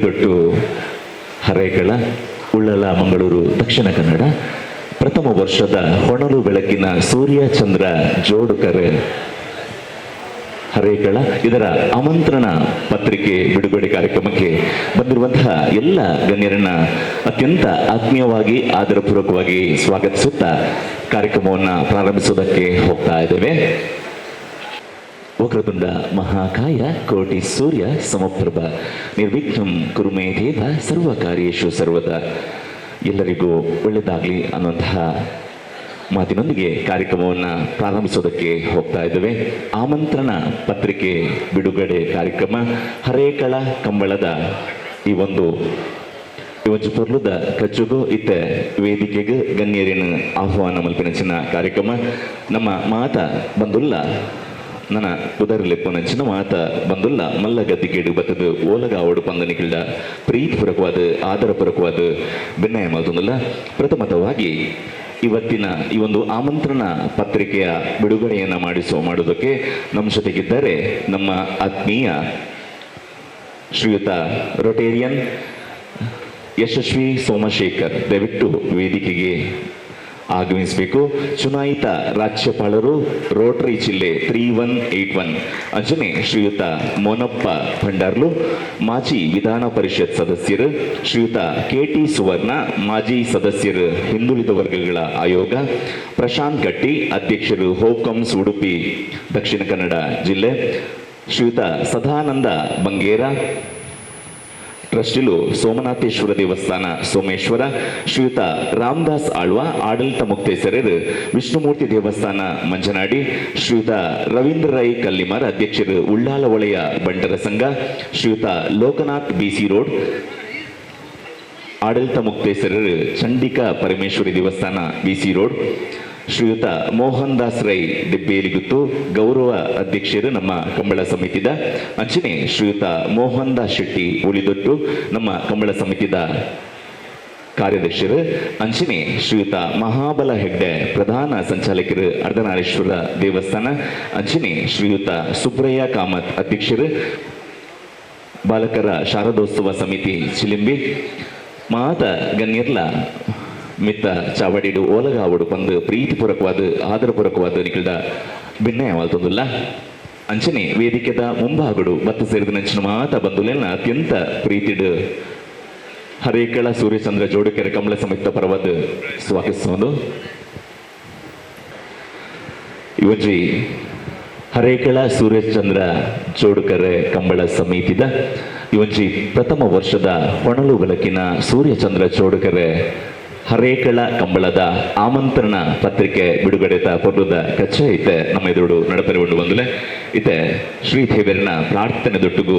ಉಳಿದೊಟ್ಟು, ಹರೇಕಳ, ಉಳ್ಳಾಲ, ಮಂಗಳೂರು, ದಕ್ಷಿಣ ಕನ್ನಡ. ಪ್ರಥಮ ವರ್ಷದ ಹೊನಲು ಬೆಳಕಿನ ಸೂರ್ಯ ಚಂದ್ರ ಜೋಡುಕರೆ, ಹರೇಕಳ. ಇದರ ಆಮಂತ್ರಣ ಪತ್ರಿಕೆ ಬಿಡುಗಡೆ ಕಾರ್ಯಕ್ರಮಕ್ಕೆ ಬಂದಿರುವಂತಹ ಎಲ್ಲ ಗಣ್ಯರನ್ನ ಅತ್ಯಂತ ಆತ್ಮೀಯವಾಗಿ, ಆದರಪೂರ್ವಕವಾಗಿ ಸ್ವಾಗತಿಸುತ್ತಾ ಕಾರ್ಯಕ್ರಮವನ್ನು ಪ್ರಾರಂಭಿಸುವುದಕ್ಕೆ ಹೋಗ್ತಾ ಇದ್ದೇವೆ. ವಕ್ರತುಂಡ ಮಹಾಕಾಯ, ಕೋಟಿ ಸೂರ್ಯ ಸಮಪ್ರಭ, ನಿರ್ವಿಘ್ನಂ ಕುರುಮೇ ದೇವ, ಸರ್ವ ಕಾರ್ಯೇಶು ಸರ್ವದಾ. ಎಲ್ಲರಿಗೂ ಒಳ್ಳೆಯದಾಗಲಿ ಅನ್ನುವಂತಹ ಮಾತಿನೊಂದಿಗೆ ಕಾರ್ಯಕ್ರಮವನ್ನು ಪ್ರಾರಂಭಿಸೋದಕ್ಕೆ ಹೋಗ್ತಾ ಇದ್ದೇವೆ. ಆಮಂತ್ರಣ ಪತ್ರಿಕೆ ಬಿಡುಗಡೆ ಕಾರ್ಯಕ್ರಮ, ಹರೇಕಳ ಕಂಬಳದ ಈ ಒಂದು ಇವತ್ತು ಪೊರ್ಲುದ ಕಚ್ಚುಗು ಇತ್ತೆ ವೇದಿಕೆಗೆ ಗಣ್ಯರಿನ ಆಹ್ವಾನ ಮಲ್ಪಿನಂಚಿನ ಕಾರ್ಯಕ್ರಮ. ನಮ್ಮ ಮಾತ ಬಂದುಲ್ಲ, ನನ್ನ ಪುದರ್ಲೆಪ್ಪುನಂಚಿನ ಮಾತ ಬಂದುಲ್ಲ ಮಲ್ಲ ಗದ್ದಿಗೇಡು ಬತ್ತದು ಓಲಗ ಅವಡು ಪಂದನಿಕಿಲ್ಡ ಪ್ರೀತಿಪೂರ್ವಕವಾದ, ಆದರಪೂರ್ವಕವಾದ ಬೆನ್ನಯ ಮಲ್ತೊಂದುಲ್ಲ. ಪ್ರಥಮತವಾಗಿ ಇವತ್ತಿನ ಈ ಒಂದು ಆಮಂತ್ರಣ ಪತ್ರಿಕೆಯ ಬಿಡುಗಡೆಯನ್ನು ಮಾಡುವುದಕ್ಕೆ ನಮ್ಮ ಜೊತೆಗಿದ್ದಾರೆ ನಮ್ಮ ಆತ್ಮೀಯ ಶ್ರೀಯುತ ರೊಟೇರಿಯನ್ ಯಶಸ್ವಿ ಸೋಮಶೇಖರ್. ದಯವಿಟ್ಟು ವೇದಿಕೆಗೆ ಆಗಮಿಸಬೇಕು. ಚುನಾಯಿತ ರಾಜ್ಯಪಾಲರು, ರೋಟರಿ ಜಿಲ್ಲೆ 3181. ಅಂಚನೆ ಶ್ರೀಯುತ ಮೋನಪ್ಪ ಭಂಡಾರ್ಲು, ಮಾಜಿ ವಿಧಾನ ಪರಿಷತ್ ಸದಸ್ಯರು, ಶ್ರೀಯುತ ಕೆ ಟಿ ಸುವರ್ಣ, ಮಾಜಿ ಸದಸ್ಯರು, ಹಿಂದುಳಿದ ವರ್ಗಗಳ ಆಯೋಗ, ಪ್ರಶಾಂತ್ ಗಟ್ಟಿ, ಅಧ್ಯಕ್ಷರು, ಹೋಕಮ್ಸ್, ಉಡುಪಿ ದಕ್ಷಿಣ ಕನ್ನಡ ಜಿಲ್ಲೆ, ಶ್ರೀಯುತ ಸದಾನಂದ ಬಂಗೇರ, ಟ್ರಸ್ಟಿಲು, ಸೋಮನಾಥೇಶ್ವರ ದೇವಸ್ಥಾನ, ಸೋಮೇಶ್ವರ, ಶ್ರೀಯುತ ರಾಮದಾಸ್ ಆಳ್ವ, ಆಡಳಿತ ಮುಕ್ತೇಸರರು, ವಿಷ್ಣುಮೂರ್ತಿ ದೇವಸ್ಥಾನ, ಮಂಜನಾಡಿ, ಶ್ರೀಯುತ ರವೀಂದ್ರ ರೈ ಕಲ್ಲಿಮರ್, ಅಧ್ಯಕ್ಷರು, ಉಳ್ಳಾಲ ವಲಯ ಬಂಟರ ಸಂಘ, ಶ್ರೀಯುತ ಲೋಕನಾಥ್ ಬಿಸಿ ರೋಡ್, ಆಡಳಿತ ಮುಕ್ತೇಸರರು, ಚಂಡಿಕಾ ಪರಮೇಶ್ವರಿ ದೇವಸ್ಥಾನ, ಬಿಸಿ ರೋಡ್, ಶ್ರೀಯುತ ಮೋಹನ್ ದಾಸ್ ರೈ ದಿಬ್ಬೇಲಿಗುತ್ತು, ಗೌರವ ಅಧ್ಯಕ್ಷರು, ನಮ್ಮ ಕಂಬಳ ಸಮಿತಿದ, ಅಂಚನೆ ಶ್ರೀಯುತ ಮೋಹನ್ ದಾಸ್ ಶೆಟ್ಟಿ ಉಳಿದೊಟ್ಟು, ನಮ್ಮ ಕಂಬಳ ಸಮಿತಿದ ಕಾರ್ಯದರ್ಶರು, ಅಂಚನೆ ಶ್ರೀಯುತ ಮಹಾಬಲ ಹೆಗ್ಡೆ, ಪ್ರಧಾನ ಸಂಚಾಲಕರು, ಅರ್ಧನಾರೀಶ್ವರ ದೇವಸ್ಥಾನ, ಅಂಚನೆ ಶ್ರೀಯುತ ಸುಬ್ರಯ್ಯ ಕಾಮತ್, ಅಧ್ಯಕ್ಷರು, ಬಾಲಕರ ಶಾರದೋತ್ಸವ ಸಮಿತಿ, ಚಿಲಿಂಬಿ. ಮಾತ ಗಣ್ಯರ್ಲ ಮಿತ್ತ ಚಾವಡಿಡು ಓಲಗಾವಡು ಪಂದು ಪ್ರೀತಿಪೂರ್ವಕವಾದ, ಆದರಪೂರ್ವಕವಾದ ನಿಖಿಲ್ದ ಭಿನ್ನಯ ಮಲ್ತೊಂದುಲ್ಲ. ಅಂಚನೆ ವೇದಿಕೆದ ಮುಂಭಾಗಡು ಬತ್ತ ಸೇರಿದ ನಂಚಿನ ಮಾತ ಬಂದುಲೆಲ್ಲ ಅತ್ಯಂತ ಪ್ರೀತಿಡು ಹರೇಕಳ ಸೂರ್ಯಚಂದ್ರ ಜೋಡುಕೆರೆ ಕಮಲ ಸಮಿತ ಪರವಾದ ಸ್ವಾಗತಿಸೋದು. ಇವಜ್ಜಿ ಹರೇಕಳ ಸೂರ್ಯಚಂದ್ರ ಜೋಡುಕರೆ ಕಂಬಳ ಸಮಿತಿದ ಇವೊಂಜಿ ಪ್ರಥಮ ವರ್ಷದ ಹೊನಲು ಬೆಳಕಿನ ಸೂರ್ಯಚಂದ್ರ ಜೋಡುಕರೆ ಹರೇಕಳ ಕಂಬಳದ ಆಮಂತ್ರಣ ಪತ್ರಿಕೆ ಬಿಡುಗಡೆತ ಪೊರ್ಲುದ ಕಚ್ಚ ಇತ್ತೆ ನಮ್ಮ ಎದುರು ನಡಪರೆ ಉಂಡು ಬಂದುಲೆ. ಇತ್ತೆ ಶ್ರೀದೇವರನ ಪ್ರಾರ್ಥನೆ ದೊಟ್ಟುಗು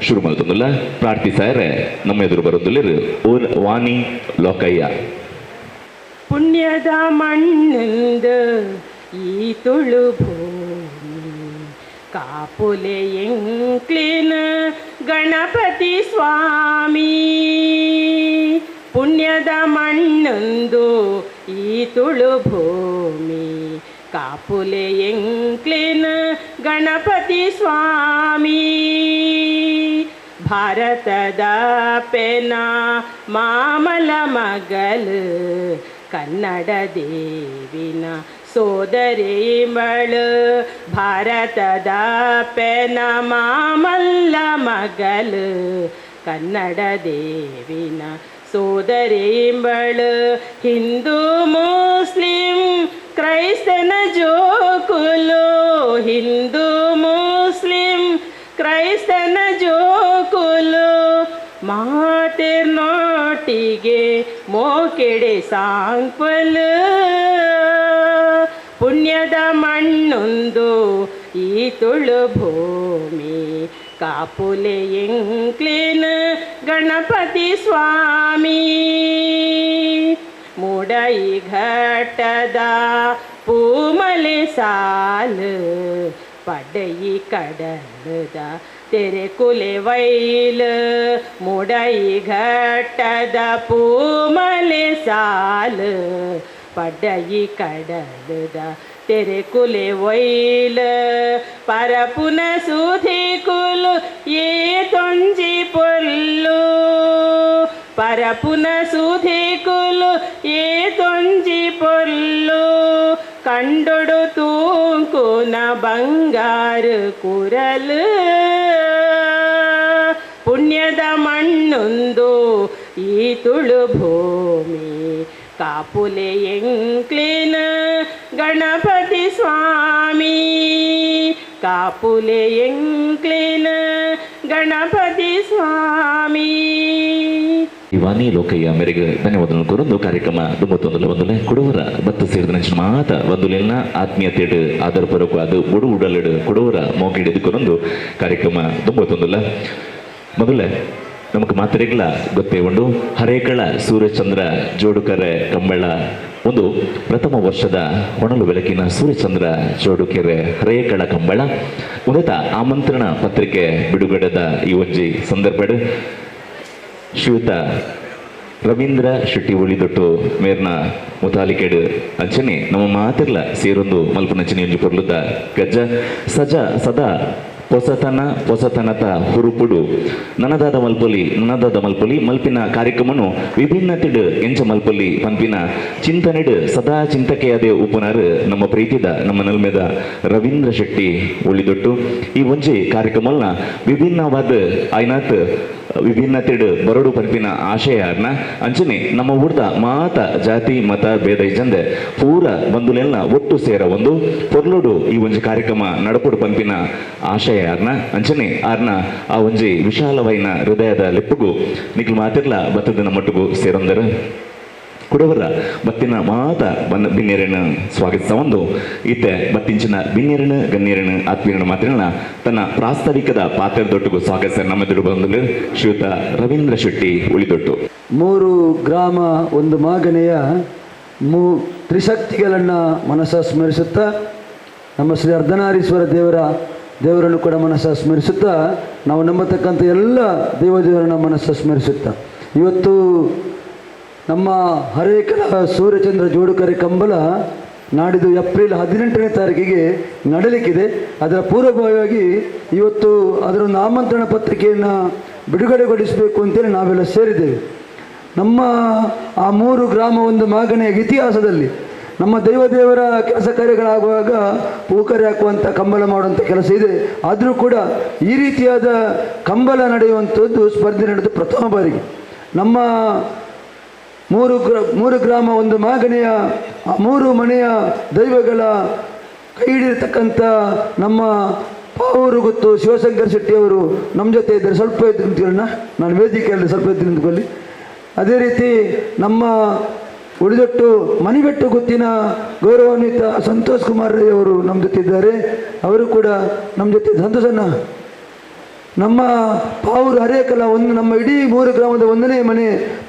ಶುರು ಮಲ್ತೊಂದುಲ್ಲ. ಪ್ರಾರ್ಥಿಸಾರೆ ನಮ್ಮ ಎದುರು ಬರೋದುಲ್ಲೆರ್ ಓರ್ ವಾಣಿ ಲೋಕಯ್ಯ. ಪುಣ್ಯದ ಮಣ್ಣಿಂದ ಈ ತುಳು ಭೂಮಿ, ಕಾಪುಲೆ ಎಂಕ್ಲಿನ ಗಣಪತಿ ಸ್ವಾಮಿ. ಪುಣ್ಯದ ಮಣ್ಣೊಂದು ಈ ತುಳು ಭೂಮಿ, ಕಾಪುಲೆ ಎಂಕ್ಲಿನ ಗಣಪತಿ ಸ್ವಾಮಿ. ಭಾರತದ ಪೆನ ಮಾಮಲ ಮಗಲು, ಕನ್ನಡ ದೇವಿನ ಸೋದರಿ ಮಳು. ಭಾರತದ ಪೆನ ಮಾಮಲ್ಲ ಮಗಲು, ಕನ್ನಡ ದೇವಿನ ಸೋದರಿ ಮಳು. ಹಿಂದೂ ಮುಸ್ಲಿಂ ಕ್ರೈಸ್ತನ ಜೋಕುಲು, ಹಿಂದೂ ಮುಸ್ಲಿಂ ಕ್ರೈಸ್ತನ ಜೋಕುಲು, ಮಾತೆರ್ನೊಟ್ಟಿಗೆ ಮೋಕೆಡೆ ಸಾಂಕ್ವಲ್. ಪುಣ್ಯದ ಮಣ್ಣೊಂದು ಈ ತುಳು ಭೂಮಿ, ಕಾಪುಲೆ ಎಂಕ್ಲಿನ ಗಣಪತಿ ಸ್ವಾಮಿ. ಮೂಡೈ ಘಟ್ಟದ ಪೂಮಲೆ ಸಾಲು, ಪಡಯಿ ಕಡಲದ ತೆರೆ ಕುಲೆ ವೈಲ್. ಮೂಡೈ ಘಟ್ಟದ ಪೂಮಲೆ ಸಾಲು, ಪಡಯಿ ಕಡಲದ ತೆರೆಕುಲೆ ಒಯ್ಲ್ ಪರಪುನ ಸುಧಿಕುಲು ಏತೊಂಜಿ ಪೊಲ್ಲು ಪರಪುನ ಸುಧಿಕುಲು ಏತೊಂಜಿ ಪೊಲ್ಲು ಕಂಡೊಡು ತೂಂಕುನ ಬಂಗಾರು ಕುರಲು ಪುಣ್ಯದ ಮಣ್ಣೊಂದು ಈ ತುಳು ಭೂಮಿ ಕಾಪುಲೆ ಎಂಕ್ಲಿನ ಗಣಪತಿ ಸ್ವಾಮಿ ಕಾಪುಲೆ ಎಂಕ್ಲಿನ ಗಣಪತಿ ಸ್ವಾಮಿ. ಇವಾನಿ ಲೋಕಯ್ಯ ಮೇರೆಗೆ ಧನ್ಯವಾದಗಳು ಕೊರೊಂದು ಕಾರ್ಯಕ್ರಮ ದುಂಬತ್ತೊಂದುಲ ಒಂದುಲೆ ಕೊಡವರ ಬತ್ತು ಸೇರಿದ ನಂಚಿನ ಮಾತ ಒಂದುಲೆಲ್ಲ ಆತ್ಮೀಯತೆಡು ಆದರ ಪರಕು ಅದು ಬುಡು ಉಡಲೆಡು ಕೊಡವರ ಮೋಕಿಡಿದು ಕೊರೊಂದು ಕಾರ್ಯಕ್ರಮ ದುಂಬತ್ತೊಂದುಲ. ಮೊದಲೇ ನಮಕ್ ಮಾತ್ರೆಗಳ ಗೊತ್ತೇ ಉಂಡು ಹರೇಕಳ ಸೂರ್ಯಚಂದ್ರ ಜೋಡುಕರೆ ಕಂಬಳ ಒಂದು ಪ್ರಥಮ ವರ್ಷದ ಹೊಣಲು ಬೆಳಕಿನ ಸೂರ್ಯಚಂದ್ರ ಜೋಡುಕೆರೆ ಹರೇಕಳ ಕಂಬಳ ಉನ್ನತ ಆಮಂತ್ರಣ ಪತ್ರಿಕೆ ಬಿಡುಗಡೆದ ಈ ಒಂಜಿ ಸಂದರ್ಭ ಶ್ರೀಯುತ ರವೀಂದ್ರ ಶೆಟ್ಟಿ ಒಳಿದೊಟ್ಟು ಮೇರ್ನ ಮುತಾಲಿಕೆಡು ಅಂಚನೆ ನಮ್ಮ ಮಾತಿರ್ಲ ಸೇರೊಂದು ಮಲ್ಪನಂಚನೆ ಒಂಜಿ ಪೊರ್ಲುದ ಗಜ್ಜ ಸಜ ಸದಾ ಪೊಸತನ ಪೊಸತನತ ಹುರುಪುಡು ನನದಾದ ಮಲ್ಪೊಲಿ ನನದಾದ ಮಲ್ಪೊಲಿ ಮಲ್ಪಿನ ಕಾರ್ಯಕ್ರಮನು ವಿಭಿನ್ನತೆಡು ಎಂಚ ಮಲ್ಪೊಲಿ ಪನ್ಪಿನ ಚಿಂತನೆಡು ಸದಾ ಚಿಂತಕೆಯಾದೆ ಉಪುನಾರು ನಮ್ಮ ಪ್ರೀತಿದ ನಮ್ಮ ನಲ್ಮೆದ ರವೀಂದ್ರ ಶೆಟ್ಟಿ ಒಳಿದೊಟ್ಟು. ಈ ಒಂಜಿ ಕಾರ್ಯಕ್ರಮಲ್ನ ವಿಭಿನ್ನವಾದ ಆಯ್ನಾತ್ ವಿಭಿನ್ನತೆಡು ಬರಡು ಪನ್ಪಿನ ಆಶಯ ಅಂಚನೆ ನಮ್ಮ ಊರ್ದ ಮಾತ ಜಾತಿ ಮತ ಭೇದ ಇಜ್ಜಂದೆ ಪೂರ ಬಂಧುಲೆಲ್ಲ ಒಟ್ಟು ಸೇರ ಒಂದು ಪೊರ್ಲುಡು ಈ ಒಂಜಿ ಕಾರ್ಯಕ್ರಮ ನಡಪುಡು ಪನ್ಪಿನ ಆಶಯ ಅಂಚನೆ ಆರ್ನ ಆ ಒಂಜಿ ವಿಶಾಲವೈನ ಹೃದಯದ ಲೆಪ್ಪುಗು ನಿಕ್ಲು ಮಾತಿರ್ಲ ಬತ್ತದಿನ ಮಟ್ಟುಗು ಸೇರೊಂದರು. ಕುಡವರ ಬತ್ತಿನ ಮಾತ ಬನ್ನ ಬಿನ್ನೇರನ ಸ್ವಾಗತಿಸ ಒಂದು ಈತೆ ಬತ್ತಿಂಚಿನ ಬಿನ್ನೇರನ ಗನ್ನೇರನ ಆತ್ಮೀಯರನ ಮಾತಿನ ತನ್ನ ಪ್ರಾಸ್ತಾವಿಕದ ಪಾತ್ರದೊಟ್ಟಿಗೂ ಸ್ವಾಗತಿಸ ನಮ್ಮ ಎದುರು ಬಂದು ಶ್ರೀಯುತ ರವೀಂದ್ರ ಶೆಟ್ಟಿ ಉಳಿದೊಟ್ಟು. ಮೂರು ಗ್ರಾಮ ಒಂದು ಮಾಗನೆಯ ತ್ರಿಶಕ್ತಿಗಳನ್ನು ಮನಸ್ಸ ಸ್ಮರಿಸುತ್ತಾ ನಮ್ಮ ಶ್ರೀ ಅರ್ಧನಾರೀಶ್ವರ ದೇವರನ್ನು ಕೂಡ ಮನಸ್ಸ ಸ್ಮರಿಸುತ್ತಾ ನಾವು ನಂಬತಕ್ಕಂಥ ಎಲ್ಲ ದೇವದೇವರನ್ನ ಮನಸ್ಸ ಸ್ಮರಿಸುತ್ತಾ ಇವತ್ತು ನಮ್ಮ ಹರೇಕಳ ಸೂರ್ಯಚಂದ್ರ ಜೋಡುಕರೆ ಕಂಬಳ ನಾಡಿದ್ದು ಏಪ್ರಿಲ್ 18ನೇ ತಾರೀಕಿಗೆ ನಡೆಯಲಿಕ್ಕಿದೆ. ಅದರ ಪೂರ್ವಭಾವಿಯಾಗಿ ಇವತ್ತು ಅದರ ಒಂದು ಆಮಂತ್ರಣ ಪತ್ರಿಕೆಯನ್ನು ಬಿಡುಗಡೆಗೊಳಿಸಬೇಕು ಅಂತೇಳಿ ನಾವೆಲ್ಲ ಸೇರಿದ್ದೇವೆ. ನಮ್ಮ ಆ ಮೂರು ಗ್ರಾಮ ಒಂದು ಮಾಗಣೆಯ ಇತಿಹಾಸದಲ್ಲಿ ನಮ್ಮ ದೈವದೇವರ ಕೆಲಸ ಕಾರ್ಯಗಳಾಗುವಾಗ ಪೂಕರೆ ಹಾಕುವಂಥ ಕಂಬಳ ಮಾಡುವಂಥ ಕೆಲಸ ಇದೆ. ಆದರೂ ಕೂಡ ಈ ರೀತಿಯಾದ ಕಂಬಳ ನಡೆಯುವಂಥದ್ದು ಸ್ಪರ್ಧೆ ನಡೆದು ಪ್ರಥಮ ಬಾರಿಗೆ ನಮ್ಮ ಮೂರು ಗ್ರಾಮ ಒಂದು ಮಾಗಣೆಯ ಮೂರು ಮನೆಯ ದೈವಗಳ ಕೈ ಹಿಡಿಯತಕ್ಕಂಥ ನಮ್ಮ ಪಾವೂರು ಗೊತ್ತು ಶಿವಶಂಕರ್ ಶೆಟ್ಟಿಯವರು ನಮ್ಮ ಜೊತೆ ಇದ್ದಾರೆ. ಸ್ವಲ್ಪ ಎದ್ದು ನಿಂತ್ಕೊಳ್ಳೋಣ, ನಾನು ವೇದಿಕೆಯಲ್ಲಿ ಸ್ವಲ್ಪ ಎದ್ದು ನಿಂತ್ಕೊಳ್ಳಿ. ಅದೇ ರೀತಿ ನಮ್ಮ ಉಳಿದೊಟ್ಟು ಮನಿಬೆಟ್ಟು ಗುತ್ತಿನ ಗೌರವಾನ್ವಿತ ಸಂತೋಷ್ ಕುಮಾರ್ ರೈ ಅವರು ನಮ್ಮ ಜೊತೆ ಇದ್ದಾರೆ. ಅವರು ಕೂಡ ನಮ್ಮ ಜೊತೆ ಸಂತೋಷಣ್ಣ. ನಮ್ಮ ಪಾವೂರು ಹರೇಕಲ ಒಂದು ನಮ್ಮ ಇಡೀ ಮೂರು ಗ್ರಾಮದ ಒಂದನೇ ಮನೆ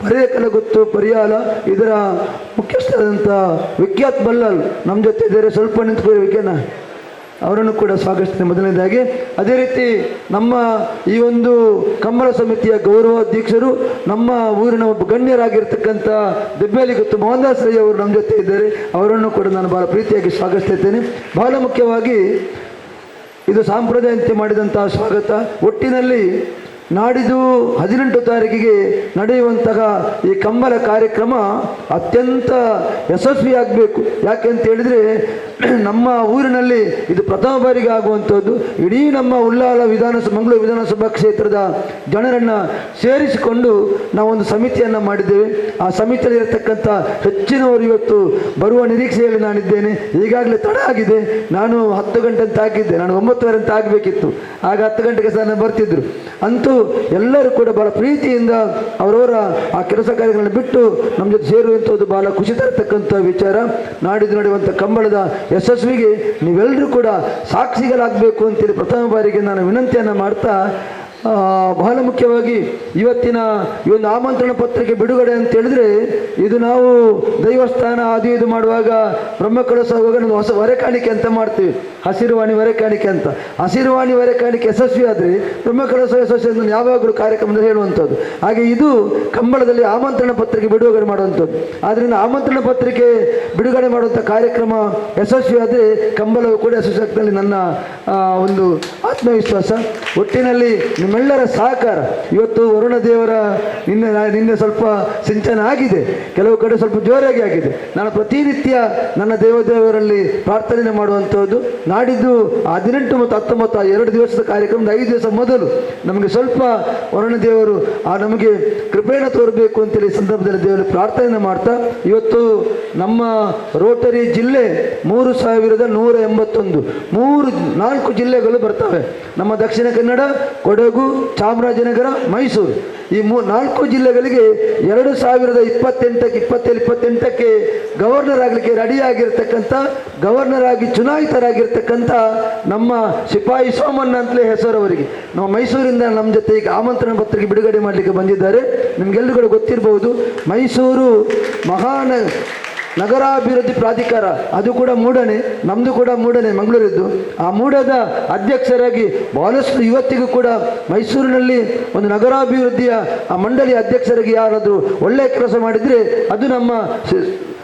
ಹರೇಕಲ ಗೊತ್ತು ಪರಿಯಾಲ ಇದರ ಮುಖ್ಯಸ್ಥರಾದಂಥ ವಿಖ್ಯಾತ್ ಬಲ್ಲಾಲ್ ನಮ್ಮ ಜೊತೆ ಇದ್ದಾರೆ. ಸ್ವಲ್ಪ ನಿಂತ್ಕೊಳ್ಳಿ ವಿಖ್ಯಾನ, ಅವರನ್ನು ಕೂಡ ಸ್ವಾಗತಿಸ್ತೇನೆ ಮೊದಲನೇದಾಗಿ. ಅದೇ ರೀತಿ ನಮ್ಮ ಈ ಒಂದು ಕಂಬಳ ಸಮಿತಿಯ ಗೌರವಾಧ್ಯಕ್ಷರು ನಮ್ಮ ಊರಿನ ಒಬ್ಬ ಗಣ್ಯರಾಗಿರ್ತಕ್ಕಂಥ ದೆಬ್ಬೇಲಿ ಗೊತ್ತು ಮೋಹನ್ ದಾಸ್ ರೈ ಅವರು ನಮ್ಮ ಜೊತೆ ಇದ್ದಾರೆ. ಅವರನ್ನು ಕೂಡ ನಾನು ಭಾಳ ಪ್ರೀತಿಯಾಗಿ ಸ್ವಾಗತಿಸ್ತೇನೆ. ಬಹಳ ಮುಖ್ಯವಾಗಿ ಇದು ಸಾಂಪ್ರದಾಯಂತೆ ಮಾಡಿದಂತಹ ಸ್ವಾಗತ. ಒಟ್ಟಿನಲ್ಲಿ ನಾಡಿದ್ದು 18 ತಾರೀಕಿಗೆ ನಡೆಯುವಂತಹ ಈ ಕಂಬಳ ಕಾರ್ಯಕ್ರಮ ಅತ್ಯಂತ ಯಶಸ್ವಿಯಾಗಬೇಕು. ಯಾಕೆ ಅಂತ ಹೇಳಿದರೆ ನಮ್ಮ ಊರಿನಲ್ಲಿ ಇದು ಪ್ರಥಮ ಬಾರಿಗೆ ಆಗುವಂಥದ್ದು. ಇಡೀ ನಮ್ಮ ಉಳ್ಳಾಲ ಮಂಗಳೂರು ವಿಧಾನಸಭಾ ಕ್ಷೇತ್ರದ ಜನರನ್ನು ಸೇರಿಸಿಕೊಂಡು ನಾವೊಂದು ಸಮಿತಿಯನ್ನು ಮಾಡಿದ್ದೇವೆ. ಆ ಸಮಿತಿಯಲ್ಲಿರತಕ್ಕಂಥ ಹೆಚ್ಚಿನವರು ಇವತ್ತು ಬರುವ ನಿರೀಕ್ಷೆಯಲ್ಲಿ ನಾನಿದ್ದೇನೆ. ಈಗಾಗಲೇ ತಡ ಆಗಿದೆ. ನಾನು 10 ಗಂಟೆ ಅಂತ ಆಗಿದ್ದೆ, ನಾನು 9:30 ಅಂತ ಆಗಬೇಕಿತ್ತು. ಆಗ 10 ಗಂಟೆಗೆ ಸಹ ಬರ್ತಿದ್ರು. ಅಂತೂ ಎಲ್ಲರೂ ಕೂಡ ಬಹಳ ಪ್ರೀತಿಯಿಂದ ಅವರವರ ಆ ಕೆಲಸ ಕಾರ್ಯಗಳನ್ನು ಬಿಟ್ಟು ನಮ್ಮ ಜೊತೆ ಸೇರುವಂಥದ್ದು ಬಹಳ ಖುಷಿ ತರತಕ್ಕಂಥ ವಿಚಾರ. ನಾಡಿದ್ದು ನಡೆಯುವಂಥ ಕಂಬಳದ ಯಶಸ್ವಿಗೆ ನೀವೆಲ್ಲರೂ ಕೂಡ ಸಾಕ್ಷಿಗಳಾಗಬೇಕು ಅಂತೇಳಿ ಪ್ರಥಮ ಬಾರಿಗೆ ನಾನು ವಿನಂತಿಯನ್ನು ಮಾಡ್ತಾ ಬಹಳ ಮುಖ್ಯವಾಗಿ ಇವತ್ತಿನ ಈ ಒಂದು ಆಮಂತ್ರಣ ಪತ್ರಿಕೆ ಬಿಡುಗಡೆ ಅಂತ ಹೇಳಿದ್ರೆ, ಇದು ನಾವು ದೈವಸ್ಥಾನ ಅದು ಇದು ಮಾಡುವಾಗ ಬ್ರಹ್ಮಕಲಶ ಆಗುವಾಗ ನಾವು ಹೊಸ ಹೊರೆ ಕಾಣಿಕೆ ಅಂತ ಮಾಡ್ತೀವಿ, ಹಸಿರುವಾಣಿ ಹೊರೆ ಕಾಣಿಕೆ ಅಂತ. ಹಸಿರುವಾಣಿ ಹೊರೆ ಕಾಣಿಕೆ ಯಶಸ್ವಿ ಆದರೆ ಬ್ರಹ್ಮಕಲಶ ಯಶಸ್ವಿ ಅಂತ ಯಾವಾಗಲೂ ಕಾರ್ಯಕ್ರಮದಲ್ಲಿ ಹೇಳುವಂಥದ್ದು. ಹಾಗೆ ಇದು ಕಂಬಳದಲ್ಲಿ ಆಮಂತ್ರಣ ಪತ್ರಿಕೆ ಬಿಡುಗಡೆ ಮಾಡುವಂಥದ್ದು. ಆದ್ದರಿಂದ ಆಮಂತ್ರಣ ಪತ್ರಿಕೆ ಬಿಡುಗಡೆ ಮಾಡುವಂಥ ಕಾರ್ಯಕ್ರಮ ಯಶಸ್ವಿ ಆದರೆ ಕಂಬಳವು ಕೂಡ ಯಶಸ್ವಿ ಆಗ್ತದೆ ನನ್ನ ಒಂದು ಆತ್ಮವಿಶ್ವಾಸ. ಒಟ್ಟಿನಲ್ಲಿ ನಿಮ್ಮೆಲ್ಲರ ಸಹಕಾರ ಇವತ್ತು ವರುಣ ದೇವರ ನಿನ್ನೆ ಸ್ವಲ್ಪ ಸಿಂಚನ ಆಗಿದೆ, ಕೆಲವು ಕಡೆ ಸ್ವಲ್ಪ ಜೋರಾಗಿ ಆಗಿದೆ. ನಾನು ಪ್ರತಿನಿತ್ಯ ನನ್ನ ದೇವದೇವರಲ್ಲಿ ಪ್ರಾರ್ಥನೆ ಮಾಡುವಂಥದ್ದು. ನಾಡಿದ್ದು 18 ಮತ್ತು 19 2 ದಿವಸದ ಕಾರ್ಯಕ್ರಮದ 5 ದಿವಸ ಮೊದಲು ನಮಗೆ ಸ್ವಲ್ಪ ವರುಣ ದೇವರು ಆ ನಮಗೆ ಕೃಪೆಯನ್ನು ತೋರಬೇಕು ಅಂತೇಳಿ ಸಂದರ್ಭದಲ್ಲಿ ದೇವರು ಪ್ರಾರ್ಥನೆ ಮಾಡ್ತಾ, ಇವತ್ತು ನಮ್ಮ ರೋಟರಿ ಜಿಲ್ಲೆ 3181, 3-4 ಜಿಲ್ಲೆಗಳು ಬರ್ತವೆ. ನಮ್ಮ ದಕ್ಷಿಣ ಕನ್ನಡ, ಕೊಡಗು, ಚಾಮರಾಜನಗರ, ಮೈಸೂರು, ಈ 4 ಜಿಲ್ಲೆಗಳಿಗೆ 2028ಕ್ಕೆ 27-28ಕ್ಕೆ ಗವರ್ನರ್ ಆಗಲಿಕ್ಕೆ ರೆಡಿಯಾಗಿರ್ತಕ್ಕಂಥ, ಗವರ್ನರ್ ಆಗಿ ಚುನಾಯಿತರಾಗಿರ್ತಕ್ಕಂಥ ನಮ್ಮ ಸಿಪಾಯಿ ಸೋಮಣ್ಣ ಅಂತಲೇ ಹೆಸರು ಅವರಿಗೆ. ನಮ್ಮ ಮೈಸೂರಿಂದ ನಮ್ಮ ಜೊತೆ ಈಗ ಆಮಂತ್ರಣ ಪತ್ರಿಕೆ ಬಿಡುಗಡೆ ಮಾಡಲಿಕ್ಕೆ ಬಂದಿದ್ದಾರೆ. ನಿಮಗೆಲ್ಲರೂ ಗೊತ್ತಿರಬಹುದು, ಮೈಸೂರು ಮಹಾನ ನಗರಾಭಿವೃದ್ಧಿ ಪ್ರಾಧಿಕಾರ, ಅದು ಕೂಡ ಮೂಡನೆ, ನಮ್ಮದು ಕೂಡ ಮೂಡನೆ, ಮಂಗಳೂರಿದ್ದು. ಆ ಮೂಡದ ಅಧ್ಯಕ್ಷರಾಗಿ ಬಹಳಷ್ಟು ಇವತ್ತಿಗೂ ಕೂಡ ಮೈಸೂರಿನಲ್ಲಿ ಒಂದು ನಗರಾಭಿವೃದ್ಧಿಯ ಆ ಮಂಡಳಿಯ ಅಧ್ಯಕ್ಷರಾಗಿ ಯಾರಾದರೂ ಒಳ್ಳೆಯ ಕೆಲಸ ಮಾಡಿದರೆ ಅದು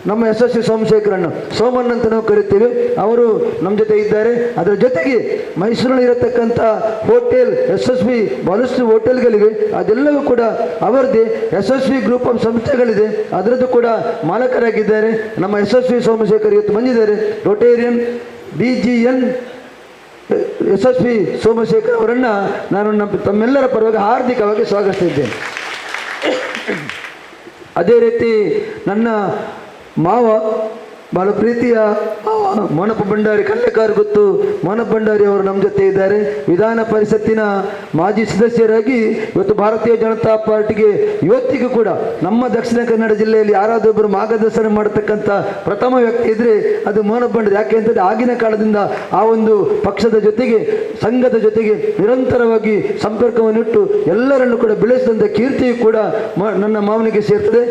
ನಮ್ಮ ಯಶಸ್ವಿ ಸೋಮಶೇಖರಣ್ಣ, ಸೋಮಣ್ಣ ಅಂತ ನಾವು ಕರಿತೀವಿ, ಅವರು ನಮ್ಮ ಜೊತೆ ಇದ್ದಾರೆ. ಅದರ ಜೊತೆಗೆ ಮೈಸೂರಿನಲ್ಲಿ ಇರತಕ್ಕಂಥ ಹೋಟೆಲ್ ಯಶಸ್ವಿ, ಬಹಳಷ್ಟು ಹೋಟೆಲ್ಗಳಿವೆ, ಅದೆಲ್ಲವೂ ಕೂಡ ಅವರದ್ದೇ. ಯಶಸ್ವಿ ಗ್ರೂಪ್ ಆಫ್ ಸಂಸ್ಥೆಗಳಿದೆ, ಅದರದ್ದು ಕೂಡ ಮಾಲಕರಾಗಿದ್ದಾರೆ ನಮ್ಮ ಯಶಸ್ವಿ ಸೋಮಶೇಖರ್. ಇವತ್ತು ಬಂದಿದ್ದಾರೆ. Rotarian BGN ಯಶಸ್ವಿ ಸೋಮಶೇಖರ್ ಅವರನ್ನು ನಾನು ನಮ್ಮ ತಮ್ಮೆಲ್ಲರ ಪರವಾಗಿ ಹಾರ್ದಿಕವಾಗಿ ಸ್ವಾಗತಿಸಿದ್ದೇನೆ. ಅದೇ ರೀತಿ ನನ್ನ ಮಾವ, ಬಹಳ ಪ್ರೀತಿಯ ಮಾವ ಮೋನಪ್ಪ ಭಂಡಾರಿ, ಕಲ್ಲೆಕಾರು ಗೊತ್ತು ಮೋನಪ್ಪ ಭಂಡಾರಿ ಅವರು ನಮ್ಮ ಜೊತೆ ಇದ್ದಾರೆ. ವಿಧಾನ ಪರಿಷತ್ತಿನ ಮಾಜಿ ಸದಸ್ಯರಾಗಿ ಇವತ್ತು ಭಾರತೀಯ ಜನತಾ ಪಾರ್ಟಿಗೆ ಇವತ್ತಿಗೂ ಕೂಡ ನಮ್ಮ ದಕ್ಷಿಣ ಕನ್ನಡ ಜಿಲ್ಲೆಯಲ್ಲಿ ಯಾರಾದೊಬ್ಬರು ಮಾರ್ಗದರ್ಶನ ಮಾಡತಕ್ಕಂಥ ಪ್ರಥಮ ವ್ಯಕ್ತಿ ಇದ್ದರೆ ಅದು ಮೋನಪ್ಪ ಭಂಡಾರಿ. ಯಾಕೆ ಅಂತಂದರೆ ಆಗಿನ ಕಾಲದಿಂದ ಆ ಒಂದು ಪಕ್ಷದ ಜೊತೆಗೆ, ಸಂಘದ ಜೊತೆಗೆ ನಿರಂತರವಾಗಿ ಸಂಪರ್ಕವನ್ನಿಟ್ಟು ಎಲ್ಲರನ್ನು ಕೂಡ ಬೆಳೆಸಿದಂಥ ಕೀರ್ತಿಯು ಕೂಡ ನನ್ನ ಮಾವನಿಗೆ ಸೇರ್ತದೆ.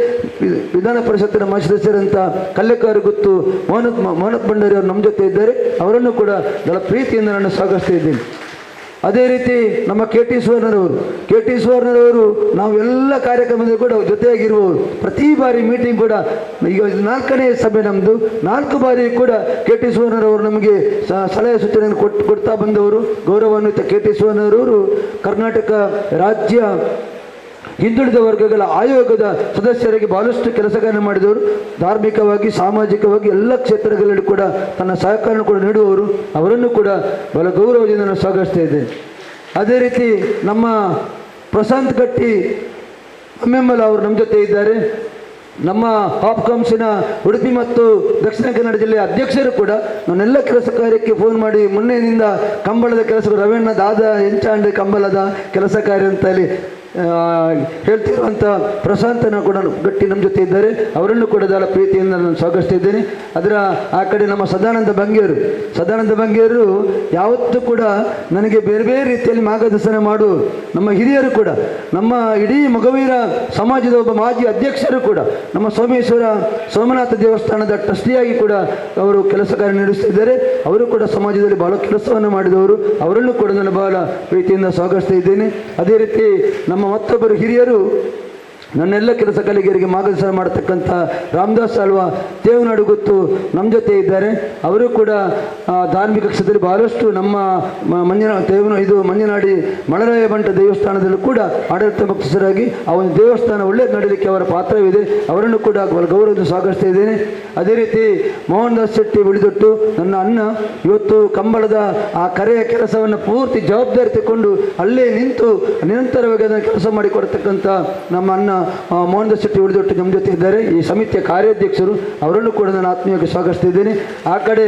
ವಿಧಾನ ಪರಿಷತ್ತಿನ ಮಾಜಿ ಸದಸ್ಯರಂಥ ಕಲ್ಲೆಕಾರು ಗೊತ್ತು ಮೋಹನತ್ ಭಂಡಾರಿ ಅವರು ನಮ್ಮ ಜೊತೆ ಇದ್ದಾರೆ. ಅವರನ್ನು ಕೂಡ ಬಹಳ ಪ್ರೀತಿಯಿಂದ ನಾನು ಸ್ವಾಗತಿಸ್ತಾ ಇದ್ದೀನಿ. ಅದೇ ರೀತಿ ನಮ್ಮ ಕೆ ಟಿ ಸುವರ್ಣರವರು ನಾವೆಲ್ಲ ಕಾರ್ಯಕ್ರಮದಲ್ಲಿ ಕೂಡ ಜೊತೆಯಾಗಿರುವವರು. ಪ್ರತಿ ಬಾರಿ ಮೀಟಿಂಗ್ ಕೂಡ, ಈಗ 4ನೇ ಸಭೆ ನಮ್ಮದು, 4 ಬಾರಿ ಕೂಡ ಕೆ ಟಿ ಸುವರ್ಣರವರು ನಮಗೆ ಸಲಹೆ ಸೂಚನೆಯನ್ನು ಕೊಡ್ತಾ ಬಂದವರು. ಗೌರವಾನ್ವಿತ ಕೆ ಟಿ ಸುವರ್ಣರವರು ಕರ್ನಾಟಕ ರಾಜ್ಯ ಹಿಂದುಳಿದ ವರ್ಗಗಳ ಆಯೋಗದ ಸದಸ್ಯರಿಗೆ ಬಹಳಷ್ಟು ಕೆಲಸ ಕಾರ್ಯ ಮಾಡಿದವರು. ಧಾರ್ಮಿಕವಾಗಿ, ಸಾಮಾಜಿಕವಾಗಿ ಎಲ್ಲ ಕ್ಷೇತ್ರಗಳಲ್ಲಿ ಕೂಡ ತನ್ನ ಸಹಕಾರ ಕೂಡ ನೀಡುವವರು. ಅವರನ್ನು ಕೂಡ ಬಹಳ ಗೌರವದಿಂದ ನಾನು ಸ್ವಾಗತಿಸ್ತಾ ಇದ್ದೇನೆ. ಅದೇ ರೀತಿ ನಮ್ಮ ಪ್ರಶಾಂತ್ ಗಟ್ಟಿ ಅಮ್ಮೆಮ್ಮಲ್ ಅವರು ನಮ್ಮ ಜೊತೆ ಇದ್ದಾರೆ. ನಮ್ಮ ಹಾಪ್ಕಾಮ್ಸಿನ ಉಡುಪಿ ಮತ್ತು ದಕ್ಷಿಣ ಕನ್ನಡ ಜಿಲ್ಲೆಯ ಅಧ್ಯಕ್ಷರು ಕೂಡ ನನ್ನೆಲ್ಲ ಕೆಲಸ ಕಾರ್ಯಕ್ಕೆ ಫೋನ್ ಮಾಡಿ ಮೊನ್ನೆಯಿಂದ ಕಂಬಳದ ಕೆಲಸ, ರವಣ್ಣ ದಾದ ಎಂಚಾಂಡ್ ಕಂಬಳದ ಕೆಲಸ ಕಾರ್ಯ ಅಂತ ಹೇಳಿ ಹೇಳ್ತಿರುವಂಥ ಪ್ರಶಾಂತನ ಕೂಡ ಗಟ್ಟಿ ನಮ್ಮ ಜೊತೆ ಇದ್ದಾರೆ. ಅವರನ್ನು ಕೂಡ ಬಹಳ ಪ್ರೀತಿಯಿಂದ ನಾನು ಸ್ವಾಗತಿಸ್ತಿದ್ದೇನೆ. ಅದರ ಆ ಕಡೆ ನಮ್ಮ ಸದಾನಂದ ಬಂಗೇರು ಯಾವತ್ತೂ ಕೂಡ ನನಗೆ ಬೇರೆ ಬೇರೆ ರೀತಿಯಲ್ಲಿ ಮಾರ್ಗದರ್ಶನ ಮಾಡು ನಮ್ಮ ಹಿರಿಯರು ಕೂಡ, ನಮ್ಮ ಇಡೀ ಮೊಗವೀರ ಸಮಾಜದ ಒಬ್ಬ ಮಾಜಿ ಅಧ್ಯಕ್ಷರು ಕೂಡ, ನಮ್ಮ ಸೋಮೇಶ್ವರ ಸೋಮನಾಥ ದೇವಸ್ಥಾನದ ಟ್ರಸ್ಟಿಯಾಗಿ ಕೂಡ ಅವರು ಕೆಲಸ ಕಾರ್ಯ ನಡೆಸುತ್ತಿದ್ದಾರೆ. ಅವರು ಕೂಡ ಸಮಾಜದಲ್ಲಿ ಬಹಳ ಕೆಲಸವನ್ನು ಮಾಡಿದವರು. ಅವರನ್ನು ಕೂಡ ನಾನು ಬಹಳ ಪ್ರೀತಿಯಿಂದ ಸ್ವಾಗತಿಸ್ತಾ ಇದ್ದೇನೆ. ಅದೇ ರೀತಿ ನಮ್ಮ ಮತ್ತೊಬ್ಬರು ಹಿರಿಯರು, ನನ್ನೆಲ್ಲ ಕೆಲಸ ಕಲಿಗರಿಗೆ ಮಾರ್ಗದರ್ಶನ ಮಾಡತಕ್ಕಂಥ ರಾಮದಾಸ್ ಅಲ್ವಾ ತೇವನಾಡು ಗೊತ್ತು ನಮ್ಮ ಜೊತೆ ಇದ್ದಾರೆ. ಅವರು ಕೂಡ ಧಾರ್ಮಿಕ ಕ್ಷೇತ್ರದಲ್ಲಿ ಬಹಳಷ್ಟು ನಮ್ಮ ಮಂಜನಾಡಿ ಮಳರಾಯ ಬಂಟ ದೇವಸ್ಥಾನದಲ್ಲೂ ಕೂಡ ಆಡಳಿತ ಭಕ್ತರಾಗಿ ಆ ಒಂದು ದೇವಸ್ಥಾನ ಒಳ್ಳೆಯದು ನಡೀಲಿಕ್ಕೆ ಅವರ ಪಾತ್ರವಿದೆ. ಅವರನ್ನು ಕೂಡ ಗೌರವದಿಂದ ಸ್ವಾಗತಿಸ್ತಾ ಇದ್ದೇನೆ. ಅದೇ ರೀತಿ ಮೋಹನ್ ದಾಸ್ ಶೆಟ್ಟಿ ಉಳಿದೊಟ್ಟು ನನ್ನ ಅಣ್ಣ ಇವತ್ತು ಕಂಬಳದ ಆ ಕರೆಯ ಕೆಲಸವನ್ನು ಪೂರ್ತಿ ಜವಾಬ್ದಾರಿ ತಗೊಂಡು ಅಲ್ಲೇ ನಿಂತು ನಿರಂತರವಾಗಿ ಅದನ್ನು ಕೆಲಸ ಮಾಡಿಕೊಡ್ತಕ್ಕಂಥ ನಮ್ಮ ಅಣ್ಣ ಮೋಹನ್ ದಾಸ್ ಶೆಟ್ಟಿ ಉಳಿದೊಟ್ಟು ನಮ್ಮ ಜೊತೆ ಇದ್ದಾರೆ. ಈ ಸಮಿತಿಯ ಕಾರ್ಯಾಧ್ಯಕ್ಷರು, ಅವರನ್ನು ಕೂಡ ನಾನು ಆತ್ಮೀಯವಾಗಿ ಸ್ವಾಗತಿಸ್ತಿದ್ದೇನೆ. ಆ ಕಡೆ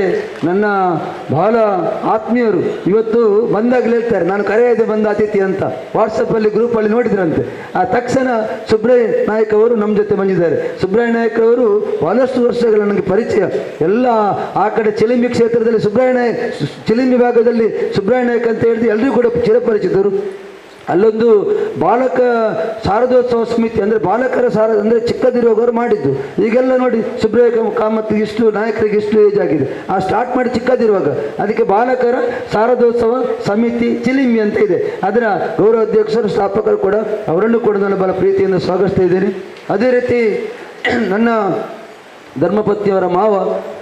ನನ್ನ ಬಹಳ ಆತ್ಮೀಯರು ಇವತ್ತು ಬಂದಾಗಲೇ ಹೇಳ್ತಾರೆ, ನಾನು ಕರೆಯದೆ ಬಂದ ಅತಿಥಿ ಅಂತ ವಾಟ್ಸಪ್ಪಲ್ಲಿ ಗ್ರೂಪಲ್ಲಿ ನೋಡಿದ್ರಂತೆ. ಆ ತಕ್ಷಣ ಸುಬ್ರಯ ನಾಯಕ್ ಅವರು ನಮ್ಮ ಜೊತೆ ಬಂದಿದ್ದಾರೆ. ಸುಬ್ರಯ ನಾಯಕ್ ಅವರು ಬಹಳಷ್ಟು ವರ್ಷಗಳ ನನಗೆ ಪರಿಚಯ. ಎಲ್ಲ ಆ ಕಡೆ ಚಿಲಿಂಬಿ ಕ್ಷೇತ್ರದಲ್ಲಿ ಸುಬ್ರಯ ನಾಯಕ್, ಚಿಲಿಂಬಿ ಭಾಗದಲ್ಲಿ ಸುಬ್ರಯ ನಾಯಕ್ ಅಂತ ಹೇಳಿದ್ರೆ ಎಲ್ಲರೂ ಕೂಡ ಚಿರಪರಿಚಿತರು. ಅಲ್ಲೊಂದು ಬಾಲಕ ಶಾರದೋತ್ಸವ ಸಮಿತಿ ಅಂದರೆ ಬಾಲಕರ ಸಾರ ಅಂದರೆ ಚಿಕ್ಕದಿರುವಾಗ ಮಾಡಿದ್ದು. ಈಗೆಲ್ಲ ನೋಡಿ ಸುಬ್ರಯ ಕಾಮತ್ ಇಷ್ಟು ನಾಯಕರಿಗೆ ಇಷ್ಟು ಏಜ್ ಆಗಿದೆ, ಆ ಸ್ಟಾರ್ಟ್ ಮಾಡಿ ಚಿಕ್ಕದಿರುವಾಗ. ಅದಕ್ಕೆ ಬಾಲಕರ ಶಾರದೋತ್ಸವ ಸಮಿತಿ ಚಿಲಿಂಬಿ ಅಂತ ಇದೆ. ಅದರ ಗೌರವ ಅಧ್ಯಕ್ಷರು ಸ್ಥಾಪಕರು ಕೂಡ, ಅವರನ್ನು ಕೂಡ ನಾನು ಬಹಳ ಪ್ರೀತಿಯಿಂದ ಸ್ವಾಗತಿಸ್ತಾ ಇದ್ದೇನೆ. ಅದೇ ರೀತಿ ನನ್ನ ಧರ್ಮಪತ್ನಿಯವರ ಮಾವ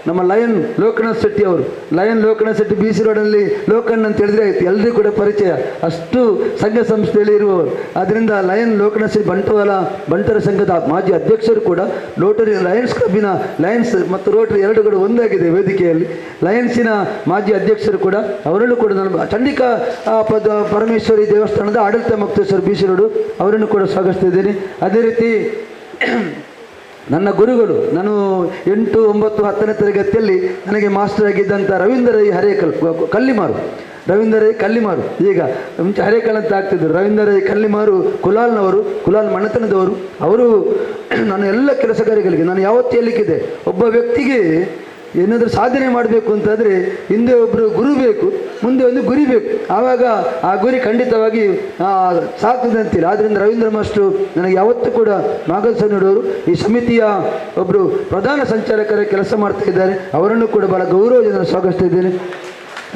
ನಮ್ಮ ಲಯನ್ ಲೋಕನಾಥ್ ಶೆಟ್ಟಿ ಅವರು, lion Lokanath Shetty B C ರೋಡಲ್ಲಿ ಲೋಕಣ್ಣ ಅಂತ ಹೇಳಿದ್ರೆ ಆಯಿತು, ಎಲ್ಲರಿಗೂ ಕೂಡ ಪರಿಚಯ, ಅಷ್ಟು ಸಂಘ ಸಂಸ್ಥೆಯಲ್ಲಿ ಇರುವವರು. ಆದ್ದರಿಂದ ಲಯನ್ ಲೋಕನಾಥ್ ಶೆಟ್ಟಿ ಬಂಟ್ವಾಳ ಬಂಟರ ಸಂಘದ ಮಾಜಿ ಅಧ್ಯಕ್ಷರು ಕೂಡ, ರೋಟರಿ ಲಯನ್ಸ್ ಕ್ಲಬ್ಬಿನ ಲಯನ್ಸ್ ಮತ್ತು ರೋಟರಿ ಎರಡು ಕೂಡ ಒಂದಾಗಿದೆ ವೇದಿಕೆಯಲ್ಲಿ, ಲಯನ್ಸಿನ ಮಾಜಿ ಅಧ್ಯಕ್ಷರು ಕೂಡ, ಅವರನ್ನು ಕೂಡ ನಾನು ಚಂಡಿಕಾ ಪರಮೇಶ್ವರಿ ದೇವಸ್ಥಾನದ ಆಡಳಿತ ಮುಕ್ತೇಶ್ವರ B C road ಅವರನ್ನು ಕೂಡ ಸ್ವಾಗತಿಸ್ತಿದ್ದೇನೆ. ಅದೇ ರೀತಿ ನನ್ನ ಗುರುಗಳು, ನಾನು 8, 9, 10ನೇ ತರಗತಿಯಲ್ಲಿ ನನಗೆ ಮಾಸ್ಟರ್ ಆಗಿದ್ದಂಥ ರವೀಂದ್ರ ರೈ ಹರೇಕಲ್ ಕಲ್ಲಿಮಾರು, ರವೀಂದ್ರ ರೈ ಕಲ್ಲಿಮಾರು, ಈಗ ಮುಂಚೆ ಹರೇಕಲ್ ಅಂತ ಆಗ್ತಿದ್ದರು, ರವೀಂದ್ರ ರೈ ಕಲ್ಲಿಮಾರು ಕುಲಾಲ್ನವರು, ಕುಲಾಲ್ ಮನೆತನದವರು. ಅವರು ನಾನು ಎಲ್ಲ ಕೆಲಸ ಕಾರ್ಯಗಳಿಗೆ ನಾನು ಯಾವತ್ತೂ ಹೇಳಲಿಕ್ಕಿದೆ, ಒಬ್ಬ ವ್ಯಕ್ತಿಗೆ ಏನಾದರೂ ಸಾಧನೆ ಮಾಡಬೇಕು ಅಂತಾದರೆ ಹಿಂದೆ ಒಬ್ಬರು ಗುರು ಬೇಕು, ಮುಂದೆ ಒಂದು ಗುರಿ ಬೇಕು, ಆವಾಗ ಆ ಗುರಿ ಖಂಡಿತವಾಗಿ ಸಾಕ್ತದೆ ಅಂತಿಲ್ಲ. ಆದ್ದರಿಂದ ರವೀಂದ್ರ ಮಾಸ್ಟ್ರು ನನಗೆ ಯಾವತ್ತೂ ಕೂಡ ಮಾರ್ಗದರ್ಶನ ನೀಡುವರು. ಈ ಸಮಿತಿಯ ಒಬ್ಬರು ಪ್ರಧಾನ ಸಂಚಾಲಕರ ಕೆಲಸ ಮಾಡ್ತಾ ಇದ್ದಾರೆ, ಅವರನ್ನು ಕೂಡ ಬಹಳ ಗೌರವದಿಂದ ಸ್ವಾಗತಿಸ್ತಾ ಇದ್ದೇನೆ.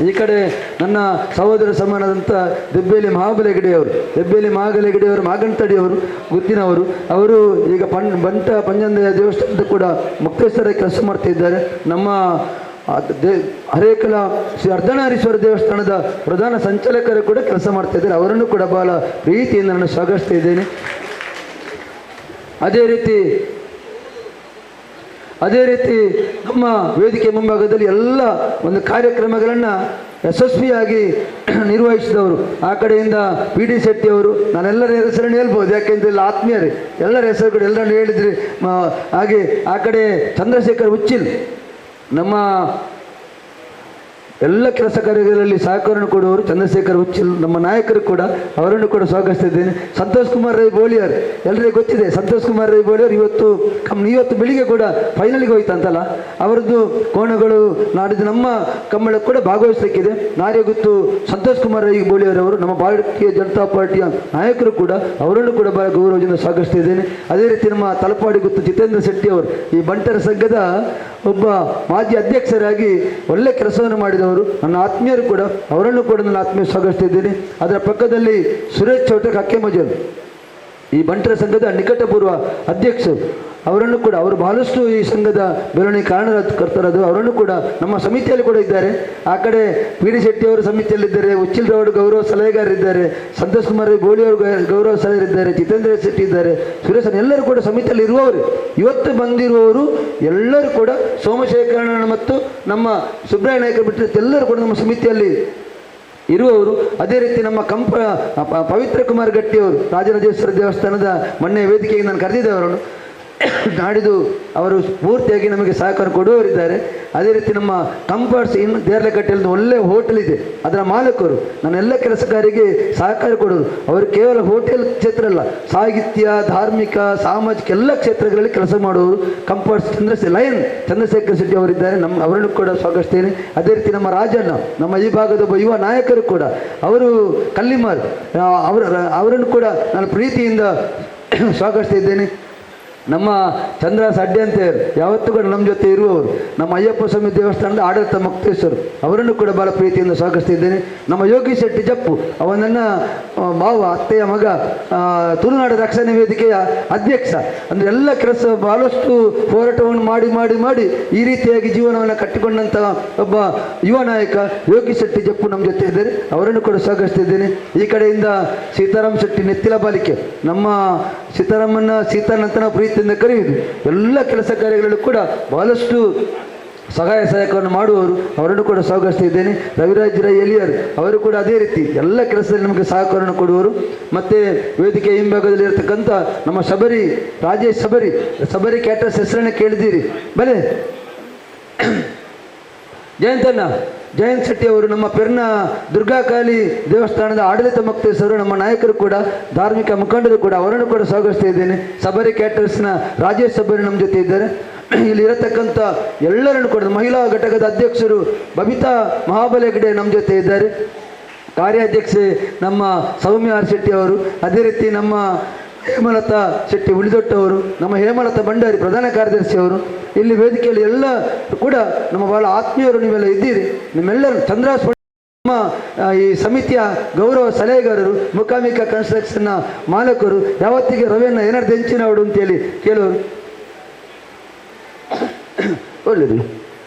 ಈ ಕಡೆ ನನ್ನ ಸಹೋದರ ಸಮಾನದಂಥ ದೆಬ್ಬೇಲಿ ಮಹಾಬಲಗಡೆಯವರು, ದೆಬ್ಬೇಲಿ ಮಹಾಬಲಗಡೆಯವರು ಮಾಗಂತಡಿಯವರು ಗುತ್ತಿನವರು, ಅವರು ಈಗ ಬಂಟ ಪಂಜಂದೆಯ ದೇವಸ್ಥಾನದ ಕೂಡ ಮುಕ್ತೇಶ್ವರ ಕೆಲಸ ಮಾಡ್ತಾ ಇದ್ದಾರೆ. ನಮ್ಮ ಹರೇಕಲ ಶ್ರೀ ಅರ್ಧನಾರೀಶ್ವರ ದೇವಸ್ಥಾನದ ಪ್ರಧಾನ ಸಂಚಾಲಕರು ಕೂಡ ಕೆಲಸ ಮಾಡ್ತಾ ಇದ್ದಾರೆ, ಅವರನ್ನು ಕೂಡ ಬಹಳ ಪ್ರೀತಿಯಿಂದ ನಾನು ಸ್ವಾಗತಿಸ್ತಾ ಇದ್ದೇನೆ. ಅದೇ ರೀತಿ ನಮ್ಮ ವೇದಿಕೆ ಮುಂಭಾಗದಲ್ಲಿ ಎಲ್ಲ ಒಂದು ಕಾರ್ಯಕ್ರಮಗಳನ್ನು ಯಶಸ್ವಿಯಾಗಿ ನಿರ್ವಹಿಸಿದವರು ಆ ಕಡೆಯಿಂದ ಪಿ ಡಿ ಶೆಟ್ಟಿಯವರು. ನಾನೆಲ್ಲರ ಹೆಸರನ್ನು ಹೇಳ್ಬೋದು, ಯಾಕೆಂದರೆ ಇಲ್ಲ ಆತ್ಮೀಯರೇ, ಎಲ್ಲರ ಹೆಸರುಗಳು ಎಲ್ಲರನ್ನು ಹೇಳಿದರೆ. ಹಾಗೆ ಆ ಕಡೆ ಚಂದ್ರಶೇಖರ್ ಉಚ್ಚಿಲ್ ನಮ್ಮ ಎಲ್ಲ ಕೆಲಸ ಕಾರ್ಯಗಳಲ್ಲಿ ಸಹಕಾರವನ್ನು ಕೊಡುವವರು ಚಂದ್ರಶೇಖರ್ ಉಚ್ಚಿಲ್ ನಮ್ಮ ನಾಯಕರು ಕೂಡ, ಅವರನ್ನು ಕೂಡ ಸ್ವಾಗತಿಸ್ತಿದ್ದೇನೆ. ಸಂತೋಷ್ ಕುಮಾರ್ ರೈ ಬೋಳಿಯರ್ ಎಲ್ಲರಿಗೂ ಗೊತ್ತಿದೆ, ಸಂತೋಷ್ ಕುಮಾರ್ ರೈ ಬೋಳಿಯರ್ ಇವತ್ತು ಇವತ್ತು ಬೆಳಿಗ್ಗೆ ಕೂಡ ಫೈನಲ್ಗೆ ಹೋಯ್ತಂತಲ್ಲ, ಅವರದ್ದು ಕೋಣಗಳು ನಾಡಿದ್ದು ನಮ್ಮ ಕಂಬಳ ಕೂಡ ಭಾಗವಹಿಸಲಿಕ್ಕಿದೆ. ನಾರ್ಯಗುತ್ತು ಸಂತೋಷ್ ಕುಮಾರ್ ರೈ ಬೋಳಿಯರ್ ಅವರು ನಮ್ಮ ಭಾರತೀಯ ಜನತಾ ಪಾರ್ಟಿಯ ನಾಯಕರು ಕೂಡ, ಅವರನ್ನು ಕೂಡ ಬಹಳ ಗೌರವದಿಂದ ಸ್ವಾಗತಿಸ್ತಿದ್ದೇನೆ. ಅದೇ ರೀತಿ ನಮ್ಮ ತಲಪಾಡಿ ಗುತ್ತು ಜಿತೇಂದ್ರ ಶೆಟ್ಟಿ ಅವರು ಈ ಬಂಟರ ಸಂಘದ ಒಬ್ಬ ಮಾಜಿ ಅಧ್ಯಕ್ಷರಾಗಿ ಒಳ್ಳೆ ಕೆಲಸವನ್ನು ಮಾಡಿದವರು, ನನ್ನ ಆತ್ಮೀಯರು ಕೂಡ, ಅವರನ್ನು ಕೂಡ ನನ್ನ ಆತ್ಮೀಯ ಸ್ವಾಗತಿಸ್ತಿದ್ದೇನೆ. ಅದರ ಪಕ್ಕದಲ್ಲಿ ಸುರೇಶ್ ಚೌಟಕ್ ಅಕ್ಕೆಮಜಲ್ ಈ ಬಂಟರ ಸಂಘದ ನಿಕಟಪೂರ್ವ ಅಧ್ಯಕ್ಷರು, ಅವರನ್ನು ಕೂಡ, ಅವರು ಬಹಳಷ್ಟು ಈ ಸಂಘದ ಬೆಳವಣಿಗೆ ಕಾರಣಕರ್ತರದು, ಅವರನ್ನು ಕೂಡ ನಮ್ಮ ಸಮಿತಿಯಲ್ಲಿ ಕೂಡ ಇದ್ದಾರೆ. ಆ ಕಡೆ ಪಿ ಡಿ ಶೆಟ್ಟಿಯವರು ಸಮಿತಿಯಲ್ಲಿದ್ದಾರೆ, ಉಚ್ಚಿಲ್ರವರು ಗೌರವ ಸಲಹೆಗಾರರಿದ್ದಾರೆ, ಸಂತೋಷ್ ಕುಮಾರ್ ಬೋಳಿಯವರು ಗೌರವ ಸಲಹೆಗಾರರಿದ್ದಾರೆ, ಜಿತೇಂದ್ರ ಶೆಟ್ಟಿ ಇದ್ದಾರೆ, ಸುರೇಶನ್ ಎಲ್ಲರೂ ಕೂಡ ಸಮಿತಿಯಲ್ಲಿ ಇರುವವರು. ಇವತ್ತು ಬಂದಿರುವವರು ಎಲ್ಲರೂ ಕೂಡ ಸೋಮಶೇಖರಣ್ಣ ಮತ್ತು ನಮ್ಮ ಸುಬ್ರಾಯ ನಾಯಕರು ಬಿಟ್ಟರೆ ಎಲ್ಲರೂ ಕೂಡ ನಮ್ಮ ಸಮಿತಿಯಲ್ಲಿ ಇರುವವರು. ಅದೇ ರೀತಿ ನಮ್ಮ ಕಂಪ ಪವಿತ್ರ ಕುಮಾರ್ ಗಟ್ಟಿಯವರು ರಾಜರಾಜೇಶ್ವರ ದೇವಸ್ಥಾನದ ಮೊನ್ನೆ ವೇದಿಕೆಗೆ ನಾನು ಕರೆದಿದ್ದೆ ಅವರನ್ನು, ನಾಡಿದ್ದು ಅವರು ಪೂರ್ತಿಯಾಗಿ ನಮಗೆ ಸಹಕಾರ ಕೊಡುವವರಿದ್ದಾರೆ. ಅದೇ ರೀತಿ ನಮ್ಮ ಕಂಫರ್ಟ್ಸ್ ಇನ್ ದೇರ್ಲಕಟ್ಟೆಯಲ್ಲಿ ಒಳ್ಳೆಯ ಹೋಟೆಲ್ ಇದೆ, ಅದರ ಮಾಲೀಕರು ನನ್ನೆಲ್ಲ ಕೆಲಸಗಾರಿಗೆ ಸಹಕಾರ ಕೊಡೋರು. ಅವರು ಕೇವಲ ಹೋಟೆಲ್ ಕ್ಷೇತ್ರ ಅಲ್ಲ, ಸಾಹಿತ್ಯ, ಧಾರ್ಮಿಕ, ಸಾಮಾಜಿಕ ಎಲ್ಲ ಕ್ಷೇತ್ರಗಳಲ್ಲಿ ಕೆಲಸ ಮಾಡುವವರು. ಕಂಫರ್ಟ್ಸ್ ಲಯನ್ ಚಂದ್ರಶೇಖರ್ ಶೆಟ್ಟಿ ಅವರಿದ್ದಾರೆ, ಅವರನ್ನು ಕೂಡ ಸ್ವಾಗತಿಸ್ತೇನೆ. ಅದೇ ರೀತಿ ನಮ್ಮ ರಾಜಣ್ಣ, ನಮ್ಮ ಈ ಭಾಗದ ಒಬ್ಬ ಯುವ ನಾಯಕರು ಕೂಡ, ಅವರು ಕಲ್ಲಿಮಾರ್, ಅವರನ್ನು ಕೂಡ ನಾನು ಪ್ರೀತಿಯಿಂದ ಸ್ವಾಗತಿಸ್ತಿದ್ದೇನೆ. ನಮ್ಮ ಚಂದ್ರ ಸಡ್ಡೆ ಅಂತ ಯಾವತ್ತೂ ಕೂಡ ನಮ್ಮ ಜೊತೆ ಇರುವವರು, ನಮ್ಮ ಅಯ್ಯಪ್ಪ ಸ್ವಾಮಿ ದೇವಸ್ಥಾನದ ಆಡಳಿತ ಮುಕ್ತೇಶ್ವರು, ಅವರನ್ನು ಕೂಡ ಬಹಳ ಪ್ರೀತಿಯಿಂದ ಸ್ವಾಗತಿಸ್ತಿದ್ದೇನೆ. ನಮ್ಮ ಯೋಗಿ ಶೆಟ್ಟಿ ಜಪ್ಪು, ಅವನನ್ನು ಮಾವ, ಅತ್ತೆಯ ಮಗ, ತುಳುನಾಡು ರಕ್ಷಣಾ ವೇದಿಕೆಯ ಅಧ್ಯಕ್ಷ. ಅಂದರೆ ಎಲ್ಲ ಕೆಲಸ ಬಹಳಷ್ಟು ಹೋರಾಟವನ್ನು ಮಾಡಿ ಮಾಡಿ ಮಾಡಿ ಈ ರೀತಿಯಾಗಿ ಜೀವನವನ್ನು ಕಟ್ಟಿಕೊಂಡಂಥ ಒಬ್ಬ ಯುವ ನಾಯಕ ಯೋಗಿ ಶೆಟ್ಟಿ ಜಪ್ಪು ನಮ್ಮ ಜೊತೆ ಇದ್ದಾರೆ, ಅವರನ್ನು ಕೂಡ ಸ್ವಾಗತಿಸ್ತಿದ್ದೇನೆ. ಈ ಕಡೆಯಿಂದ ಸೀತಾರಾಮ್ ಶೆಟ್ಟಿ ನೆತ್ತಿಲ ಬಾಲಿಕೆ, ನಮ್ಮ ಸೀತಾರಾಮನ್ನ ಸೀತಾನಂತನ ಪ್ರೀತಿಯಿಂದ ಕರೆಯುವುದು, ಎಲ್ಲ ಕೆಲಸ ಕಾರ್ಯಗಳಲ್ಲೂ ಕೂಡ ಬಹಳಷ್ಟು ಸಹಾಯ ಸಹಾಯಕವನ್ನು ಮಾಡುವವರು, ಅವರನ್ನು ಕೂಡ ಸ್ವಾಗತಿಸ್ತಿದ್ದೇನೆ. ರವಿರಾಜ್ ರೈ ಎಲಿಯರ್ ಅವರು ಕೂಡ ಅದೇ ರೀತಿ ಎಲ್ಲ ಕೆಲಸದಲ್ಲಿ ನಮಗೆ ಸಹಕಾರವನ್ನು ಕೊಡುವರು. ಮತ್ತು ವೇದಿಕೆ ಹಿಂಭಾಗದಲ್ಲಿ ಇರತಕ್ಕಂಥ ನಮ್ಮ ಶಬರಿ, ರಾಜೇಶ್ ಶಬರಿ, ಶಬರಿ ಕ್ಯಾಟರ್ಸ್ ಹೆಸರನ್ನು ಕೇಳಿದ್ದೀರಿ ಬಲೆ. ಜಯಂತಣ್ಣ, ಜಯಂತ್ ಶೆಟ್ಟಿ ಅವರು ನಮ್ಮ ಪೆರ್ನ ದುರ್ಗಾಕಾಳಿ ದೇವಸ್ಥಾನದ ಆಡಳಿತ ಮುಕ್ತೇಶ್ವರು, ನಮ್ಮ ನಾಯಕರು ಕೂಡ, ಧಾರ್ಮಿಕ ಮುಖಂಡರು ಕೂಡ, ಅವರನ್ನು ಕೂಡ ಸ್ವಾಗತಿಸ್ತಾ ಇದ್ದೇನೆ. ಶಬರಿ ಕ್ಯಾಟರ್ಸ್ನ ರಾಜೇಶ್ ಶಬರಿ ನಮ್ಮ ಜೊತೆ ಇದ್ದಾರೆ. ಇಲ್ಲಿ ಇರತಕ್ಕಂಥ ಎಲ್ಲರನ್ನು ಕೂಡ, ಮಹಿಳಾ ಘಟಕದ ಅಧ್ಯಕ್ಷರು ಬಬಿತಾ ಮಹಾಬಲಗಡೆ ನಮ್ಮ ಜೊತೆ ಇದ್ದಾರೆ. ಕಾರ್ಯಾಧ್ಯಕ್ಷೆ ನಮ್ಮ ಸೌಮ್ಯ ಆರ್ ಶೆಟ್ಟಿ ಅವರು, ಅದೇ ರೀತಿ ನಮ್ಮ ಹೇಮಲತಾ ಶೆಟ್ಟಿ ಉಳಿದೊಟ್ಟವರು, ನಮ್ಮ ಹೇಮಲತಾ ಭಂಡಾರಿ ಪ್ರಧಾನ ಕಾರ್ಯದರ್ಶಿ ಅವರು, ಇಲ್ಲಿ ವೇದಿಕೆಯಲ್ಲಿ ಎಲ್ಲ ಕೂಡ ನಮ್ಮ ಬಹಳ ಆತ್ಮೀಯರು ನೀವೆಲ್ಲ ಇದ್ದೀರಿ. ನಿಮ್ಮೆಲ್ಲರೂ ಚಂದ್ರಾಸ್ ನಮ್ಮ ಈ ಸಮಿತಿಯ ಗೌರವ ಸಲಹೆಗಾರರು, ಮುಖಾಮಿಕ ಕನ್ಸ್ಟ್ರಕ್ಷನ್ನ ಮಾಲಕರು, ಯಾವತ್ತಿಗೆ ರವಿಯನ್ನ ಏನಾದ್ರು ಹೆಂಚಿನವರು ಅಂತೇಳಿ ಕೇಳೋರು. ಒಳ್ಳೆಯದು.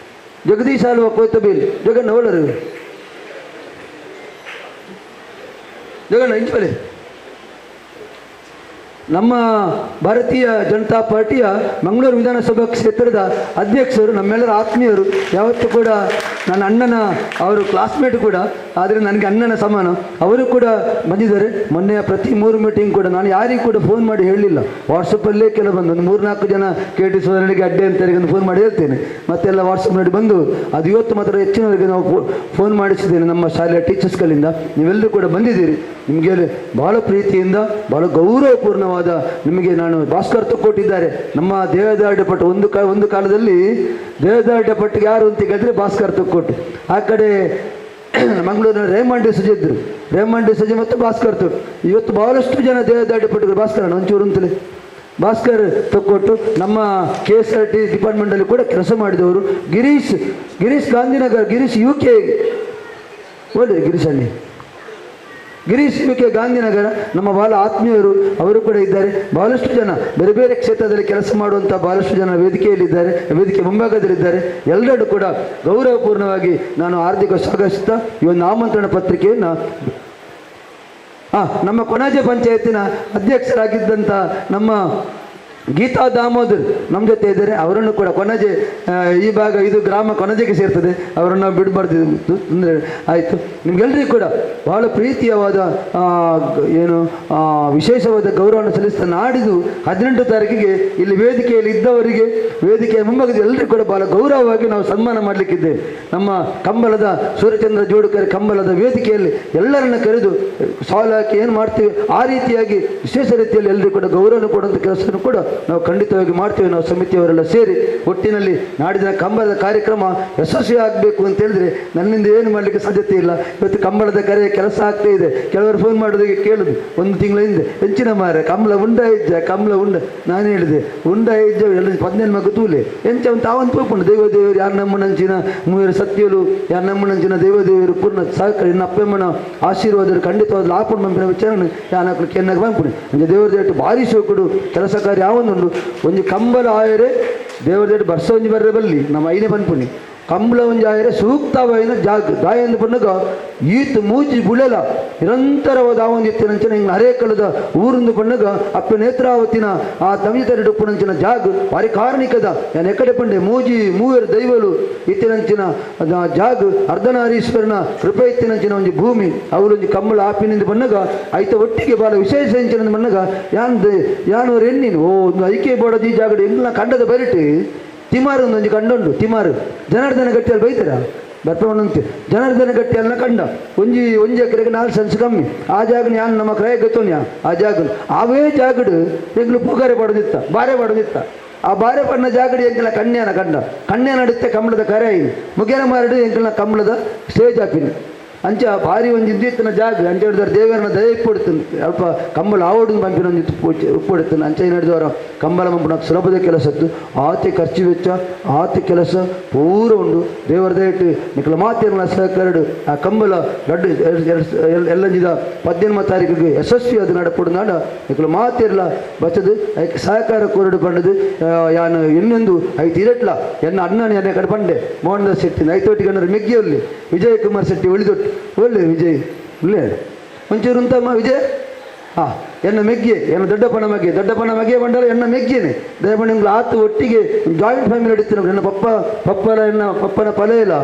ಜಗದೀಶ್ ಆಲ್ವ ಕೋತಬೇಲ್ ಜಗನ್ನ ಒಳ್ಳೆಯದು. ಜಗನ್ನ ಇಂಚುವಲೆ ನಮ್ಮ ಭಾರತೀಯ ಜನತಾ ಪಾರ್ಟಿಯ ಮಂಗಳೂರು ವಿಧಾನಸಭಾ ಕ್ಷೇತ್ರದ ಅಧ್ಯಕ್ಷರು, ನಮ್ಮೆಲ್ಲರ ಆತ್ಮೀಯರು, ಯಾವತ್ತೂ ಕೂಡ ನನ್ನ ಅಣ್ಣನ ಅವರು ಕ್ಲಾಸ್ಮೇಟ್ ಕೂಡ, ಆದರೆ ನನಗೆ ಅಣ್ಣನ ಸಮಾನ, ಅವರು ಕೂಡ ಬಂದಿದ್ದಾರೆ. ಮೊನ್ನೆಯ ಪ್ರತಿ 3 ಮೀಟಿಂಗ್ ಕೂಡ ನಾನು ಯಾರಿಗೂ ಕೂಡ ಫೋನ್ ಮಾಡಿ ಹೇಳಲಿಲ್ಲ, ವಾಟ್ಸಪ್ಪಲ್ಲೇ ಕೆಲವು ಬಂದು ಒಂದು 3-4 ಜನ ಕೆ ಟಿ ಸೋದರನಿಗೆ ಅಡ್ಡೆ ಅಂತ ಒಂದು ಫೋನ್ ಮಾಡಿ ಹೇಳ್ತೇನೆ, ಮತ್ತೆಲ್ಲ ವಾಟ್ಸಪ್ ಮಾಡಿ ಬಂದು ಅದು ಇವತ್ತು ಮಾತ್ರ ಹೆಚ್ಚಿನವರಿಗೆ ನಾವು ಫೋನ್ ಮಾಡಿಸಿದ್ದೇನೆ ನಮ್ಮ ಶಾಲೆಯ ಟೀಚರ್ಸ್ಗಳಿಂದ. ನೀವೆಲ್ಲರೂ ಕೂಡ ಬಂದಿದ್ದೀರಿ, ನಿಮಗೆ ಭಾಳ ಪ್ರೀತಿಯಿಂದ ಭಾಳ ಗೌರವಪೂರ್ಣವಾದ ನಿಮಗೆ ನಾನು ಭಾಸ್ಕರ್ ತಕ್ಕೊಟ್ಟಿದ್ದಾರೆ. ನಮ್ಮ ದೇಹದಾರ್ಢ್ಯ ಪಟ್ಟು ಒಂದು ಕಾಲದಲ್ಲಿ ದೇಹದಾರ್ಢ್ಯ ಪಟ್ಟಿಗೆ ಯಾರು ಅಂತ ಕೇಳಿದ್ರೆ ಭಾಸ್ಕರ್ ತೊಕ್ಕೊಟ್ಟು. ಆ ಕಡೆ ಮಂಗಳೂರಿನ ರೇಮಂಡ್ ಡಿಸೋಜ ಇದ್ದರು, ರೇಮಂಡ್ ಡಿಸೋಜ ಮತ್ತು ಭಾಸ್ಕರ್ ತೊಟ್ಟು. ಇವತ್ತು ಭಾಳಷ್ಟು ಜನ ದೇಹದಾರ್ಢ್ಯ ಪಟ್ಟರು. ಭಾಸ್ಕರ್ ಒಂಚೂರು ಅಂತಲೇ ಭಾಸ್ಕರ್ ತೊಕ್ಕೊಟ್ಟು ನಮ್ಮ KSRT ಡಿಪಾರ್ಟ್ಮೆಂಟಲ್ಲಿ ಕೂಡ ಕೆಲಸ ಮಾಡಿದವರು. ಗಿರೀಶ್ ಗಿರೀಶ್ ಗಾಂಧಿನಗರ್, ಗಿರೀಶ್ UK ಒಳ್ಳೆ ಗಿರೀಶ್ ಅಲ್ಲಿ, ಗಿರೀಶ್ UK Gandhinagar ನಮ್ಮ ಬಹಳ ಆತ್ಮೀಯರು, ಅವರು ಕೂಡ ಇದ್ದಾರೆ. ಬಹಳಷ್ಟು ಜನ ಬೇರೆ ಬೇರೆ ಕ್ಷೇತ್ರದಲ್ಲಿ ಕೆಲಸ ಮಾಡುವಂಥ ಬಹಳಷ್ಟು ಜನ ವೇದಿಕೆಯಲ್ಲಿದ್ದಾರೆ, ವೇದಿಕೆ ಮುಂಭಾಗದಲ್ಲಿದ್ದಾರೆ. ಎಲ್ಲರೂ ಕೂಡ ಗೌರವಪೂರ್ಣವಾಗಿ ನಾನು ಹಾರ್ದಿಕ ಸ್ವಾಗತಿಸುತ್ತಾ ಈ ಒಂದು ಆಮಂತ್ರಣ ಪತ್ರಿಕೆಯನ್ನು ನಮ್ಮ ಕೊಣಾಜೆ ಪಂಚಾಯತಿನ ಅಧ್ಯಕ್ಷರಾಗಿದ್ದಂಥ ನಮ್ಮ ಗೀತಾ ದಾಮೋದರ್ ನಮ್ಮ ಜೊತೆ ಇದ್ದಾರೆ. ಅವರನ್ನು ಕೂಡ ಕೊಣಾಜೆ ಈ ಭಾಗ ಇದು ಗ್ರಾಮ ಕೊಣಾಜೆಗೆ ಸೇರ್ತದೆ, ಅವರನ್ನು ಬಿಡಬಾರ್ದು ಅಂದರೆ ಆಯಿತು. ನಿಮಗೆಲ್ಲರಿಗೂ ಕೂಡ ಬಹಳ ಪ್ರೀತಿಯವಾದ ಏನು ವಿಶೇಷವಾದ ಗೌರವವನ್ನು ಸಲ್ಲಿಸ್ತಾ ನಾಡಿದ್ದು 18 ತಾರೀಕಿಗೆ ಇಲ್ಲಿ ವೇದಿಕೆಯಲ್ಲಿ ಇದ್ದವರಿಗೆ, ವೇದಿಕೆಯ ಮುಂಭಾಗದ ಎಲ್ಲರಿಗೂ ಕೂಡ ಬಹಳ ಗೌರವವಾಗಿ ನಾವು ಸನ್ಮಾನ ಮಾಡಲಿಕ್ಕಿದ್ದೇವೆ. ನಮ್ಮ ಕಂಬಳದ ಸೂರ್ಯಚಂದ್ರ ಜೋಡುಕರೆ ಕಂಬಳದ ವೇದಿಕೆಯಲ್ಲಿ ಎಲ್ಲರನ್ನು ಕರೆದು ಸಾಲು ಹಾಕಿ ಏನು ಮಾಡ್ತೀವಿ ಆ ರೀತಿಯಾಗಿ ವಿಶೇಷ ರೀತಿಯಲ್ಲಿ ಎಲ್ಲರಿಗೂ ಕೂಡ ಗೌರವ ಕೊಡುವಂಥ ಕೆಲಸವನ್ನು ಕೂಡ ನಾವು ಖಂಡಿತವಾಗಿ ಮಾಡ್ತೇವೆ. ನಾವು ಸಮಿತಿಯವರೆಲ್ಲ ಸೇರಿ ಒಟ್ಟಿನಲ್ಲಿ ನಾಡಿನ ಕಂಬಳದ ಕಾರ್ಯಕ್ರಮ ಯಶಸ್ವಿ ಆಗಬೇಕು ಅಂತ ಹೇಳಿದ್ರೆ ನನ್ನಿಂದ ಏನು ಮಾಡಲಿಕ್ಕೆ ಸಾಧ್ಯತೆ ಇಲ್ಲ. ಇವತ್ತು ಕಂಬಳದ ಕರೆಯ ಕೆಲಸ ಆಗ್ತಾ ಇದೆ. ಕೆಲವರು ಫೋನ್ ಮಾಡೋದಕ್ಕೆ ಕೇಳುದು ಒಂದು ತಿಂಗಳ ಹಿಂದೆ, ಹೆಚ್ಚಿನ ಮಾರೆ ಕಂಬಳ ಉಂಡ ಇಜ್ಜ ಕಂಬಳ ಉಂಡ. ನಾನು ಹೇಳಿದೆ ಉಂಡ ಇಜ್ಜ ಎಲ್ಲ 15 ಮಗು ತೂಲೆ ಎಂಚ ಒಂದು ತಾವೊಂದು ಪೋಪುಂಡು. ದೇವ ದೇವರು ಯಾರು ನಮ್ಮನಂಚಿನ ಮೂವರು ಸತ್ಯಲು ಯಾರು ನಮ್ಮನಂಚಿನ ದೇವ ದೇವರು ಪೂರ್ಣ ಸಹಕಾರ ಇನ್ನು ಅಪ್ಪಮ್ಮನ ಆಶೀರ್ವಾದರು ಖಂಡಿತವಾದ ಲಾಪುಂಡು ಮಂಪಿನ ವಿಚಾರಣೆ ಯಾನಕ್ಲು ಕೆನ್ನಾಗ ಬಂಪುಣಿ ಅಂಚೆ ದೇವರ ದೇಟು ಭಾರಿ ಶೋಕುಡು ಕೆಲಸ ಕಾರ್ಯ ಯಾವೊಂದುಂಡು. ಒಂಜಿ ಕಂಬಳ ಆಯರೆ ದೇವರ ದೇಟು ಬರ್ಸ ಒಂಜಿ ಬರ್ರೆ ಬಲ್ಲಿ ನಮ್ಮ ಐನೇ ಪನ್ಪುಣಿ ಕಂಬಳ ಒಂಜಿ ಆಯರೆ ಸೂಕ್ತವಾಯಿನ ಜಾಗ ದಾಯಂದು ಪಣ್ಣಗ ಈತ್ ಮೂಜಿ ಬುಳೆಲ ನಿರಂತರವಾದ ಆವೊಂದು ಇತ್ತಿನಂಚಿನ ಹಿಂಗೆ ಅರೇಕಳದ ಊರುಂದು ಪಣ್ಣಗ ಅಪ್ಪ ನೇತ್ರಾವತಿನ ಆ ತಮಿತರಿ ಡುಪ್ಪುನಂಚಿನ ಜಾಗ ಭಾರಿ ಕಾರಣಿಕದ ಯಾನ್ ಎಕಡೆ ಪಂಡೆ ಮೂಜಿ ಮೂವರು ದೈವಲು ಇತ್ತಿನಂಚಿನ ಜಾಗ ಅರ್ಧನಾರೀಶ್ವರನ ಕೃಪೆ ಇತ್ತಿನಂಚಿನ ಒಂಜಿ ಭೂಮಿ ಅವರೊಂಜಿ ಕಂಬಳ ಆಪಿನಿಂದ ಬಣ್ಣಗ ಐತ ಒಟ್ಟಿಗೆ ಬಾಲ ವಿಶೇಷ ಎಂಚಿನ ಬಣ್ಣಗ ಯಾನ್ ಯಾನೋರು ಎಣ್ಣಿನ ಓ ಒಂದು ಐಕೆ ಬೋಡದ ಈ ಜಾಗಡು ಎಂಗ್ಲ ಕಂಡದ ಬರಿಟಿ ತಿಮಾರು ಒಂದೊಂದು ಕಂಡುಂಡು. ತಿಮಾರು ಜನಾರ್ದನ ಗಟ್ಟಿಯಲ್ಲಿ ಬೈತಾರ ಬರ್ಪವನಂತೆ ಜನಾರ್ದನ ಗಟ್ಟಿಯನ್ನ ಕಂಡ ಒಂಜಿ ಒಂಜಿ ಎಕರೆಗೆ 4 ಸೆನ್ಸ್ ಕಮ್ಮಿ ಆ ಜಾಗ ಯಾನ್ ನಮ್ಮ ಕ್ರಯ ಗೊತ್ತೋನ್ಯಾ ಆ ಜಾಗ ಅವೇ ಜಾಗಡು ಎಂಗ್ಲು ಪೂಗಾರೆ ಪಡೆದಿತ್ತ ಬಾರೆ ಪಡೆದಿತ್ತ ಆ ಬಾರೆ ಪಣ್ಣ ಜಾಗಡು ಎಂಕಲ ಕನ್ಯಾನ ಕಂಡ ಕನ್ಯಾ ನಡುತ್ತೆ ಕಂಬಳದ ಕರೆ ಮುಗೇನ ಮಾರಡು ಎಂಕಲ್ನ ಕಂಬಳದ ಸ್ಟೇಜ್ ಹಾಕಿನಿ ಅಂಚ ಭಾರಿ ಒಂಜಿ ಇದ್ದಿತ್ತಿನ ಜಾಗ ಅಂಚ ಹಿಡಿದವರು ದೇವರನ್ನ ದಯ ಇಪ್ಪೊಡ್ತೀನಿ ಅಲ್ಪ ಕಂಬಳ ಆವಡು ಪಂಪಿನ ಒಂಜಿ ಉಪ್ಪೊಡ್ತೀನಿ ಅಂಚ ಹಿಡಿದವರ ಕಂಬಳ ಮಂಪುನ ಸುಲಭದ ಕೆಲಸದ್ದು ಆತಿ ಖರ್ಚು ವೆಚ್ಚ ಆತಿ ಕೆಲಸ ಪೂರ ಉಂಡು. ದೇವರ ದಯಟ್ಟು ನಿಖಲ ಮಾತಿನ ಸಹಕಾರಡು ಆ ಕಂಬಳ ಲಡ್ಡು ಎಲ್ಲಂಜಿದ 18 ತಾರೀಕಿಗೆ ಯಶಸ್ವಿ ಅದು ನಡಪಡು ನಾಡ ನಿಖಲ ಮಾತಿರಲ ಬಚ್ಚದು ಐಕ್ ಸಹಕಾರ ಕೋರಡು ಪಂಡದು ಯಾನು ಇನ್ನೊಂದು ಐತು ಇರಟ್ಲ ಎನ್ನ ಅಣ್ಣನ ಎನ್ನ ಕಡೆ ಪಂಡೆ ಮೋಹನ್ ದಾಸ್ ಶೆಟ್ಟಿ ಐತೋಟಿ ಗಣ್ಣರು ಮೆಗ್ಗಿಯಲ್ಲಿ ವಿಜಯ್ ಕುಮಾರ್ ಶೆಟ್ಟಿ ಒಳಿದೊಟ್ಟು ಒಳ್ಳೆ ವಿಜಯ್ ಒಳ್ಳೆ ಒಂಚೂರು ಉಂತಮ್ಮ ವಿಜಯ್ ಹಾಂ ಎನ್ನ ಮೆಗ್ಗೆ ಎನ್ನ ದೊಡ್ಡಪ್ಪನ ಮಗೆ ದೊಡ್ಡಪ್ಪನ ಮಗೆ ಬಂಡಲ ಎನ್ನ ಮೆಗ್ಗೇನೆ ದಯಪಣ್ಣ ಆತು ಒಟ್ಟಿಗೆ ಜಾಯಿಂಟ್ ಫ್ಯಾಮಿಲಿ ನಡೀತಾರೆ. ಎನ್ನ ಪಪ್ಪ ಪಪ್ಪನ ಎನ್ನ ಪಪ್ಪನ ಫಲ ಇಲ್ಲ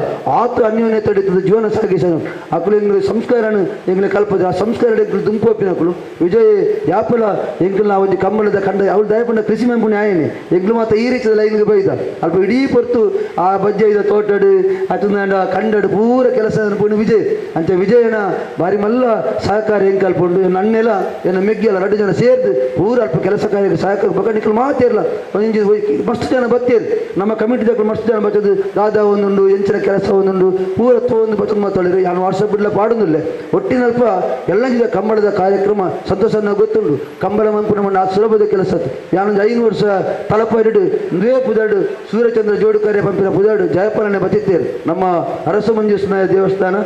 ಆತು ಅನ್ಯೋನ್ಯ ತಡೀತದೆ ಜೀವನ ಸಾಗಿಸನು ಅಕುಲು ಎಂಗ್ಲು ಸಂಸ್ಕಾರನು ಎಂಗ್ಲು ಕಲ್ಪದ ಆ ಸಂಸ್ಕಾರ ಎಂಗ್ಲು ದುಂಪೋಪಿನ ಅಕುಲು ವಿಜಯ್ ಯಾಪಲ ಎಂಗ್ಲು ನಾವು ಒಂಜಿ ಕಂಬಳದ ಕಂಡ ಅವಳು ದಯಪಣ್ಣ ಕೃಷಿ ಮಂಪುಣಿ ಆಯನೆ ಎಂಗ್ಲು ಮಾತ್ರ ಈ ರೀತಿಯ ಲೈನ್ಗೆ ಬೈದ ಅಲ್ಪ ಇಡೀ ಪೊರ್ತು ಆ ಬಜ್ಜೆ ಇದ ತೋಟಡು ಅತುಂದ ಕಂಡಡು ಪೂರ ಕೆಲಸ ಪುಣಿ ವಿಜಯ್ ಅಂತ ವಿಜಯನ ಭಾರಿ ಮಲ್ಲ ಸಹಕಾರ ಹೆಂಗೆ ಕಲ್ಪುಂಡು ಎನ್ನ ಅಣ್ಣೆಲ ಎನ್ನ ಮೆಗ್ಗೆ ಒಂಜಿ ಅಲ್ಲ ರಡ್ಡು ಜನ ಸೇರ್ದು ಊರು ಅಲ್ಪ ಕೆಲಸ ಕಾರ್ಯಕ್ಕೆ ಸಹಾಯಕ ಬೊಕ ನಿಕುಲು ಮಾತಿರಲ್ಲ ಒಂಜಿ ಮಸ್ತ್ ಜನ ಬತ್ತೀರು ನಮ್ಮ ಕಮಿಟಿ ಮಸ್ತ್ ಜನ ಬತ್ತದು ದಾದಾ ಒಂದುಂಡು ಎಂಚಿನ ಕೆಲಸ ಒಂದುಂಡು ಪೂರ ತೋಂದು ಬತ್ತದು ಮಾತಾಡಿರು ಯಾನು ವಾಟ್ಸಪ್ ಬಿಡ್ಲ ಪಾಡೊಂದಿಲ್ಲ ಒಟ್ಟಿನಲ್ಪ ಎಲ್ಲ ಜಿದ ಕಂಬಳದ ಕಾರ್ಯಕ್ರಮ ಸಂತೋಷನ ಗೊತ್ತುಂಡು ಕಂಬಳ ಮಂಪುನ ಮಣ್ಣ ಆ ಸುಲಭದ ಕೆಲಸ ಯಾನೊಂದು 5 ವರ್ಷ ತಲಪರಿಡು ದ್ವೇ ಪುದಾಡು ಸೂರ್ಯಚಂದ್ರ ಜೋಡುಕಾರ್ಯ ಪಂಪಿನ ಪುದಾಡು ಜಯಪಾಲನೆ ಬತ್ತಿತ್ತೇರು ನಮ್ಮ ಅರಸು ಮಂಜೇಶ್ವರ ದೇವಸ್ಥಾನ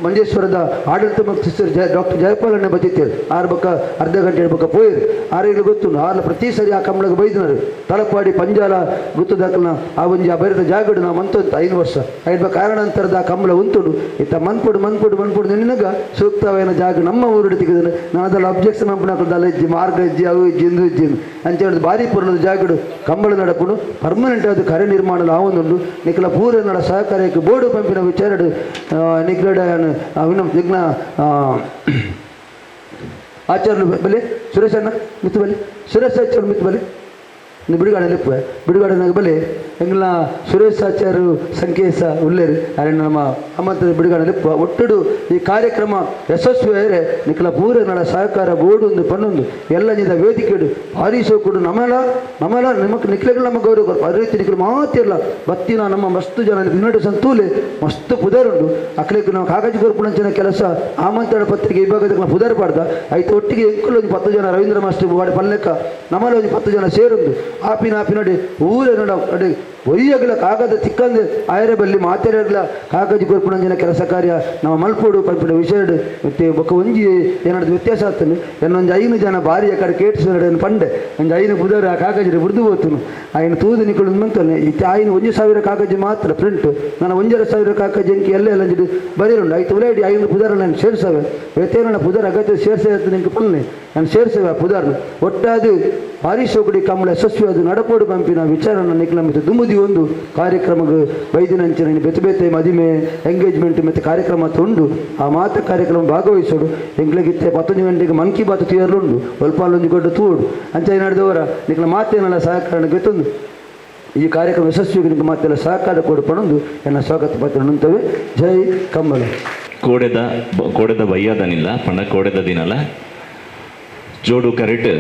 ಮಂಜೇಶ್ವರದ ಆಡಳಿತ ಮುಖ್ಯಸ್ಥರು ಡಾಕ್ಟರ್ ಜಯಪಾಲನೆ ಬತ್ತಿತ್ತೇರು ಆರು ಬಕ್ಕ ಅರ್ಧ ಗಂಟೆ ಬಕ್ಕ ಪೋಯಿರು ಆರಿಗೆ ಗೊತ್ತುಂಡು ಆರ್ಲ ಪ್ರತಿ ಸರಿ ಆ ಕಂಬಳಗೆ ಬೈದಿನಾರು ತಲಪಾಡಿ ಪಂಜಾಲ ಗುತ್ತದಾಕಲ್ನ ಆ ಒಂಜಿ ಆ ಬೈರದ ಜಾಗಡು ನಾವು ಮಂತೊಂತು 5 ವರ್ಷ ಐದು ಕಾರಣಾಂತರದ ಆ ಕಂಬಳ ಉಂಟುಂಡು ಇತ್ತ ಮನ್ಪೊಡು ಮನ್ಪೊಡು ಮನ್ಪೊಡು ನಿನಗ ಸೂಕ್ತವಾದ ಜಾಗ ನಮ್ಮ ಊರುಡು ತೆಗೆದು ನಾನು ಅದೆಲ್ಲ ಅಬ್ಜೆಕ್ಷನ್ ಮಂಪುನ ಇಜ್ಜಿ ಮಾರ್ಗ ಇಜ್ಜಿ ಅವು ಇಜ್ಜಿ ಇಂದು ಇಜ್ಜಿ ಅಂತ ಹೇಳಿದ್ ಭಾರಿ ಪೊರ್ಲದ ಜಾಗಡು ಕಂಬಳ ನಡಪುಡು ಪರ್ಮನೆಂಟ್ ಆದ ಕರೆ ನಿರ್ಮಾಣ ಆವೊಂದುಂಡು ನಿಕಲ ಪೂರ ನಡ ಸಹಕಾರ್ಯಕ್ಕೆ ಬೋರ್ಡು ಪಂಪಿನ ವಿಚಾರಡು ನಿಕ್ಲಡ ವಿಘ್ನ ಆಚಾರ್ಯ ಬಲೆ ಸುರೇಶ್ ಅಣ್ಣ ಮಿತ್ತು ಬಲೆ ಸುರೇಶ್ ಆಚಾರ್ಯ ಮಿತ್ತು ಬಲೆ ನೀವು ಬಿಡುಗಡೆ ಲೆಪ್ಪ ಬಿಡುಗಡೆನಾಗ ಬಲೆ ಎಂಗ್ಲ ಸುರೇಶ್ ಆಚಾರ್ಯ ಸಂಕೇಶ ಉಲ್ಲೇರು ಅರೆ ನಮ್ಮ ಅಮ್ಮಂತರ ಬಿಡುಗಡೆ ಲೆಪ್ಪ ಒಟ್ಟುಡು ಈ ಕಾರ್ಯಕ್ರಮ ಯಶಸ್ವಿ ನಿಕಲ ಪೂರ ನಡ ಸಹಕಾರ ಬೋರ್ಡು ಒಂದು ಪನ್ನೊಂದು ಎಲ್ಲ ನಿದ ವೇದಿಕೆಡು ಭಾರಿ ಸೋಕುಡು ನಮಲ ನಮಲ ನಿಮಕ್ ನಿಕ್ಲೆಗಳು ನಮ್ಮ ಗೌರವ ಅದೇ ರೀತಿ ನಿಕ್ಲು ಮಾತಿರಲ್ಲ ಬತ್ತಿನ ನಮ್ಮ ಮಸ್ತು ಜನ ಇನ್ವಿಟೇಷನ್ ತೂಲೆ ಮಸ್ತ್ ಪುದರುಂಡು ಅಕ್ಲೆಗ್ ನಾವು ಕಾಗಜಿ ಕೊರ್ಪುಣಂಚಿನ ಕೆಲಸ ಆಮಂತ್ರಣ ಪತ್ರಿಕೆ ವಿಭಾಗದ ಪುದರ್ ಪಾಡ್ದ ಐತು ಒಟ್ಟಿಗೆ ಎಂಕುಲು ಒಂದು 10 ಜನ ರವೀಂದ್ರ ಮಾಸ್ಟರ್ ವಾಡಿ ಪಲ್ಲೆಕ್ಕ ನಮ್ಮಲ್ಲಿ ಒಂದು 10 ಜನ ಸೇರುಂಡು ಆಪಿನ ಆಪಿನಡಿ ಊರೇ ನೋಡ ಅಡಿ ಒಯ್ಯಗಲ ಕಾಗದ ತಿಕ್ಕಂದು ಆಯರ ಬಲ್ಲಿ ಮಾತೆರಗಲ ಕಾಗಜಿ ಕೊರ್ಪುಣಂಚಿನ ಕೆಲಸ ಕಾರ್ಯ ನಮ್ಮ ಮಲ್ಪೋಡು ಪಲ್ಪಿನ ವಿಷಯ ಮತ್ತೆ ಬೊಕ್ಕ ಒಂಜಿ ಏನಾದ್ರು ವ್ಯತ್ಯಾಸ ಆಗ್ತಾನೆ എന്നೊಂದು 5 ಜನ ಭಾರಿ ಕಡೆ ಕೇಟಿಸ ಪಂಡೆ ಒಂದು 5 ಬುಧರ ಆ ಕಾಗಜಿ ಬುಡ್ದು ಹೋಗ್ತಾನು ಆಯ್ನ ತೂದು ನಿಕ್ಕಳು ಮಂತಾನೆ ಇತ್ತೆ ಆಯ್ನ 1000 ಕಾಗಜಿ ಮಾತ್ರ ಪ್ರಿಂಟ್ ನಾನು 1500 ಕಾಗಜಿ ಅಂಕಿ ಎಲ್ಲ ಎಲ್ಲ ಬರೀರುಂಡು ಐತು ಉಲೈಡಿ 5 ಪುದರ ನಾನು ಸೇರ್ಸವೆ ವ್ಯತ್ಯೇನ ಪುದರ ಅಗತ್ಯ ಸೇರ್ಸೆ ನಿಂಗೆ ಪಲ್ಲೆ ನಾನು ಸೇರ್ಸವೆ ಆ ಪುದರ್ನ ಒಟ್ಟಾದು ಭಾರಿ ಸೋಕುಡಿ ಕಂಬಳ ಯಶಸ್ವಿ ಅದು ನಡಪೋಡು ಪಂಪಿನ ವಿಚಾರನ ನಿಕ್ಲ ದುಂಬುದಿ ಒಂದು ಕಾರ್ಯಕ್ರಮಕ್ಕೆ ಬೈದಿನಂಚಿನ ಬೆತೆ ಬೆತೆ ಮದಿಮೆ ಎಂಗೇಜ್ಮೆಂಟ್ ಮತ್ತು ಕಾರ್ಯಕ್ರಮ ತುಂಡು ಆ ಮಾತ ಕಾರ್ಯಕ್ರಮ ಭಾಗವಹಿಸೋಡು ಎಂಗ್ಲಿಗಿತ್ತೆ 19 ಗಂಟೆಗೆ ಮನ್ ಕಿ ಬಾತ್ ತೀರಲುಂಡು ಒಲ್ಪಾಲೊಂದು ಗೊಡ್ಡು ತೂಡು ಅಂಚೆ ನಡೆದವರ ನಿಕ್ಲ ಮಾತೇನಲ್ಲ ಸಹಕಾರ ಗೊತ್ತೊಂದು ಈ ಕಾರ್ಯಕ್ರಮ ಯಶಸ್ವಿಗೆ ನಿಮಗೆ ಮಾತೆಲ್ಲ ಸಹಕಾರ ಕೊಡು ಪಣೊಂದು ಎನ್ನ ಸ್ವಾಗತ ಪತ್ರ ನುಂತವೆ. ಜೈ ಕಂಬಳ. ಕೋಡೆದ ಕೋಡೆದ ಬಯ್ಯದನಿಲ್ಲ ಪಂಡ ಕೋಡೆದ ದಿನಲ್ಲ ಜೋಡು ಕರೆಟ್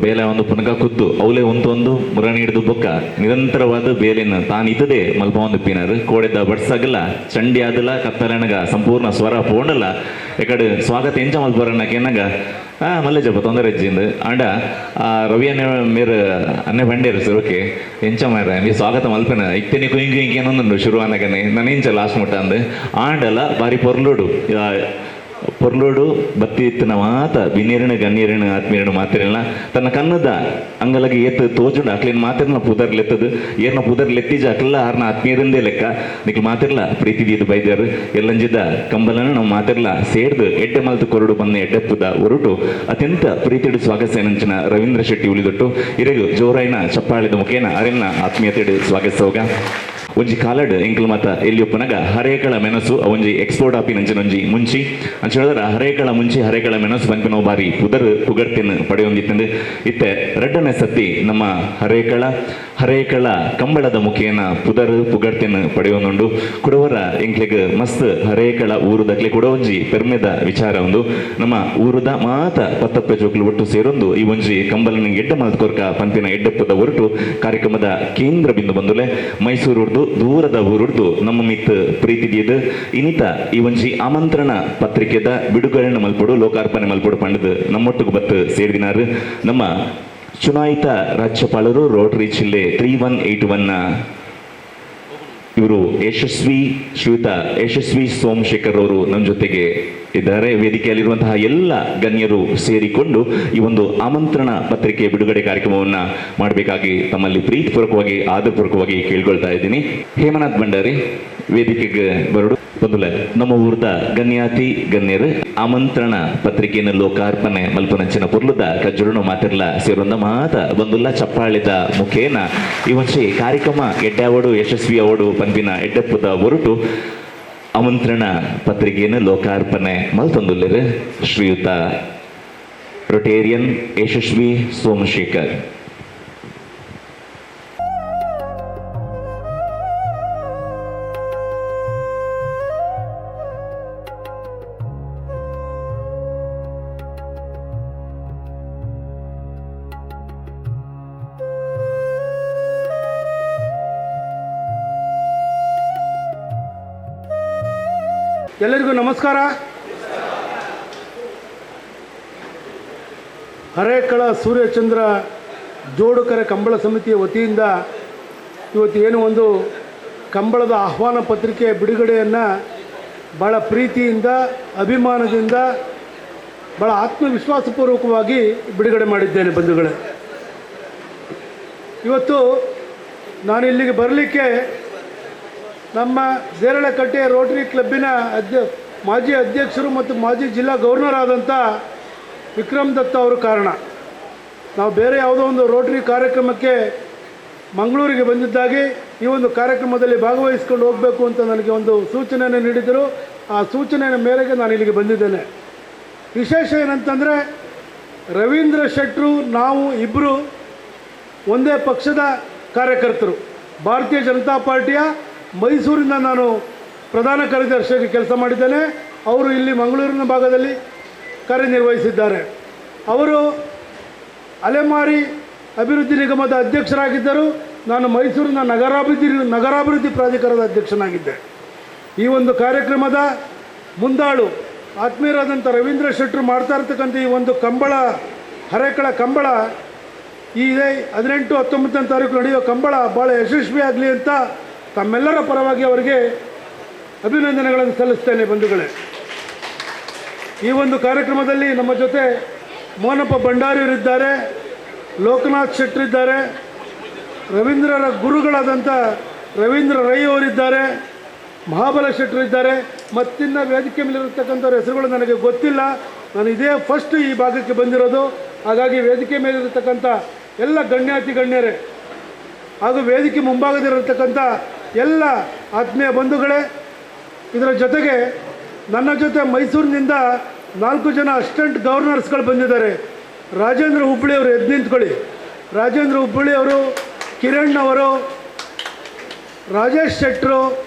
ಬೇಲೆ ಒಂದು ಪುನಗ ಕುದ್ದು ಅವಲೇ ಒಂದು ಮುರಣಿ ಹಿಡಿದು ಬೊಕ್ಕ ನಿರಂತರವಾದ ಬೇಲೆನ ತಾನು ಇದ್ದದೆ ಮಲ್ಪ ಒಂದು ಪಿನರ್ ಕೋಡೆದ ಬಡ್ಸಗಲ ಚಂಡಿ ಆದಲ ಕತ್ತಲನಗ ಸಂಪೂರ್ಣ ಸ್ವರ ಪೋಂಡಲ ಎಕಡೆ ಸ್ವಾಗತ ಎಂಚ ಮಲ್ಪರನ್ನಕ ಎನ್ನಗ ಮಲ್ಲೆ ಜಪ ತೊಂದರೆ ಇಜ್ಜಿಂದು ಅಂಡ ಆ ರವಿ ಅನ್ನೆ ಮೇರು ಅನ್ನೆ ಬಂಡೇರು ಸರ್ ಓಕೆ ಎಂಚ ಮಾರ ನೀ ಸ್ವಾಗತ ಮಲ್ಪೆನ ಇತ್ತೇನೆ ಕುಯಿಂಗು ಇಂಕೆ ಏನೊಂದುಂಡು ಶುರು ಅನ್ನಗನೆ ನಾನು ಎಂಚ ಲಾಸ್ಟ್ ಮುಟ್ಟ ಅಂದು ಆಂಡಲ ಬಾರಿ ಪೊರ್ಲೋಡು ಪೊರ್ಲೋಡು ಬತ್ತಿ ಇತ್ತಿನ ಮಾತ ಬಿನೀರಿನ ಗನ್ನೀರಿನ ಆತ್ಮೀರಿನ ಮಾತಿರಲ್ಲ ತನ್ನ ಕನ್ನದ ಅಂಗಲಗೆ ಏತ್ ತೋಜುಂಡು ಅಕ್ಲಿನ ಮಾತಿರ್ನ ಪುದರ್ ಲೆತ್ತದು ಏರ್ನ ಪುದರ್ ಲೆತ್ತಿಜ ಅಕ್ಲ ಆರ್ನ ಆತ್ಮೀಯರಿಂದೇ ಲೆಕ್ಕ ನಿಕ್ಲು ಮಾತಿರ್ಲ ಪ್ರೀತಿ ದೀದು ಬೈದ್ಯಾರು ಎಲ್ಲಂಜಿದ್ದ ಕಂಬಲನ ನಾವು ಮಾತಿರ್ಲ ಸೇರ್ದು ಎಡ್ಡೆ ಮಲ್ತು ಕೊರಡು ಬಂದ ಎಡ್ಡೆಪ್ಪುದ ಒರಟು ಅತ್ಯಂತ ಪ್ರೀತಿಡು ಸ್ವಾಗತ ರವೀಂದ್ರ ಶೆಟ್ಟಿ ಉಳಿದೊಟ್ಟು ಇರೆಗು ಜೋರಾಯಿನ ಚಪ್ಪಾಳಿದ ಮುಖೇನ ಅರೆನ್ನ ಆತ್ಮೀಯತೆಡು ಸ್ವಾಗತಿಸೋಗ. ಒಂಜಿ ಕಾಲಡ್ ಎಂಕಲ್ ಮಾತ ಎಲ್ಲಿಯೊಪ್ಪನಗ ಹರೇಕಳ ಮೆಣಸು ಒಂಜಿ ಎಕ್ಸ್ಪೋರ್ಟ್ ಆಪಿನಂಚಿನ ಒಂಜಿ ಮುಂಚಿ ಅಂತ ಹೇಳಿದ್ರೆ ಹರೇಕಳ ಮುಂಚಿ ಹರೇಕಳ ಮೆಣಸು ಪನ್ಪಿನ ಬಾರಿ ಪುದರ್ ಪುಗರ್ತಿನ ಪಡೆಯೊಂದಿತ್ತಂದು ಇತ್ತೆ ರಡ್ಡನೆ ಸತಿ ನಮ್ಮ ಹರೇಕಳ ಹರೇಕಳ ಕಂಬಳದ ಮುಖೇನ ಪುದರ್ ಪುಗರ್ತಿನ ಪಡೆಯೊಂದುಂಡು. ಕುಡವರ ಎಂಕ್ಲೆಗ್ ಮಸ್ತ್ ಹರೇಕಳ ಊರುದಕ್ಲೆ ಕೂಡ ಒಂಜಿ ಪೆರ್ಮೆದ ವಿಚಾರ ಒಂದು ನಮ್ಮ ಊರುದ ಮಾತ ಪತ್ತಪ್ಪೆ ಜೋಕ್ಲು ಒಟ್ಟು ಸೇರೊಂದು ಈ ಒಂಜಿ ಕಂಬಳನ ಎಡ್ಡ ಮಲ್ತ್ಕೊರ್ಕ ಪಂಪಿನ ಎಡ್ಡಪ್ಪದ ಹೊರಟು ಕಾರ್ಯಕ್ರಮದ ಕೇಂದ್ರ ಬಿಂದು ಬಂದುಲೆ ಮೈಸೂರುರ್ದು ದೂರದ ಊರುರ್ದು ನಮ್ಮ ಮಿತ್ ಪ್ರೀತಿ ದೀದ್ ಇನಿತ ಈ ಒಂಜಿ ಆಮಂತ್ರಣ ಪತ್ರಿಕೆದ ಬಿಡುಗಡೆನ ಮಲ್ಪಡು ಲೋಕಾರ್ಪಣೆ ಮಲ್ಪಡು ಪಂಡದು ನಮ್ಮೊಟ್ಟಿಗೆ ಬತ್ತು ಸೇರಿದಿನಾರು ನಮ್ಮ ಚುನಾಯಿತ ರಾಜ್ಯಪಾಲರು ರೋಟರಿ ಜಿಲ್ಲೆ 3181 ಇವರು ಯಶಸ್ವಿ ಶ್ರೀಯುತ ಯಶಸ್ವಿ ಸೋಮಶೇಖರ್ ಅವರು ನಮ್ಮ ಜೊತೆಗೆ ಇದ್ದಾರೆ. ವೇದಿಕೆಯಲ್ಲಿರುವಂತಹ ಎಲ್ಲ ಗಣ್ಯರು ಸೇರಿಕೊಂಡು ಈ ಒಂದು ಆಮಂತ್ರಣ ಪತ್ರಿಕೆ ಬಿಡುಗಡೆ ಕಾರ್ಯಕ್ರಮವನ್ನು ಮಾಡಬೇಕಾಗಿ ತಮ್ಮಲ್ಲಿ ಪ್ರೀತಿಪೂರ್ವಕವಾಗಿ ಆದರಪೂರ್ವಕವಾಗಿ ಕೇಳ್ಕೊಳ್ತಾ ಇದ್ದೀನಿ. ಹೇಮನಾಥ್ ಭಂಡಾರಿ ವೇದಿಕೆಗೆ ಬರಡು ಬಂದುಲೆ ನಮ್ಮ ಊರ್ದ ಗಣ್ಯಾತಿ ಗಣ್ಯರು ಆಮಂತ್ರಣ ಪತ್ರಿಕೆಯನ್ನು ಲೋಕಾರ್ಪಣೆ ಮಲ್ಪನಂಚಿನ ಪೊರ್ಲುದ ಕಜ್ಜುರುನು ಮಾತಿರ್ಲ ಸೇರೊಂದ ಮಾತ ಬಂದುಲ್ಲ ಚಪ್ಪಾಳಿದ ಮುಖೇನ ಈ ಒಂಚಿ ಕಾರ್ಯಕ್ರಮ ಎಡ್ಡಾವಡು ಯಶಸ್ವಿ ಅವಡು ಪಂಪಿನ ಎಡ್ಡಪ್ಪದ ಹೊರಟು ಆಮಂತ್ರಣ ಪತ್ರಿಕೆಯನ್ನು ಲೋಕಾರ್ಪಣೆ ಮಲ್ತೊಂದುಲ್ಲೆರ್ ಶ್ರೀಯುತ ರೊಟೇರಿಯನ್ ಯಶಸ್ವಿ ಸೋಮಶೇಖರ್. ಎಲ್ಲರಿಗೂ ನಮಸ್ಕಾರ. ಹರೇಕಳ ಸೂರ್ಯಚಂದ್ರ ಜೋಡುಕರೆ ಕಂಬಳ ಸಮಿತಿಯ ವತಿಯಿಂದ ಇವತ್ತು ಏನು ಒಂದು ಕಂಬಳದ ಆಹ್ವಾನ ಪತ್ರಿಕೆ ಬಿಡುಗಡೆಯನ್ನು ಭಾಳ ಪ್ರೀತಿಯಿಂದ, ಅಭಿಮಾನದಿಂದ, ಭಾಳ ಆತ್ಮವಿಶ್ವಾಸಪೂರ್ವಕವಾಗಿ ಬಿಡುಗಡೆ ಮಾಡಿದ್ದೇನೆ. ಬಂಧುಗಳೇ, ಇವತ್ತು ನಾನು ಇಲ್ಲಿಗೆ ಬರಲಿಕ್ಕೆ ನಮ್ಮ ದೇರಳಕಟ್ಟೆ ರೋಟರಿ ಕ್ಲಬ್ಬಿನ ಮಾಜಿ ಅಧ್ಯಕ್ಷರು ಮತ್ತು ಮಾಜಿ ಜಿಲ್ಲಾ ಗವರ್ನರ್ ಆದಂಥ ವಿಕ್ರಮ್ ದತ್ತ ಅವರು ಕಾರಣ. ನಾವು ಬೇರೆ ಯಾವುದೋ ಒಂದು ರೋಟರಿ ಕಾರ್ಯಕ್ರಮಕ್ಕೆ ಮಂಗಳೂರಿಗೆ ಬಂದಿದ್ದಾಗಿ ಈ ಒಂದು ಕಾರ್ಯಕ್ರಮದಲ್ಲಿ ಭಾಗವಹಿಸ್ಕೊಂಡು ಹೋಗಬೇಕು ಅಂತ ನನಗೆ ಒಂದು ಸೂಚನೆಯನ್ನು ನೀಡಿದರು. ಆ ಸೂಚನೆಯ ಮೇರೆಗೆ ನಾನು ಇಲ್ಲಿಗೆ ಬಂದಿದ್ದೇನೆ. ವಿಶೇಷ ಏನಂತಂದರೆ, ರವೀಂದ್ರ ಶೆಟ್ಟರು ನಾವು ಇಬ್ಬರು ಒಂದೇ ಪಕ್ಷದ ಕಾರ್ಯಕರ್ತರು. ಭಾರತೀಯ ಜನತಾ ಪಾರ್ಟಿಯ ಮೈಸೂರಿನ ನಾನು ಪ್ರಧಾನ ಕಾರ್ಯದರ್ಶಿಯಾಗಿ ಕೆಲಸ ಮಾಡಿದ್ದೇನೆ. ಅವರು ಇಲ್ಲಿ ಮಂಗಳೂರಿನ ಭಾಗದಲ್ಲಿ ಕಾರ್ಯನಿರ್ವಹಿಸಿದ್ದಾರೆ. ಅವರು ಅಲೆಮಾರಿ ಅಭಿವೃದ್ಧಿ ನಿಗಮದ ಅಧ್ಯಕ್ಷರಾಗಿದ್ದರು. ನಾನು ಮೈಸೂರಿನ ನಗರಾಭಿವೃದ್ಧಿ ಪ್ರಾಧಿಕಾರದ ಅಧ್ಯಕ್ಷನಾಗಿದ್ದೆ. ಈ ಒಂದು ಕಾರ್ಯಕ್ರಮದ ಮುಂದಾಳು ಆತ್ಮೀಯರಾದಂಥ ರವೀಂದ್ರ ಶೆಟ್ಟರು ಮಾಡ್ತಾ ಇರ್ತಕ್ಕಂಥ ಈ ಒಂದು ಕಂಬಳ, ಹರೇಕಳ ಕಂಬಳ, ಈ ಇದೇ 18, 19 ತಾರೀಕು ನಡೆಯುವ ಕಂಬಳ ಭಾಳ ಯಶಸ್ವಿಯಾಗಲಿ ಅಂತ ತಮ್ಮೆಲ್ಲರ ಪರವಾಗಿ ಅವರಿಗೆ ಅಭಿನಂದನೆಗಳನ್ನು ಸಲ್ಲಿಸ್ತೇನೆ. ಬಂಧುಗಳೇ, ಈ ಒಂದು ಕಾರ್ಯಕ್ರಮದಲ್ಲಿ ನಮ್ಮ ಜೊತೆ ಮೋನಪ್ಪ ಭಂಡಾರಿಯವರಿದ್ದಾರೆ, ಲೋಕನಾಥ್ ಶೆಟ್ಟರಿದ್ದಾರೆ, ರವೀಂದ್ರರ ಗುರುಗಳಾದಂಥ ರವೀಂದ್ರ ರೈ ಅವರಿದ್ದಾರೆ, ಮಹಾಬಲ ಶೆಟ್ಟರಿದ್ದಾರೆ, ಮತ್ತಿನ್ನು ವೇದಿಕೆ ಮೇಲಿರತಕ್ಕಂಥವ್ರ ಹೆಸರುಗಳು ನನಗೆ ಗೊತ್ತಿಲ್ಲ. ನಾನು ಇದೇ ಫಸ್ಟ್ ಈ ಭಾಗಕ್ಕೆ ಬಂದಿರೋದು. ಹಾಗಾಗಿ ವೇದಿಕೆ ಮೇಲಿರತಕ್ಕಂಥ ಎಲ್ಲ ಗಣ್ಯಾತಿ ಗಣ್ಯರೇ ಹಾಗೂ ವೇದಿಕೆ ಮುಂಭಾಗದಲ್ಲಿರತಕ್ಕಂಥ ಎಲ್ಲ ಆತ್ಮೀಯ ಬಂಧುಗಳೇ, ಇದರ ಜೊತೆಗೆ ನನ್ನ ಜೊತೆ ಮೈಸೂರಿನಿಂದ 4 ಜನ ಅಸಿಸ್ಟೆಂಟ್ ಗವರ್ನರ್ಸ್ಗಳು ಬಂದಿದ್ದಾರೆ. ರಾಜೇಂದ್ರ ಹುಬ್ಬಳ್ಳಿಯವರು ಎದ್ದು ನಿಂತ್ಕೊಳ್ಳಿ. ರಾಜೇಂದ್ರ ಹುಬ್ಬಳ್ಳಿಯವರು, ಕಿರಣ್ ಅವರು, ರಾಜೇಶ್ ಶೆಟ್ಟರು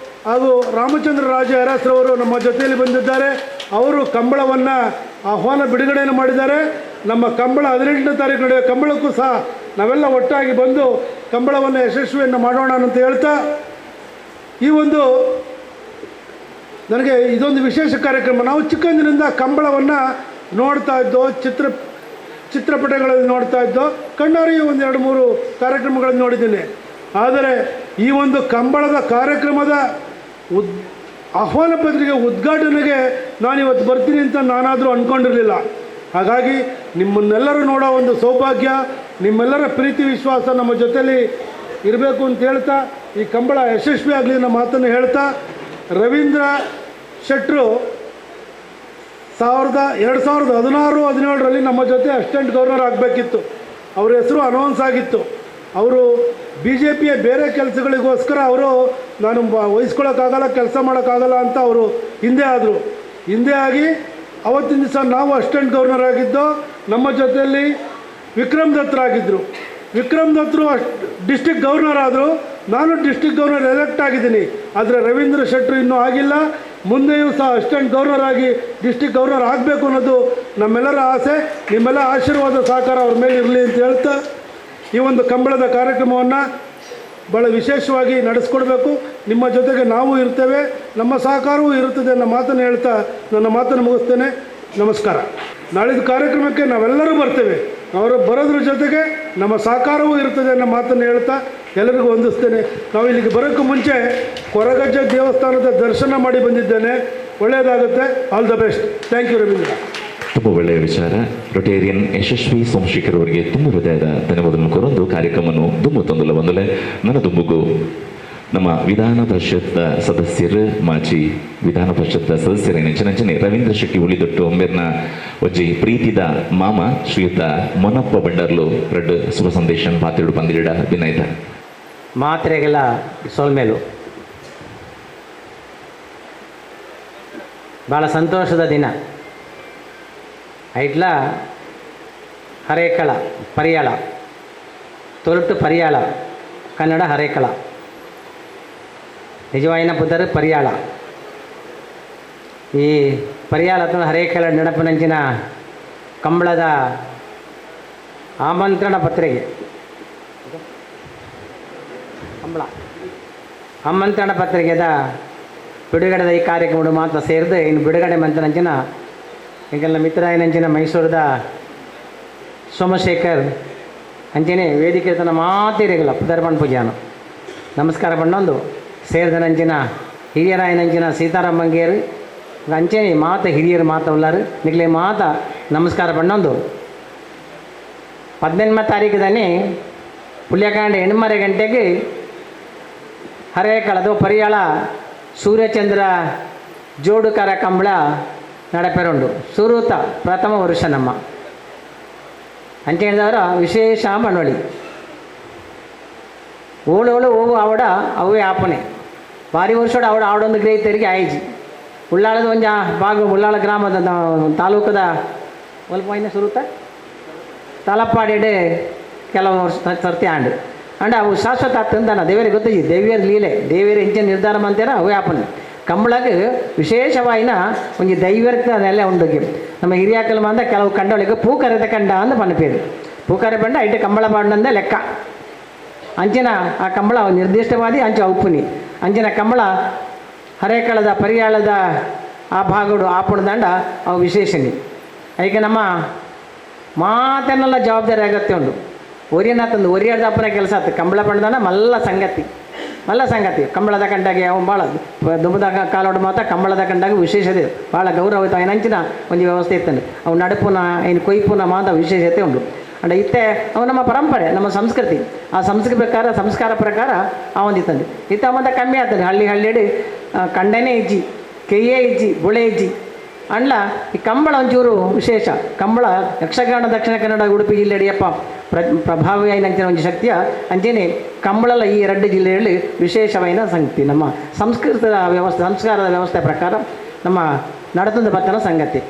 ಹಾಗೂ ರಾಮಚಂದ್ರ ರಾಜ ಅರಸ್ರವರು ನಮ್ಮ ಜೊತೆಯಲ್ಲಿ ಬಂದಿದ್ದಾರೆ. ಅವರು ಕಂಬಳವನ್ನು ಆಹ್ವಾನ ಬಿಡುಗಡೆಯನ್ನು ಮಾಡಿದ್ದಾರೆ. ನಮ್ಮ ಕಂಬಳ 18ನೇ ತಾರೀಕು ನಡೆಯುವ ಕಂಬಳಕ್ಕೂ ಸಹ ನಾವೆಲ್ಲ ಒಟ್ಟಾಗಿ ಬಂದು ಕಂಬಳವನ್ನು ಯಶಸ್ವಿಯನ್ನು ಮಾಡೋಣ ಅಂತ ಹೇಳ್ತಾ, ಈ ಒಂದು ನನಗೆ ಇದೊಂದು ವಿಶೇಷ ಕಾರ್ಯಕ್ರಮ. ನಾವು ಚಿಕ್ಕಂದಿನಿಂದ ಕಂಬಳವನ್ನು ನೋಡ್ತಾ ಇದ್ದೋ, ಚಿತ್ರಪಟಗಳಲ್ಲಿ ನೋಡ್ತಾ ಇದ್ದೋ, ಕಣ್ಣಾರೆಯೂ ಒಂದು 2-3 ಕಾರ್ಯಕ್ರಮಗಳನ್ನು ನೋಡಿದ್ದೀನಿ. ಆದರೆ ಈ ಒಂದು ಕಂಬಳದ ಕಾರ್ಯಕ್ರಮದ ಆಹ್ವಾನ ಪತ್ರಿಕೆ ಉದ್ಘಾಟನೆಗೆ ನಾನಿವತ್ತು ಬರ್ತೀನಿ ಅಂತ ನಾನಾದರೂ ಅಂದ್ಕೊಂಡಿರಲಿಲ್ಲ. ಹಾಗಾಗಿ ನಿಮ್ಮನ್ನೆಲ್ಲರೂ ನೋಡೋ ಒಂದು ಸೌಭಾಗ್ಯ, ನಿಮ್ಮೆಲ್ಲರ ಪ್ರೀತಿ ವಿಶ್ವಾಸ ನಮ್ಮ ಜೊತೆಯಲ್ಲಿ ಇರಬೇಕು ಅಂತ ಹೇಳ್ತಾ, ಈ ಕಂಬಳ ಯಶಸ್ವಿ ಆಗಲಿ ಅನ್ನೋ ಮಾತನ್ನು ಹೇಳ್ತಾ, ರವೀಂದ್ರ ಶೆಟ್ಟರು 2016-17ರಲ್ಲಿ ನಮ್ಮ ಜೊತೆ ಅಸಿಸ್ಟೆಂಟ್ ಗವರ್ನರ್ ಆಗಬೇಕಿತ್ತು. ಅವರ ಹೆಸರು ಅನೌನ್ಸ್ ಆಗಿತ್ತು. ಅವರು ಬಿ ಜೆ ಪಿಯ ಬೇರೆ ಕೆಲಸಗಳಿಗೋಸ್ಕರ ಅವರು ನಾನು ವಹಿಸ್ಕೊಳ್ಳೋಕ್ಕಾಗಲ್ಲ, ಕೆಲಸ ಮಾಡೋಕ್ಕಾಗಲ್ಲ ಅಂತ ಅವರು ಹಿಂದೆ ಆದರು. ಹಿಂದೆ ಆಗಿ ಅವತ್ತಿನ ದಿವಸ ನಾವು ಅಸಿಸ್ಟೆಂಟ್ ಗವರ್ನರ್ ಆಗಿದ್ದು, ನಮ್ಮ ಜೊತೆಯಲ್ಲಿ ವಿಕ್ರಮ್ ದತ್ತರಾಗಿದ್ದರು. ವಿಕ್ರಮ್ ದತ್ತರು ಡಿಸ್ಟಿಕ್ ಗವರ್ನರ್ ಆದರು, ನಾನು district governor elect ಆಗಿದ್ದೀನಿ. ಆದರೆ ರವೀಂದ್ರ ಶೆಟ್ಟರು ಇನ್ನೂ ಆಗಿಲ್ಲ. ಮುಂದೆಯೂ ಸಹ ಅಸಿಸ್ಟೆಂಟ್ ಗವರ್ನರ್ ಆಗಿ ಡಿಸ್ಟಿಕ್ ಗವರ್ನರ್ ಆಗಬೇಕು ಅನ್ನೋದು ನಮ್ಮೆಲ್ಲರ ಆಸೆ. ನಿಮ್ಮೆಲ್ಲ ಆಶೀರ್ವಾದ ಸಹಕಾರ ಅವ್ರ ಮೇಲೆ ಇರಲಿ ಅಂತ ಹೇಳ್ತಾ ಈ ಒಂದು ಕಂಬಳದ ಕಾರ್ಯಕ್ರಮವನ್ನು ಭಾಳ ವಿಶೇಷವಾಗಿ ನಡೆಸ್ಕೊಡ್ಬೇಕು. ನಿಮ್ಮ ಜೊತೆಗೆ ನಾವು ಇರ್ತೇವೆ, ನಮ್ಮ ಸಹಕಾರವೂ ಇರುತ್ತದೆ ಅನ್ನೋ ಮಾತನ್ನು ಹೇಳ್ತಾ ನನ್ನ ಮಾತನ್ನು ಮುಗಿಸ್ತೇನೆ. ನಮಸ್ಕಾರ. ನಾಳಿದ್ದು ಕಾರ್ಯಕ್ರಮಕ್ಕೆ ನಾವೆಲ್ಲರೂ ಬರ್ತೇವೆ. ಅವರು ಬರೋದ್ರ ಜೊತೆಗೆ ನಮ್ಮ ಸಹಕಾರವೂ ಇರುತ್ತದೆ ಅನ್ನೋ ಮಾತನ್ನು ಹೇಳ್ತಾ ಎಲ್ಲರಿಗೂ ವಂದಿಸ್ತೇನೆ. ನಾವು ಇಲ್ಲಿಗೆ ಬರೋಕ್ಕೂ ಮುಂಚೆ ಕೊರಗಜ್ಜ ದೇವಸ್ಥಾನದ ದರ್ಶನ ಮಾಡಿ ಬಂದಿದ್ದೇನೆ. ಒಳ್ಳೆಯದಾಗುತ್ತೆ. All the best. Thank you Ravindra. ತುಂಬ ಒಳ್ಳೆಯ ವಿಚಾರ. ರೊಟೇರಿಯನ್ ಯಶಸ್ವಿ ಸೋಮಶೇಖರ್ ಅವರಿಗೆ ತುಂಬ ಹೃದಯದ ಧನ್ಯವಾದಗಳನ್ನು ಕೋರೊಂದು ಕಾರ್ಯಕ್ರಮವನ್ನು ದುಂಬು ತಂದುಲ್ಲ ಬಂದಲೆ ನನ್ನ ದುಂಬುಗು ನಮ್ಮ ವಿಧಾನ ಪರಿಷತ್ ಸದಸ್ಯರು, ಮಾಜಿ ವಿಧಾನ ಪರಿಷತ್ ಸದಸ್ಯರ ನೆಂಚನಂಚನೆ ರವೀಂದ್ರ ಶೆಟ್ಟಿ ಉಳಿದೊಟ್ಟು ಒಮ್ಮೆರ್ನ ಒಜ್ಜಿ ಪ್ರೀತಿದ ಮಾಮ ಶ್ರೀಯುತ ಮೊನಪ್ಪ ಬಂಡರ್ಲು ರಡ್ಡು ಶುಭ ಸಂದೇಶ ಪಾತಿಡು ಬಂದಿಡ ವಿನಯದ ಮಾತ್ರೆಗೆಲ್ಲ ಸೊಲ್ಮೇಲು. ಭಾಳ ಸಂತೋಷದ ದಿನ. ಐಟ್ಲ ಹರೇಕಳ ಪರಿಯಾಳ, ತೊಲಟು ಪರಿಯಾಳ, ಕನ್ನಡ ಹರೇಕಳ, ನಿಜವಾಯಿನ ಪುದರ್ ಪರಿಯಾಳ. ಈ ಪರಿಯಾಳ ಅಥವಾ ಹರೇಕಳ ನೆನಪಿನಂಚಿನ ಕಂಬಳದ ಆಮಂತ್ರಣ ಪತ್ರಿಕೆ, ಕಂಬಳ ಆಮಂತ್ರಣ ಪತ್ರಿಕೆದ ಬಿಡುಗಡೆದ ಈ ಕಾರ್ಯಕ್ರಮ ಮಾತ್ರ ಸೇರಿದು ಇನ್ನು ಬಿಡುಗಡೆ ಮಂತನಂಚಿನ ಈಗೆಲ್ಲ ಮಿತ್ರರಾಯನಂಚಿನ ಮೈಸೂರದ ಸೋಮಶೇಖರ್ ಅಂಚನೆ ವೇದಿಕೆ ತನ್ನ ಮಾತಿರಗಿಲ್ಲ ಪುದರ್ಪಣ್ ಪೂಜಾನು ನಮಸ್ಕಾರ ಪಣ್ಣೊಂದು ಸೇರಿದನಂಚಿನ ಹಿರಿಯರಾಯನಂಚಿನ ಸೀತಾರಾಮ ಮಂಗೇರು ಅಂಚನೆ ಮಾತ ಹಿರಿಯರು ಮಾತ ಉಳ್ಳಾರು ನಿಗ್ಲೆ ಮಾತ ನಮಸ್ಕಾರ ಪಣ್ಣೊಂದು 18 ತಾರೀಕು ಪುಲ್ಯಕಾಂಡ 8:30 ಗಂಟೆಗೆ ಹರೇಕಳದು ಪರಿಯಾಳ ಸೂರ್ಯಚಂದ್ರ ಜೋಡುಕರ ಕಂಬಳ ನಡಪೆರುಂಡು ಸುರೂತ ಪ್ರಥಮ ವರುಷ ನಮ್ಮ ಅಂತ ಹೇಳಿದವರ ವಿಶೇಷ ಮನೋಳಿ ಓಳೋಳು ಓವು ಆವಡ ಅವೇ ಆಪನೆ ಭಾರಿ ವರ್ಷೋಡು ಅವಡ ಆವಡೊಂದು ಗ್ರಹಿತರಿಗೆ ಆಯ್ಜಿ ಉಳ್ಳಾಳದ ಒಂದು ಭಾಗ ಉಳ್ಳಾಳ ಗ್ರಾಮದ ತಾಲೂಕದ ಒಲ್ಪ ಸುರೂತ ತಲಪಾಡಿಡೆ ಕೆಲವು ವರ್ಷ ಸರ್ತಿ ಆಂಡು ಅಂಡ್ ಅವು ಶಾಶ್ವತ ಆಗ್ತಂತಾನ ದೇವರಿಗೆ ಗೊತ್ತಿದೆ ದೇವಿಯರ ಲೀಲೆ ದೇವಿಯರ ಹೆಂಚಿನ ನಿರ್ಧಾರ ಅಂತೀರ ಅವೇ ಆಪನೆ ಕಂಬಳಕ್ಕೆ ವಿಶೇಷವಾಯಿನ ಒಂಜಿ ದೈವರ್ಕ ನೆಲೆ ಉಂಡು ನಮ್ಮ ಹಿರಿಯಾಕಲ್ ಮಂದ ಕೆಲವು ಕಂಡೊಳಿಗೆ ಪೂಕರೆದ ಕಂಡ ಅಂದು ಪನ್ಪೇರು ಪೂಕರೆ ಬಂಡ ಐಟು ಕಂಬಳ ಪಾಂಡಂದ ಲೆಕ್ಕ ಅಂಚಿನ ಆ ಕಂಬಳ ನಿರ್ದಿಷ್ಟವಾದಿ ಅಂಚು ಉಪ್ಪುನಿ ಅಂಚಿನ ಕಂಬಳ ಹರೇಕಳದ ಪರಿಯಾಳದ ಆ ಭಾಗಡು ಆಪುಣದಂಡ ಅವು ವಿಶೇಷನಿ ಈಗ ನಮ್ಮ ಮಾತನ್ನೆಲ್ಲ ಜವಾಬ್ದಾರಿ ಅಗತ್ಯ ಉಂಟು ಒರಿಯನ ತಂದು ಒರಿಯರ್ದಪ್ಪನ ಕೆಲಸ ಆಯ್ತು ಕಂಬಳ ಪಂಡದಾನ ಮಲ್ಲ ಸಂಗತಿ ಮಲ್ಲ ಸಂಗತಿ ಕಂಬಳದ ಕಂಡಾಗೆ ಅವು ಭಾಳ ದುಂಬದ ಕಾಲೋಡು ಮಾತ್ರ ಕಂಬಳದ ಕಂಡಾಗ ವಿಶೇಷತೆ ಭಾಳ ಗೌರವ ಏನಂಚಿನ ಒಂದು ವ್ಯವಸ್ಥೆ ಇತ್ತಂದ್ರೆ ಅವು ನಡುಪುನ ಏನು ಕೊಯ್ಪುನ ಮಾತ್ರ ವಿಶೇಷತೆ ಉಂಟು ಅಂಡ್ ಇತ್ತೆ ಅವು ನಮ್ಮ ಪರಂಪರೆ ನಮ್ಮ ಸಂಸ್ಕೃತಿ ಆ ಸಂಸ್ಕೃತಿ ಪ್ರಕಾರ ಸಂಸ್ಕಾರ ಪ್ರಕಾರ ಆ ಒಂದು ಇತ್ತಂದ್ರೆ ಇತ್ತ ಮತ್ತೆ ಕಮ್ಮಿ ಆಗ್ತದೆ ಹಳ್ಳಿ ಹಳ್ಳಿಡಿ ಕಂಡನೇ ಇಜ್ಜಿ ಕೆಯ್ಯೇ ಇಜ್ಜಿ ಬುಳೆ ಇಜ್ಜಿ ಅಂಡ್ಲ ಈ ಕಂಬಳ ಒಂಚೂರು ವಿಶೇಷ ಕಂಬಳ ಯಕ್ಷಗಾನ ದಕ್ಷಿಣ ಕನ್ನಡ ಉಡುಪಿ ಜಿಲ್ಲೆ ಅಡಿಯಪ್ಪ ಪ್ರಭಾವಿಯಾಯಿನ ಒಂದು ಶಕ್ತಿಯ ಅಂಚೆನೆ ಕಂಬಳಲ ಈ ಎರಡು ಜಿಲ್ಲೆಯಲ್ಲಿ ವಿಶೇಷವಾಯಿನ ಸಂಗತಿ ನಮ್ಮ ಸಂಸ್ಕೃತದ ವ್ಯವಸ್ಥೆ ಸಂಸ್ಕಾರದ ವ್ಯವಸ್ಥೆ ಪ್ರಕಾರ ನಮ್ಮ ನಡತಂದು ಬತ್ತನ ಸಂಗತಿ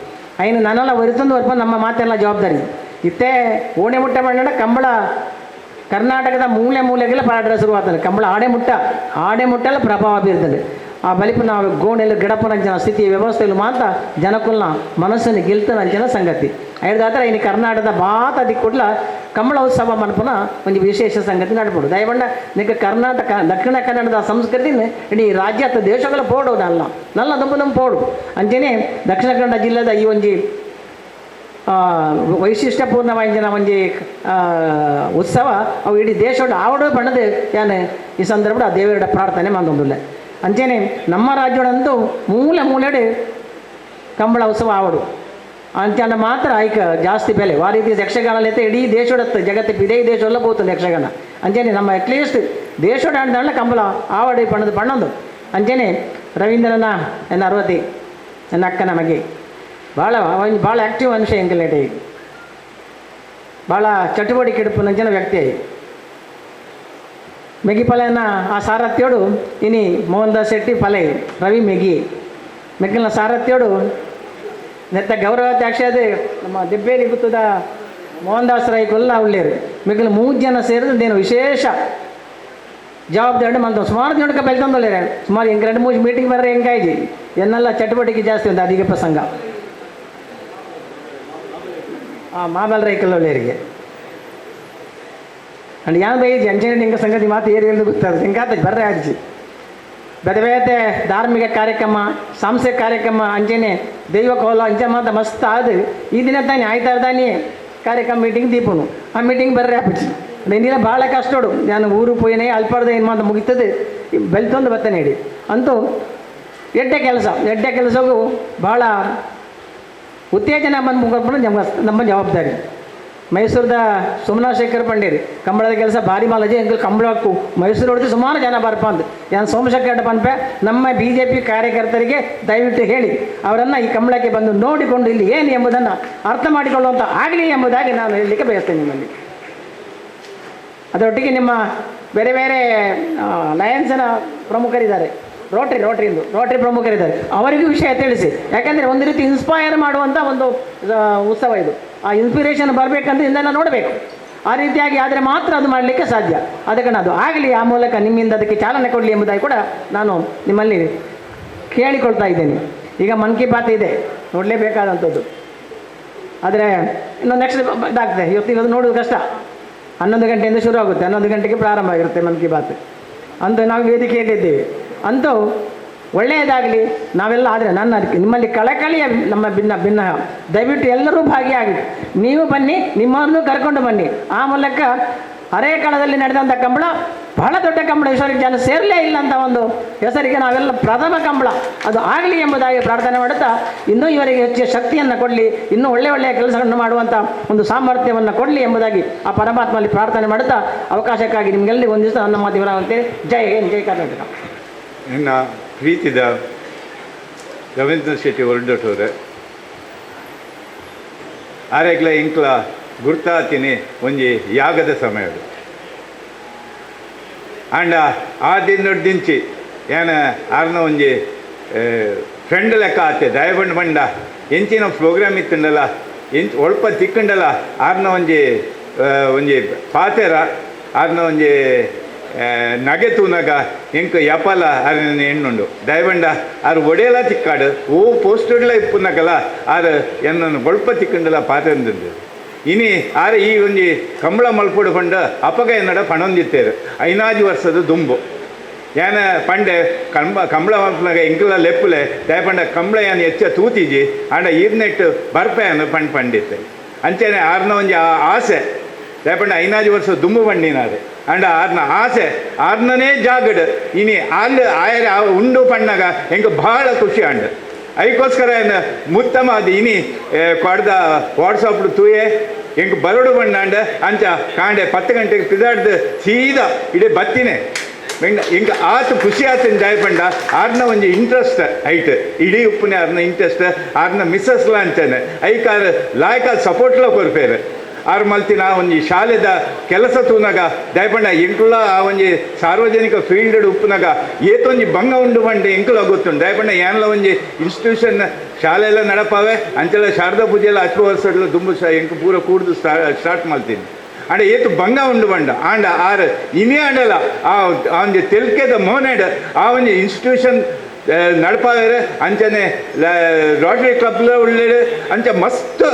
ಐನು ನಾನೆಲ್ಲ ಒರಿತಂದು ವರ್ಪ ನಮ್ಮ ಮಾತೆಲ್ಲ ಜವಾಬ್ದಾರಿ ಇತ್ತೆ ಓಣೆ ಮುಟ್ಟ ಮಂಡ ಕಂಬಳ ಕರ್ನಾಟಕದ ಮೂಲೆ ಮೂಲೆಗೆಲ್ಲ ಪಾರಾಟ ಶುರುವಾಗ್ತದೆ ಕಂಬಳ ಆಡೆ ಮುಟ್ಟ ಆಡೆ ಮುಟ್ಟೆಲ್ಲ ಪ್ರಭಾವ ಬೀರ್ತದೆ ಆ ಬಲಿಪು ನಾವು ಗೋಣೆಲ್ಲ ಗಿಡಪನಂಚಿನ ಸ್ಥಿತಿ ವ್ಯವಸ್ಥೆಯಲ್ಲಿ ಮಾತ್ರ ಜನಕುಲ್ನ ಮನಸ್ಸನ್ನು ಗೆಲ್ತನಂಚಿನ ಸಂಗತಿ ಐದಾದ್ರೆ ಇನ್ನು ಕರ್ನಾಟಕದ ಬಾತ ದಿಕ್ಕುಡ್ಲ ಕಂಬಳ ಉತ್ಸವ ಮನ್ಪುನ ಒಂದು ವಿಶೇಷ ಸಂಗತಿ ನಡ್ಪುಡು ದಯವಂಡ ನಿಕ್ಕ ಕರ್ನಾಟಕ ದಕ್ಷಿಣ ಕನ್ನಡದ ಸಂಸ್ಕೃತಿನ ಇಡೀ ರಾಜ್ಯ ಅಥವಾ ದೇಶಗಳ ಪೋಡು ನಲ್ಲ ನಲ್ಲ ದುಂಬು ನಮ್ಮ ಪೋಡು ಅಂಚನೆ ದಕ್ಷಿಣ ಕನ್ನಡ ಜಿಲ್ಲೆದ ಈ ಒಂಜಿ ವೈಶಿಷ್ಟ್ಯಪೂರ್ಣವಾಯಿನ ಒಂಜಿ ಉತ್ಸವ ಅವು ಇಡೀ ದೇಶದ ಆವಡು ಬಣ್ಣದ ಯಾನೆ ಈ ಸಂದರ್ಭ ಆ ದೇವರ ಪ್ರಾರ್ಥನೆ ಮಂದೊಂದುಲ್ಲ ಅಂಚನೆ ನಮ್ಮ ರಾಜ್ಯದಂತೂ ಮೂಲೆ ಮೂಲೆಡೆ ಕಂಬಳ ಉತ್ಸವ ಆವಡು ಅಂಚನ ಮಾತ್ರ ಐಕ ಜಾಸ್ತಿ ಬೆಲೆ ಆ ರೀತಿ ಯಕ್ಷಗಾನಲೈತೆ ಇಡೀ ದೇಶಡತ್ತು ಜಗತ್ತು ಇಡೀ ದೇಶವೆಲ್ಲ ಹೋಗ್ತದೆ ಯಕ್ಷಗಾನ ಅಂಚನೆ ನಮ್ಮ ಅಟ್ಲೀಸ್ಟ್ ದೇಶೋಡ ಅಂದಲ್ಲ ಕಂಬಳ ಆವಡಿ ಬಣ್ಣದ ಬಣ್ಣೊಂದು ಅಂಚನೆ ರವೀಂದ್ರನ ನನ್ನ ಅರವತಿ ನನ್ನ ಅಕ್ಕನ ಮಗೆ ಭಾಳ ಭಾಳ ಆ್ಯಕ್ಟಿವ್ ಮನುಷ್ಯ ಎಂಕಲೇಟಿ ಭಾಳ ಚಟುವಟಿಕೆ ಇಡುಪುನಂಚಿನ ವ್ಯಕ್ತಿ ಮೆಗಿ ಪಲೆನ ಆ ಸಾರಥ್ಯೋಡು ಇನಿ ಮೋಹನ್ ದಾಸ್ ಶೆಟ್ಟಿ ಪಲೆ ರವಿ ಮೆಗಿ ಮೆಗ್ಗಿನ ಸಾರಥ್ಯೋಡು ನೆತ್ತ ಗೌರವಾಧ್ಯಕ್ಷ ನಮ್ಮ ದಿಬ್ಬೇಲಿ ಗುತ್ತದ ಮೋಹನ್ ದಾಸ್ ರೈ ಕೊಲ್ಲ ಉಳ್ಳೇರು ಮಿಗಿಲ 3 ಜನ ಸೇರಿದ ವಿಶೇಷ ಜವಾಬ್ದಾರಿ ಮಂತ ಸುಮಾರು ಜನಕ್ಕೆ ಬೆಳ್ತಂದೊಳ್ಳೇರೆ ಸುಮಾರು ಎಂಕ 2-3 ಮೀಟಿಂಗ್ ಬರ್ರೆ ಹೆಂಗಾಯ್ತು ಎನ್ನೆಲ್ಲ ಚಟುವಟಿಕೆ ಜಾಸ್ತಿ ಉಂಟು ಅದಿಗೆ ಪ್ರಸಂಗ ಮಾಮಲ್ ರೈಕಲ್ ಒಳ್ಳೆಯರಿಗೆ ಅಂಡ್ ಯಾನ್ ಬೈ ಅಂಚನೆ ಹಿಂಗೆ ಸಂಗತಿ ಮಾತು ಏರಿ ಎಂದು ಗೊತ್ತಾದ ಹಿಂಗಾತ ಬರ್ರೆ ಆಜಿ ಬೇರೆ ಬೇರೆ ಧಾರ್ಮಿಕ ಕಾರ್ಯಕ್ರಮ ಸಾಂಸ್ಕೃತಿಕ ಕಾರ್ಯಕ್ರಮ ಅಂಚನೆ ದೈವ ಕೋಲ ಅಂಚೆ ಮಾತ ಮಸ್ತ್ ಆದು ಈ ದಿನ ತಾನೇ ಆಯ್ತಾರ ತಾನೇ ಕಾರ್ಯಕ್ರಮ ಮೀಟಿಂಗ್ ದೀಪನು ಆ ಮೀಟಿಂಗ್ ಬರ್ರೆ ಆಪುಜಿ ಇಂದಿನ ಭಾಳ ಕಷ್ಟೋಡು ನಾನು ಊರು ಪೋಯಿನೇ ಅಲ್ಪಾರ್ದ ಏನು ಮಾತು ಮುಗಿತದೆ ಬೆಳ್ತೊಂದು ಬತ್ತನೆ ಹೇಳಿ ಅಂತೂ ಎಡ್ಡೆ ಕೆಲಸ ಎಡ್ಡೆ ಕೆಲಸಗೂ ಭಾಳ ಉತ್ತೇಜನ ಬಂದು ನಮ್ಮ ನಮ್ಮ ಜವಾಬ್ದಾರಿ. ಮೈಸೂರದ ಸೋಮನಾಶೇಖರ್ ಪಂಡೇರಿ ಕಂಬಳದ ಕೆಲಸ ಭಾರಿ ಮಾಲಜೆ ಎಂಕಲ್ ಕಂಬಳಕ್ಕೂ ಮೈಸೂರು ಹೊಡೆದು ಸುಮಾರು ಜನ ಬರ್ಪ ಅಂತ ನಾನು ಸೋಮಶೇಖರ್ ಪನ್ಪೆ ನಮ್ಮ BJP ಕಾರ್ಯಕರ್ತರಿಗೆ ದಯವಿಟ್ಟು ಹೇಳಿ ಅವರನ್ನು ಈ ಕಂಬಳಕ್ಕೆ ಬಂದು ನೋಡಿಕೊಂಡು ಇಲ್ಲಿ ಏನು ಎಂಬುದನ್ನು ಅರ್ಥ ಮಾಡಿಕೊಳ್ಳುವಂಥ ಆಗಲಿ ಎಂಬುದಾಗಿ ನಾನು ಹೇಳಲಿಕ್ಕೆ ಬಯಸ್ತೇನೆ ನಿಮ್ಮಲ್ಲಿ. ಅದರೊಟ್ಟಿಗೆ ನಿಮ್ಮ ಬೇರೆ ಬೇರೆ ಲಯನ್ಸ್ನ ಪ್ರಮುಖರಿದ್ದಾರೆ, ರೋಟ್ರಿ ರೋಟ್ರಿಯಿಂದ ರೋಟ್ರಿ ಪ್ರಮುಖರಿದ್ದಾರೆ, ಅವರಿಗೂ ವಿಷಯ ತಿಳಿಸಿ. ಯಾಕೆಂದರೆ ಒಂದು ರೀತಿ ಇನ್ಸ್ಪೈರ್ ಮಾಡುವಂಥ ಒಂದು ಉತ್ಸವ ಇದು. ಆ ಇನ್ಸ್ಪಿರೇಷನ್ ಬರಬೇಕಂದ್ರೆ ಇದನ್ನು ನೋಡಬೇಕು. ಆ ರೀತಿಯಾಗಿ ಆದರೆ ಮಾತ್ರ ಅದು ಮಾಡಲಿಕ್ಕೆ ಸಾಧ್ಯ. ಅದಕ್ಕೆ ಅದು ಆಗಲಿ, ಆ ಮೂಲಕ ನಿಮ್ಮಿಂದ ಅದಕ್ಕೆ ಚಾಲನೆ ಕೊಡಲಿ ಎಂಬುದಾಗಿ ಕೂಡ ನಾನು ನಿಮ್ಮಲ್ಲಿ ಕೇಳಿಕೊಳ್ತಾ ಇದ್ದೇನೆ. ಈಗ ಮನ್ ಕಿ ಬಾತ್ ಇದೆ, ನೋಡಲೇಬೇಕಾದಂಥದ್ದು. ಆದರೆ ಇನ್ನು ನೆಕ್ಸ್ಟ್ ಇದಾಗ್ತದೆ, ಇವತ್ತು ಇವತ್ತು ನೋಡೋದು ಕಷ್ಟ. 11 ಗಂಟೆಯಿಂದ ಶುರು ಆಗುತ್ತೆ, 11 ಗಂಟೆಗೆ ಪ್ರಾರಂಭ ಆಗಿರುತ್ತೆ ಮನ್ ಕಿ ಬಾತ್ ಅಂತ ನಾವು ವೇದಿಕೆಯಲ್ಲಿದ್ದೇವೆ. ಅಂತೂ ಒಳ್ಳೆಯದಾಗಲಿ. ನಾವೆಲ್ಲ ಆದರೆ ನನ್ನ ನಿಮ್ಮಲ್ಲಿ ಕಳಕಳಿಯ ನಮ್ಮ ಭಿನ್ನ ಭಿನ್ನ, ದಯವಿಟ್ಟು ಎಲ್ಲರೂ ಭಾಗಿಯಾಗಿ, ನೀವು ಬನ್ನಿ, ನಿಮ್ಮನ್ನು ಕರ್ಕೊಂಡು ಬನ್ನಿ. ಆ ಮೂಲಕ ಅರೇಕಾಲದಲ್ಲಿ ನಡೆದಂಥ ಕಂಬಳ ಬಹಳ ದೊಡ್ಡ ಕಂಬಳ, ಈಶ್ವರಿಗೆ ಜನ ಸೇರಲೇ ಇಲ್ಲ ಅಂತ ಒಂದು ಹೆಸರಿಗೆ ನಾವೆಲ್ಲ ಪ್ರಥಮ ಕಂಬಳ ಅದು ಆಗಲಿ ಎಂಬುದಾಗಿ ಪ್ರಾರ್ಥನೆ ಮಾಡುತ್ತಾ, ಇನ್ನೂ ಇವರಿಗೆ ಹೆಚ್ಚು ಶಕ್ತಿಯನ್ನು ಕೊಡಲಿ, ಇನ್ನೂ ಒಳ್ಳೆ ಒಳ್ಳೆಯ ಕೆಲಸಗಳನ್ನು ಮಾಡುವಂಥ ಒಂದು ಸಾಮರ್ಥ್ಯವನ್ನು ಕೊಡಲಿ ಎಂಬುದಾಗಿ ಆ ಪರಮಾತ್ಮಲ್ಲಿ ಪ್ರಾರ್ಥನೆ ಮಾಡುತ್ತಾ ಅವಕಾಶಕ್ಕಾಗಿ ನಿಮಗೆಲ್ಲರಿಗೂ ಒಂದು ದಿವಸ ನನ್ನ ಮಾತು ವಿರಾಮ. ಜೈ ಹಿಂದ್, ಜೈ ಕರ್ನಾಟಕ. ನನ್ನ ಪ್ರೀತಿದ ರವೀಂದ್ರ ಶೆಟ್ಟಿ ಹೊರಡೋಟವ್ರೆ, ಆರೆಗ್ಲ ಇಂಕ್ಲ ಗುರ್ತಾತೀನಿ ಒಂಜಿ ಯಾಗದ ಸಮಯಡು ಆಂಡ ಆ ದಿನೊಡ್ದಿಂಚಿ ಏನ ಆರ್ನ ಒಂಜಿ ಫ್ರೆಂಡ್ ಲೆಕ್ಕ ಆತೆ ದಯಬಂಡ್ ಬಂಡ ಎಂಚಿನ ಪ್ರೋಗ್ರಾಮ್ ಇತ್ತುಂಡಲ್ಲ, ಎಂಚ್ ಒಲ್ಪ ತಿಕ್ಕಂಡಲ್ಲ, ಆರ್ನ ಒಂಜಿ ಒಂಜಿ ಪಾತೆರ, ಆರ್ನ ಒಂಜಿ ನಗೆ ತೂನಗ ಎಂಕ್ ಯಪಲ ಆರ್ನ ಎಣ್ಣುಂಡು. ದಯಬಂಡ ಆರು ಒಡೆಯಲ ತಿಕ್ಕಾಡು ಓ ಪೋಸ್ಟರ್ಲ ಇಪ್ಪುನಗಲ ಆರು ಎನ್ನನ್ನು ಒಲ್ಪ ತಿಕ್ಕಂಡಲ ಪಾತೆಂದುಂಡು. ಇನಿ ಆರೆ ಈ ಒಂಜಿ ಕಂಬಳ ಮಲ್ಪೊಡು ಪಂಡ ಅಪಗ ಎನ್ನಡ ಪಣೊಂದಿತ್ತೇರು 5 ವರ್ಷದ ದುಂಬು ಏನ ಪಂಡೆ ಕಂಬಳ ಮಲ್ಪನಾಗ ಎಂಕಲ ಲೆಪ್ಪುಲೆ ದಯಪಂಡ ಕಂಬಳ ಏನ್ ಹೆಚ್ಚ ತೂತಿಜಿ ಆಂಡ ಈರ್ನೆಟ್ಟು ಬರ್ಪೆಯನ್ನು ಪಂಡ್ ಪಂಡಿತ್ತೆ. ಅಂಚೆನೆ ಆರ್ನ ಒಂಜಿ ಆಸೆ ದಯಪಂಡ 5 ವರ್ಷ ದುಂಬು ಪಂಡಿನಾರೆ ಆಂಡ ಆರ್ನ ಆಸೆ ಆರ್ನನೇ ಜಾಗಡ್ ಇನಿ ಆಲ್ ಆಯರೆ ಉಂಡು ಪಣ್ಣಾಗ ಎಂಕ್ ಭಾಳ ಖುಷಿ ಆಂಡ್. ಐಕೋಸ್ಕರ ಏನು ಮುತ್ತಮ ಅದು ಇನಿ ಕೊಡ್ದ ವಾಟ್ಸಪ್ ತೂಯೆ ಎಂಕ್ ಬರೋಡು ಬಣ್ಣಾಂಡ ಅಂಚ ಕಾಂಡೆ 10 ಗಂಟೆಗೆ ಪಿದಾಡ್ದು ಸೀದಾ ಇಡೀ ಬತ್ತಿನೇ ಎಂಕ್ ಆತು ಖುಷಿ ಆತನ ದಯಪಂಡ ಆರ್ನ ಒಂಜಿ ಇಂಟ್ರೆಸ್ಟ್ ಐಟ್ ಇಡೀ ಉಪ್ಪುನೆ ಆರ್ನ ಇಂಟ್ರೆಸ್ಟ್ ಆರ್ನ ಮಿಸ್ಸಸ್ಲ ಅಂಚನೆ ಐಕಾರ್ ಲಾಯ್ಕ ಸಪೋರ್ಟ್ಲ ಕೊರ್ಪೇರು. ಆರು ಮಲ್ತಿನ ಒಂಜಿ ಶಾಲೆದ ಕೆಲಸ ತೂನಗ ದಯಪಂಡ ಎಂಕುಲ ಆ ಒಂಜಿ ಸಾರ್ವಜನಿಕ ಫೀಲ್ಡ್ ಉಪ್ಪುನಗ ಏತೊಂಜಿ ಭಂಗ ಉಂಡು ಬಂಡು ಎಂಕುಲ ಗೊತ್ತುಂಡು. ದಯಪಂಡ ಏನ್ಲ ಒಂಜಿ ಇನ್ಸ್ಟಿಟ್ಯೂಷನ್ ಶಾಲೆ ಎಲ್ಲ ನಡಪಾವೆ ಅಂಚೆಲ್ಲ ಶಾರದಾ ಪೂಜೆ ಎಲ್ಲ 10 ವರ್ಷ ದುಂಬು ಎಂಕು ಪೂರ ಕೂಡ್ದು ಸ್ಟಾರ್ಟ್ ಮಾಡ್ತೀನಿ. ಆಂಡ ಏತು ಭಂಗ ಉಂಡು ಬಂಡ ಆಂಡ ಆರು ಇನಿ ಆಂಡಲ ಆ ಒಂಜಿ ತೆಲ್ಕೆದ ಮೋನೆಡ್ ಆ ಒಂಜಿ ಇನ್ಸ್ಟಿಟ್ಯೂಷನ್ ನಡಪಾವೇರೆ ಅಂಚನೆ ರೋಟರಿ ಕ್ಲಬ್ಲ ಉಳ್ಳೇರು ಅಂಚೆ ಮಸ್ತ್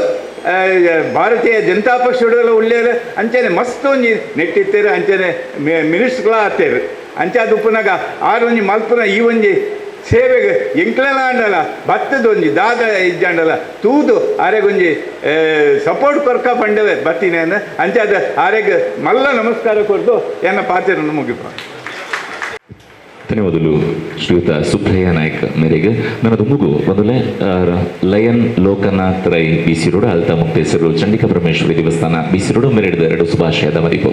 ಭಾರತೀಯ ಜನತಾ ಪಕ್ಷ ಉಳ್ಳೇರು ಅಂಚನೆ ಮಸ್ತ್ ಒಂಜಿ ನೆಟ್ಟಿತ್ತೇರು ಅಂಚನೆ ಮಿನಿಸ್ಟ್ರ್ಗಳ ಆತೇರು. ಅಂಚೆ ಅದು ಉಪ್ಪುನಾಗ ಆರು ಒಂಜಿ ಮಲ್ಪುನ ಈ ಒಂಜಿ ಸೇವೆಗೆ ಎಂಕ್ಲೆಲ ಆಂಡಲ ಬತ್ತದ ಒಂಜಿ ದಾದ ಇಜ್ಜಾಂಡಲ ತೂದು ಆರೆಗೊಂಜಿ ಸಪೋರ್ಟ್ ಕೊರ್ಕ ಪಂಡವೆ ಬತ್ತಿನೇನು ಅಂಚೆ ಅದು ಆರೆಗ್ ಮಲ್ಲ ನಮಸ್ಕಾರ ಕೊರ್ದು ಎನ್ನ ಪಾತೆರನ್ನು ಮುಗಿಪ. ಧನ್ಯವಾದಗಳು ಶ್ರೀಯುತ ಸುಬ್ರಯ್ಯ ನಾಯ್ಕ್ ಮೇರೆಗೆ. ನನ್ನ ದುಂಬುಗು ಮೊದಲೇ lion Lokanath Rai B C road, ಅಲ್ತಾ ಮುಕ್ತೇಸರು Chandika Parameshwari ದೇವಸ್ಥಾನ B C road ಮೇರೆಡಿದ ಎರಡು ಶುಭಾಶಯದ ಮರಿಪು.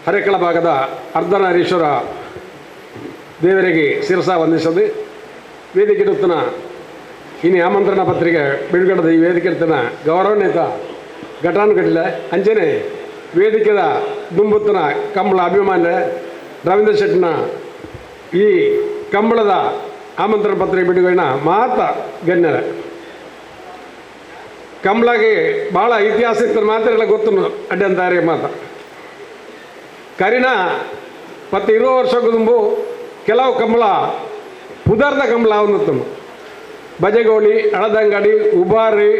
ಹರೇಕಳ ಭಾಗದ ಅರ್ಧನಾರೀಶ್ವರ ದೇವರಿಗೆ ಶಿರಸ ವಂದಿಸದು ವೇದಿಕೆ ಇನಿ ಆಮಂತ್ರಣ ಪತ್ರಿಕೆ ಬಿಡುಗಡೆದ ಈ ವೇದಿಕೆ ಗೌರವಾನ್ವಿತ ಘಟಾನುಘಟಿಲೆ ಅಂಚನೆ ವೇದಿಕೆದ ದುಂಬುತ್ತನ ಕಂಬಳ ಅಭಿಮಾನ ರವೀಂದ್ರ ಶೆಟ್ಟಿನ ಈ ಕಂಬಳದ ಆಮಂತ್ರಣ ಪತ್ರಿಕೆ ಬಿಡುಗಡೆನ ಮಾತ ಗಣ್ಯರ. ಕಂಬಳಗೆ ಭಾಳ ಇತಿಹಾಸ ಇತ್ತು ಮಾತ್ರ ಎಲ್ಲ ಗೊತ್ತು ಅಡ್ಡಂತಾರೆ ಮಾತ. ಕರಿನ 10-20 ವರ್ಷ ದುಂಬು ಕೆಲವು ಕಂಬಳ ಪುದರ್ದ ಕಂಬಳ ಒಂದು ಬಜಗೋಳಿ, ಅಳದಂಗಡಿ, ಉಬಾರಿ,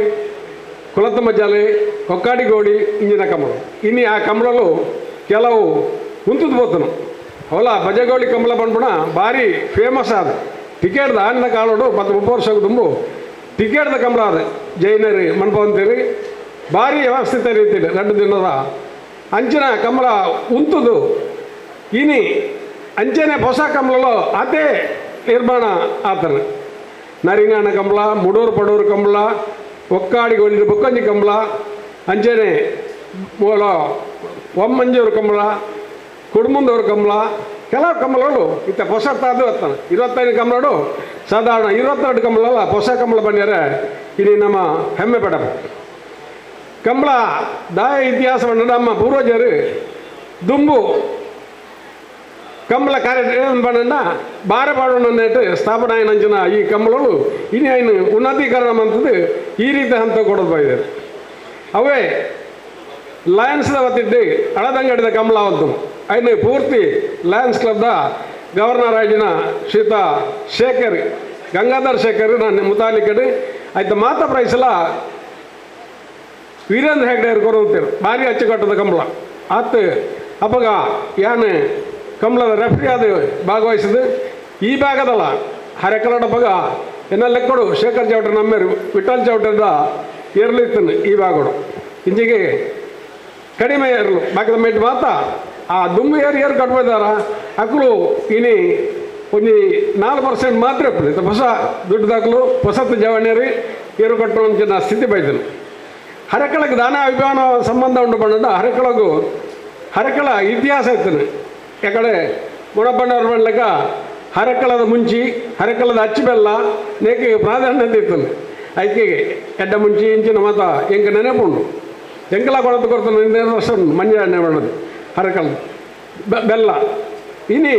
ಕುಲತಮಜಾಲೆ, ಕೊಕ್ಕಾಡಿಗೋಳಿ ಇಂಜಿನ ಕಂಬಳ. ಇನ್ನು ಆ ಕಂಬಳಲು ಕೆಲವು ಉಂತದ ಬೋತನು ಅವಲ ಬಜಗೋಳಿ ಕಂಬಳ ಬಂದ್ಬಿಡ ಭಾರಿ ಫೇಮಸ್ ಅದು. ಟಿಕೆಟ್ದ ಆನಿದ ಕಾಲೋಡು 10-30 ವರ್ಷ ದುಂಬು ಟಿಕೆಟ್ದ ಕಂಬಳ ಅದು ಜೈನರಿ ಮಂಟಪ ಅಂತೇಳಿ ಭಾರಿ ವ್ಯವಸ್ಥಿತ ರೀತಿಯಲ್ಲಿ 2 ದಿನದ ಅಂಚಿನ ಕಂಬಳ ಉಂತುದು. ಇನಿ ಅಂಚನೆ ಹೊಸ ಕಂಬಳలో ಅದೇ ನಿರ್ಮಾಣ ಆತನ ನರಿಂಗಾಣ ಕಂಬಳ, ಮುಡೂರು ಪಡೂರು ಕಂಬಳ, ಒಕ್ಕಾಡಿಗೋಳಿ ಬೊಕ್ಕಂಜಿ ಕಂಬಳ, ಅಂಚನೆ ಮೂಲ ಒಮ್ಮಂಜೂರು ಕಂಬಳ, ಕುಡುಮಂದವ್ರ ಕಂಬಳ, ಕೆಲವು ಕಂಬಳಗಳು ಇತ್ತ ಹೊಸ ತಾದು ಬರ್ತಾನೆ 25 ಕಂಬಳಡು ಸಾಧಾರಣ 22 ಕಂಬಳಲ್ಲ ಹೊಸ ಕಂಬಳ ಬಂದರೆ ಇಲ್ಲಿ ನಮ್ಮ ಹೆಮ್ಮೆ ಪಡಪ ಕಂಬಳ ದಾಯ ಇತಿಹಾಸವನ್ನು ನಮ್ಮ ಪೂರ್ವಜರು ದುಂಬು ಕಂಬಳ ಕಾರ್ಯ ಬಣ್ಣ ಬಾರ ಪಾಡೋಣ ಸ್ಥಾಪನೆ ಆಯ್ನಂಚಿನ ಈ ಕಂಬಳಗಳು ಇನ್ನು ಐನು ಉನ್ನತೀಕರಣ ಅಂತದ್ದು ಈ ರೀತಿ ಹಂತ ಕೊಡೋದು ಬಾಯಿದೆ. ಅವೇ ಲಯನ್ಸ್ದ ವತಿಟ್ಟು ಅಳದಂಗಡಿದ ಕಂಬಳ ಅವತ್ತು ಐನು ಪೂರ್ತಿ ಲಯನ್ಸ್ ಕ್ಲಬ್ದ ಗವರ್ನರ್ ಆಗಿನ ಶ್ರೀತ ಶೇಖರ್ ಗಂಗಾಧರ್ ಶೇಖರ್ ನಾನು ಮುತಾಲಿಕಡು ಆಯ್ತು ಮಾತ ಪ್ರೈಸಲ ವೀರೇಂದ್ರ ಹೆಗ್ಡೆ ಕೊಡುತ್ತೀರು ಭಾರಿ ಅಚ್ಚುಕಟ್ಟದ ಕಂಬಳ ಆತು. ಅಪ್ಪಗ ಯಾನು ಕಂಬಳದ ರೆಫ್ರಿ ಅದು ಭಾಗವಹಿಸಿದ್ದು ಈ ಭಾಗದಲ್ಲ ಹರೆಕಲಡ ಬಗ ಎನ್ನ ಲೆಕ್ಕಡು ಶೇಖರ್ ಚೌಟ್ರ ನಮ್ಮೇರು ವಿಠಲ್ ಚೌಟ್ರದ ಏರ್ಲಿತ್ತನು ಈ ಭಾಗಡು ಇಂಚಿಗೆ ಕಡಿಮೆ ಏರ್ಲು ಬಾಕಿದ ಮೇಟ್ ಮಾತ ಆ ದುಂಬು ಏರು ಏರು ಕಟ್ಬೋದಾರ ಅಕ್ಕಲು ಇನಿ ಒಂಜಿ 4% ಮಾತ್ರ ಇಪ್ಪುಂಡು. ಹೊಸ ದುಡ್ಡು ದಾಖಲು ಹೊಸತ್ತು ಜವಣ್ಯರಿ ಏರು ಕಟ್ಟುವಂಚಿನ ಸ್ಥಿತಿ ಬೈದನು. ಹರಕಳಕ್ಕೆ ದಾನ ಅಭಿಮಾನ ಸಂಬಂಧ ಉಂಟು ಪಂಡ ಹರಕಳಗು ಹರಕಳ ಇತಿಹಾಸ ಇತ್ತನು. ಯಾಕಡೆ ಗುಣಪಣ್ಣವ್ರ ಬಣ್ಲಕ ಹರಕಳದ ಮುಂಚಿ ಹರಕಳದ ಅಚ್ಚು ಬೆಲ್ಲ ನೇಕೆ ಪ್ರಾಧಾನ್ಯತೆ ಇತ್ತನು. ಐಕೆ ಎಡ್ಡ ಮುಂಚಿ ಇಂಚಿನ ಮಾತ ಎಂಕ ನೆನಪುಂಡು. ಎಂಕಲ ಕೊಳತು ಕೊಡ್ತಾನೆ ವರ್ಷ ಮಂಜ ಬಣ್ಣದು ಹರಕಳ ಬೆಲ್ಲ. ಇನಿ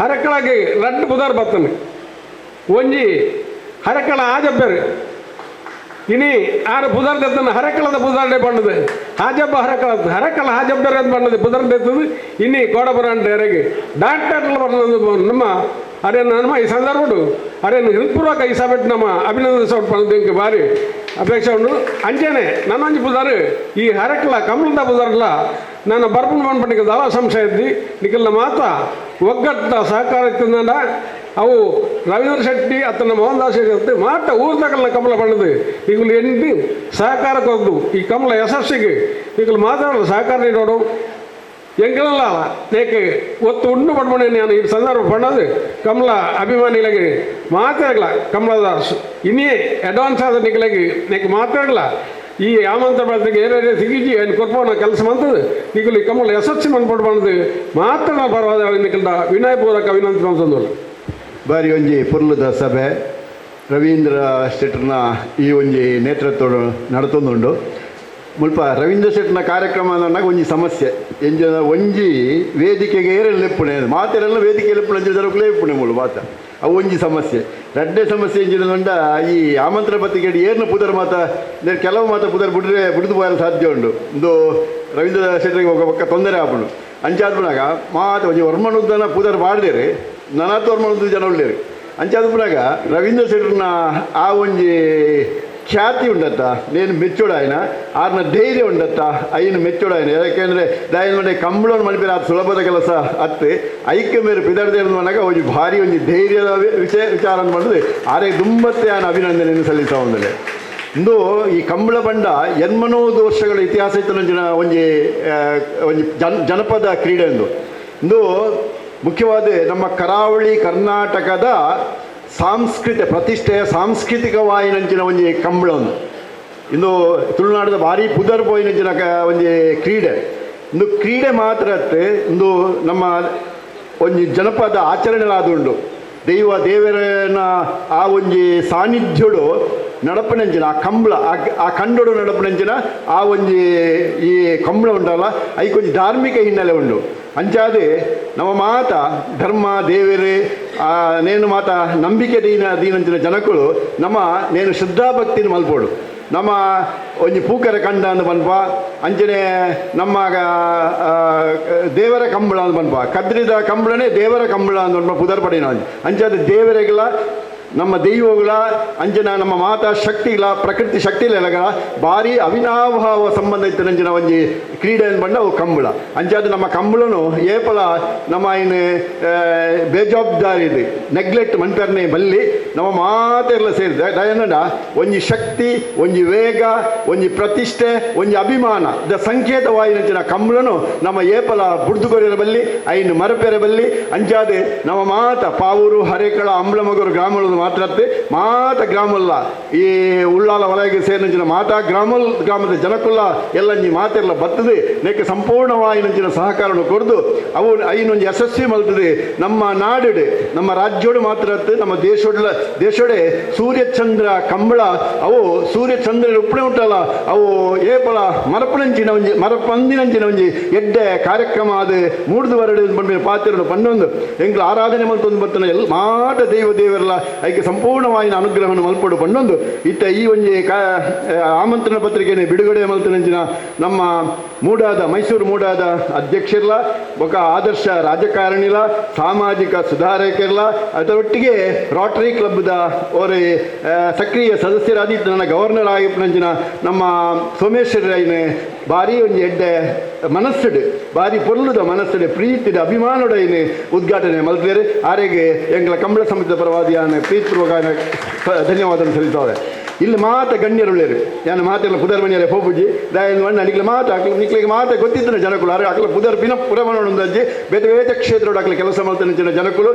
ಹರಕಳಗೆ ರಡ್ಡು ಬುಧಾರ್ ಬರ್ತನೆ. ಒಂಜಿ ಹರಕಳ ಆಜಬ್ಬೆರು ಇನಿ ಆರು ಬುಧಾರ್ ದತ್ತನ ಹರಕಳದ ಬುಧಾರ್ಡೆ ಬಣ್ಣದು ಹಾಜಬ್ಬ ಹರಕಳ ಹರಕಳ ಹಾಜಬ್ಬೆರೆ ಅಂತ ಬಣ್ಣದು ಬುಧಾರ್ ದತ್ತದು. ಇನಿ ಕೋಡಬರಾಂಡೆರೆಗೆ ಡಾಕ್ಟರ್ ಬಣ್ಣದು ನಮ್ಮ ಅರೆ ನಮ್ಮ ಈ ಸಂದರ್ಭಡು ಅರೆ ಹೃತ್ಪೂರ್ವಕ ಈ ಸಭೆಟ್ ನಮ್ಮ ಅಭಿನಂದನೆ ಸೌಟ್ ಭಾರಿ ಅಪೇಕ್ಷೆ ಉಂಡು. ಅಂಚೆನೆ ನನ್ನೊಂಜಿ ಬುಧಾರು ಈ ಹರಕಳ ಕಮಲದ ಬುಧಾರ್ಲ ನಾನು ಬರ್ಪುಣ ಪಂಡಿಗೆ ದಾವ ಸಂಶಯ ಇದ್ದಿ ನಿಖಲ್ನ ಮಾತ ಒಗ್ಗಟ್ಟ ಸಹಕಾರ ಇತ್ತಂದ ಅವು ರವೀಂದ್ರ ಶೆಟ್ಟಿ ಅತನ ಮೋಹನ್ ದಾಸ್ ಶೆಟ್ಟಿ ಮಾತ ಊರ್ದಕಲ್ನ ಕಮಲ ಬಣ್ಣದು ಈಗಲೂ ಎಂಟು ಸಹಕಾರ ಕೊದ್ದು ಈ ಕಮಲ ಯಶಸ್ಸಿಗೆ ಈಗಲೂ ಮಾತಾಡಲು ಸಹಕಾರ ನೀಡೋಡು ಎಂಕಲಲ್ಲ ಏಕೆ ಒತ್ತು ಉಂಡು ಪಡ್ಬಣೆ ನಾನು ಈ ಸಂದರ್ಭ ಬಣ್ಣದು ಕಮಲ ಅಭಿಮಾನಿಗಳಿಗೆ ಮಾತಾಡಲ ಕಮಲದ ಇನ್ನೇ ಅಡ್ವಾನ್ಸ್ ಆದ ನಿಗಳಿಗೆ ನೆಕ್ ಮಾತಾಡಲ ಈ ಆಮಂತ್ರ ಬಳತಿಗೆ ಏನೇ ಸಿಗಿಜಿ ಏನು ಕೊರ್ಪೋನ ಕೆಲಸ ಮಂತದ್ದು ಈಗಲೂ ಈ ಕಮಲ ಯಶಸ್ಸಿ ಮನ್ಪಟ್ಟು ಬಂದದ್ದು ಮಾತ್ರ ಪರವಾದ ನಿಖಲ್ದ ವಿನಯಪೂರ್ವಕ ವಿನಂತಿ ಮಂತಂದು. ಬಾರಿ ಒಂಜಿ ಪುರ್ಲದ ಸಭೆ ರವೀಂದ್ರ ಶೆಟ್ಟರ್ನ ಈ ಒಂಜಿ ನೇತೃತ್ವ ನಡತೊಂದುಂಡು. ಮುಲ್ಪ ರವೀಂದ್ರ ಶೆಟ್ಟರ್ನ ಕಾರ್ಯಕ್ರಮ ಅಂದಾಗ ಒಂಜಿ ಸಮಸ್ಯೆ ಎಂಜಿನ ಒಂಜಿ ವೇದಿಕೆಗೆ ಏರೆಲ್ಲ ಲೆಪ್ಪುಣೆ ಮಾತೆರೆಲ್ಲ ವೇದಿಕೆ ಲೆಪ್ಪುಣೆ ಅಂಚಿನ ಜರಕುಲೇ ಇಪ್ಪುಣೆ ಮುಳು ಮಾತ ಅವು ಒಂಜಿ ಸಮಸ್ಯೆ. ರಡ್ಡೆ ಸಮಸ್ಯೆ ಎಂಜಿನ ಉಂಡ ಈ ಆಮಂತ್ರಣ ಪತ್ರಿಕೆ ಏರ್ನ ಪುದರ್ ಮಾತ ಕೆಲವು ಮಾತ ಪುದರ್ ಬಿಡ್ರೆ ಬಿಡ್ದು ಪೋಯಲು ಸಾಧ್ಯ ಉಂಡು. ಇಂದು ರವೀಂದ್ರ ಶೆಟ್ಟರಿಗೆ ಒಕ್ಕ ತೊಂದರೆ ಆಪುಂಡು. ಅಂಚಾದ್ಪುನಾಗ ಮಾತ ಒಂಜಿ ವರ್ಮನುದ್ದನ ಪುದರ್ ಮಾಡಿದೇರಿ ನನಾತ್ ವರ್ಮನುದ್ದು ಜನ ಉಳ್ಳೇರಿ. ಅಂಚಾದ್ಪುನಾಗ ರವೀಂದ್ರ ಶೆಟ್ಟರ್ನ ಆ ಒಂಜಿ ಖ್ಯಾತಿ ಉಂಡತ್ತ ನೇನು ಮೆಚ್ಚೋಡಾಯನ ಆರ್ನ ಧೈರ್ಯ ಉಂಡತ್ತ ಐನು ಮೆಚ್ಚೋಡಾಯನ. ಯಾಕೆಂದರೆ ದಾಯನ ಮಂಡೆ ಕಂಬಳವನ್ನು ಮಲ್ಪಿರ ಅದು ಸುಲಭದ ಕೆಲಸ ಅತ್ತೆ ಐಕ್ಯ ಮೇರೆ ಪಿದರ್ದೇರು ಒಂಜಿ ಭಾರಿ ಒಂಜಿ ಧೈರ್ಯದ ವಿಷಯ ವಿಚಾರ ಮಾಡಿದ್ರೆ ಆರೆ ದುಂಬತ್ತೆ ಆನ ಅಭಿನಂದನೆಯನ್ನು ಸಲ್ಲಿಸ ಒಂದಲೆ. ಇಂದು ಈ ಕಂಬಳ ಬಂಡ 80 ವರ್ಷಗಳ ಇತಿಹಾಸ ಇತ್ತು ಒಂಜಿ ಒಂಜಿ ಜನಪದ ಕ್ರೀಡೆ ಎಂದು. ಇಂದು ಮುಖ್ಯವಾದ ನಮ್ಮ ಕರಾವಳಿ ಕರ್ನಾಟಕದ ಸಾಂಸ್ಕೃತಿಕ ಪ್ರತಿಷ್ಠೆಯ ಸಾಂಸ್ಕೃತಿಕ ವಾಯಿನಂಚಿನ ಒಂಜಿ ಕಂಬಳ ಒಂದು. ಇಂದು ತುಳುನಾಡದ ಭಾರಿ ಪುದರ್ ಪೋಯಿನಂಚಿನ ಒಂಜಿ ಕ್ರೀಡೆ. ಇಂದು ಕ್ರೀಡೆ ಮಾತ್ರ ಅತ್ತೆ ಇಂದು ನಮ್ಮ ಒಂಜಿ ಜನಪದ ಆಚರಣೆಗಳಾದುಂಡು. ದೈವ ದೇವರನ ಆ ಒಂಜಿ ಸಾನ್ನಿಧ್ಯೋಡು ನಡಪನಂಚಿನ ಆ ಕಂಬಳ ಆ ಕಂಡೋಡು ನಡಪನಂಚಿನ ಆ ಒಂಜಿ ಈ ಕಂಬಳ ಉಂಟಲ್ಲ ಐಕೊಂಜಿ ಧಾರ್ಮಿಕ ಹಿನ್ನೆಲೆ ಉಂಡು. ಅಂಚಾದೆ ನಮ್ಮ ಮಾತ ಧರ್ಮ ದೇವರೇ ನೇನು ಮಾತ ನಂಬಿಕೆ ದೀನಂಚಿನ ಜನಕುಳು ನಮ್ಮ ನೇನು ಶ್ರದ್ಧಾಭಕ್ತಿನ ಮಲ್ಪೋಡು. ನಮ್ಮ ಒಂಜಿ ಪೂಕರ ಕಂಡ ಅಂದ್ ಪನ್ಪ ಅಂಚನೆ ನಮ್ಮ ದೇವರ ಕಂಬಳ ಅಂದ್ ಪನ್ಪ ಕದ್ರಿದ ಕಂಬಳನೇ ದೇವರ ಕಂಬಳ ಅಂದ್ ಪನ್ಪ ಪುದರ್ ಪಡಿನ ಅಂಚಾದ ದೇವರಿಗೆಲ್ಲ ನಮ್ಮ ದೈವಗಳ ಅಂಜನ ನಮ್ಮ ಮಾತಾ ಶಕ್ತಿಗಳ ಪ್ರಕೃತಿ ಶಕ್ತಿಗಳ ಭಾರಿ ಅವಿನಾಭಾವ ಸಂಬಂಧ ಇತ್ತು ನಂಜಿನ ಒಂಜಿ ಕ್ರೀಡೆ ಬಣ್ಣ ಅವು ಕಂಬಳ. ಅಂಚಾದ ನಮ್ಮ ಕಂಬಳನು ಏಪಲ ನಮ್ಮ ಏನು ಬೇಜವಾಬ್ದಾರಿ ಇದೆ ನೆಗ್ಲೆಕ್ಟ್ ಮನ್ಪೆರ್ನೆ ಬಲ್ಲಿ ನಮ್ಮ ಮಾತೆಲ್ಲ ಸೇರಿದೆ ದಯನಂಡ ಒಂಜಿ ಶಕ್ತಿ ಒಂಜಿ ವೇಗ ಒಂಜಿ ಪ್ರತಿಷ್ಠೆ ಒಂಜಿ ಅಭಿಮಾನ the ಸಂಕೇತವಾಯಿನಂಚಿನ ಕಂಬಳನು ನಮ್ಮ ಏಪಲ ಬುಡ್ದುಕೊರಿಯರ ಬಲ್ಲಿ ಐನು ಮರಪೆರೆ ಬಲ್ಲಿ. ಅಂಚಾದೆ ನಮ್ಮ ಮಾತ ಪಾವೂರು ಹರೇಕಳ ಅಂಬ್ಲಮಗೂರು ಗ್ರಾಮಗಳು ಮಾತ್ರ ಮಾತ ಗ್ರಾಮಲ್ಲ ಈ ಉಳ್ಳಾಲ ವಲಯಕ್ಕೆ ಸೇರಿನ ಮಾತಾ ಗ್ರಾಮದ ಜನಕುಲ್ಲ ಎಲ್ಲ ನೀ ಮಾತೆಲ್ಲ ಬರ್ತದೆ ನೆಕ್ಕೆ ಸಂಪೂರ್ಣವಾಯಿನಂಚಿನ ಸಹಕಾರವನ್ನು ಕೊಡ್ದು ಅವು ಐನೊಂದು ಯಶಸ್ವಿ ಮಲ್ತದೆ. ನಮ್ಮ ನಾಡುಡೆ ನಮ್ಮ ರಾಜ್ಯೋಡು ಮಾತ್ರ ನಮ್ಮ ದೇಶೋಡೆ ಸೂರ್ಯಚಂದ್ರ ಕಂಬಳ ಅವು ಸೂರ್ಯಚಂದ್ರ ಉಪ್ಪಣೆ ಉಂಟಲ್ಲ ಅವು ಏಪಲ ಮರಪನಂಚಿನ ಒಂಜಿ ಮರಪಂದಿನಂಚಿನ ಒಂಜಿ ಎಡ್ಡೆ ಕಾರ್ಯಕ್ರಮ ಅದು ಮೂಡ್ದು ಬರಡು ಪಂಡಿನ ಪಾತ್ರನು ಪನ್ನೊಂದು ಎಂಗ್ಲ ಆರಾಧನೆ ಮಲ್ತೊಂದು ಬರ್ತಾನೆ ಎಲ್ಲ ಮಾಟ ದೈವ ದೇವರೆಲ್ಲ ಐಕೆ ಸಂಪೂರ್ಣವಾಯಿನ ಅನುಗ್ರಹವನ್ನು ಮಲ್ಪಡು ಪನ್ನೊಂದು ಇತ್ತ ಈ ಒಂಜಿ ಆಮಂತ್ರಣ ಪತ್ರಿಕೆಯನ್ನು ಬಿಡುಗಡೆ ಮಲ್ತನಂಚಿನ ನಮ್ಮ ಮೂಡಾದ ಮೈಸೂರು ಮೂಡಾದ ಅಧ್ಯಕ್ಷರ್ಲ ಬೊಕ ಆದರ್ಶ ರಾಜಕಾರಣಿಲ ಸಾಮಾಜಿಕ ಸುಧಾರಕರ್ಲ ಅದರೊಟ್ಟಿಗೆ ರೋಟರಿ ಕ್ಲಬ್ದ ಅವರೇ ಸಕ್ರಿಯ ಸದಸ್ಯರಾದಿತ್ತು ನನ್ನ ಗವರ್ನರ್ ಆಗಿಪ್ಪನಂಚಿನ ನಮ್ಮ ಸೋಮೇಶ್ವರ ರಾಯನ ಬಾರಿ ಒಂಜಿ ಎಡ್ಡೆ ಮನಸ್ಸುಡು, ಬಾರಿ ಪೊರ್ಲುದ ಮನಸ್ಸುಡು, ಪ್ರೀತಿದ ಅಭಿಮಾನೊಡೈನ್ ಉದ್ಘಾಟನೆ ಮಲ್ತೇರು. ಆರೆಗೆ ಎಂಗ್ಲ ಕಂಬಳ ಸಮಿತಿದ ಪರವಾದಿಯಾನ ಪ್ರೀತಿಪೂರ್ವಕ ಧನ್ಯವಾದ ಸಲ್ಲಿಸ್ತಾವೆ. ಇಲ್ಲಿ ಮಾತ ಗಣ್ಯರುಳ್ಳೇರು, ಯಾನು ಮಾತೆಲ್ಲ ಪುದರ್ ಮಣಿಯರೆ ಪೋಪುಜಿ ದಾಯನ್ ಮಣ್ಣ ನಿಕ್ಲೆ ಮಾತ ಅಕ್ಲ ನಿಕ್ಲೆಗೆ ಮಾತ ಗೊತ್ತಿದ್ದನ ಜನಕುಲು ಆರೆ ಅಕ್ಲ ಪುದರ್ ಪಿನ ಪುರಮಣೊಂದಜ್ಜಿ ಬೇತೆ ಬೇತೆ ಕ್ಷೇತ್ರಡು ಅಕ್ಲ ಕೆಲಸ ಮಲ್ತನ ಜನಕುಲು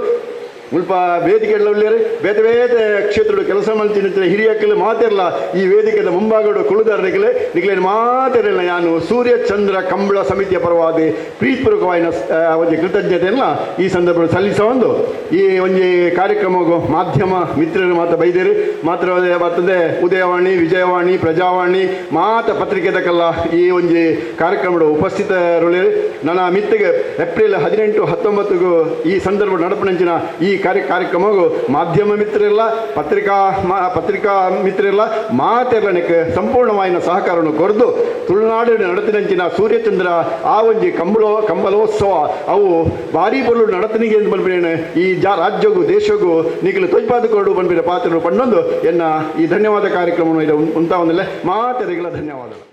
ಮುಲ್ಪ ವೇದಿಕೆ ಉಳ್ಳೇರು, ಬೇತೆ ಬೇತೆ ಕ್ಷೇತ್ರಡು ಕೆಲಸ ಮಲ್ತಿನ ಹಿರಿಯಕ್ಕಲು ಮಾತೆರ್ಲ ಈ ವೇದಿಕೆದ ಮುಂಭಾಗಡು ಕುಳುದಾರನಿಕ್ಲೆ ನಿಕ್ಲೇನು ಮಾತೆರಲ್ಲ ನಾನು ಸೂರ್ಯಚಂದ್ರ ಕಂಬಳ ಸಮಿತಿಯ ಪರವಾದ ಪ್ರೀತಿಪೂರ್ವಕವಾಯಿನ ಒಂಜಿ ಕೃತಜ್ಞತೆಯನ್ನ ಈ ಸಂದರ್ಭದಲ್ಲಿ ಸಲ್ಲಿಸ ಒಂದು ಈ ಒಂಜಿ ಕಾರ್ಯಕ್ರಮಗೂ ಮಾಧ್ಯಮ ಮಿತ್ರರು ಮಾತ ಬೈದೇರು ಮಾತ್ರ ಬರ್ತದೆ ಉದಯವಾಣಿ, ವಿಜಯವಾಣಿ, ಪ್ರಜಾವಾಣಿ ಮಾತ ಪತ್ರಿಕೆದಕ್ಕೆಲ್ಲ ಈ ಒಂಜಿ ಕಾರ್ಯಕ್ರಮದ ಉಪಸ್ಥಿತರುಳ್ಳೇರು. ನನ್ನ ಮಿತ್ತಿಗೆ ಏಪ್ರಿಲ್ 18, 19 ಈ ಸಂದರ್ಭ ನಡಪನಂಚಿನ ಈ ಕಾರ್ಯಕ್ರಮಗೂ ಮಾಧ್ಯಮ ಮಿತ್ರರಿಲ್ಲ, ಪತ್ರಿಕಾ ಮಿತ್ರರಿಲ್ಲ, ಮಾತೆರ್ಲನಕ್ಕೆ ಸಂಪೂರ್ಣವಾಯಿನ ಸಹಕಾರವನ್ನು ಕೊರದು ತುಳುನಾಡಿನ ನಡತಿನಂಚಿನ ಸೂರ್ಯಚಂದ್ರ ಆ ಒಂಜಿ ಕಂಬಳೋತ್ಸವ ಅವು ಭಾರಿ ಪೊರ್ಲು ನಡತನಿಗೆ ಎಂದು ಬಂದ್ಬಿಡೇನು ಈ ರಾಜ್ಯಗೂ ದೇಶಗೂ ನಿಖಲು ತೊಯ್ಪಾದ ಕೊರಡು ಬಂದ್ಬಿಡ ಪಾತ್ರ ಪಣ್ಣೊಂದು ಎನ್ನ ಈ ಧನ್ಯವಾದ ಕಾರ್ಯಕ್ರಮವನ್ನು ಇದು ಉಂಟಾವೊಂದಿಲ್ಲ. ಮಾತೆರೆಗಳ ಧನ್ಯವಾದಗಳು.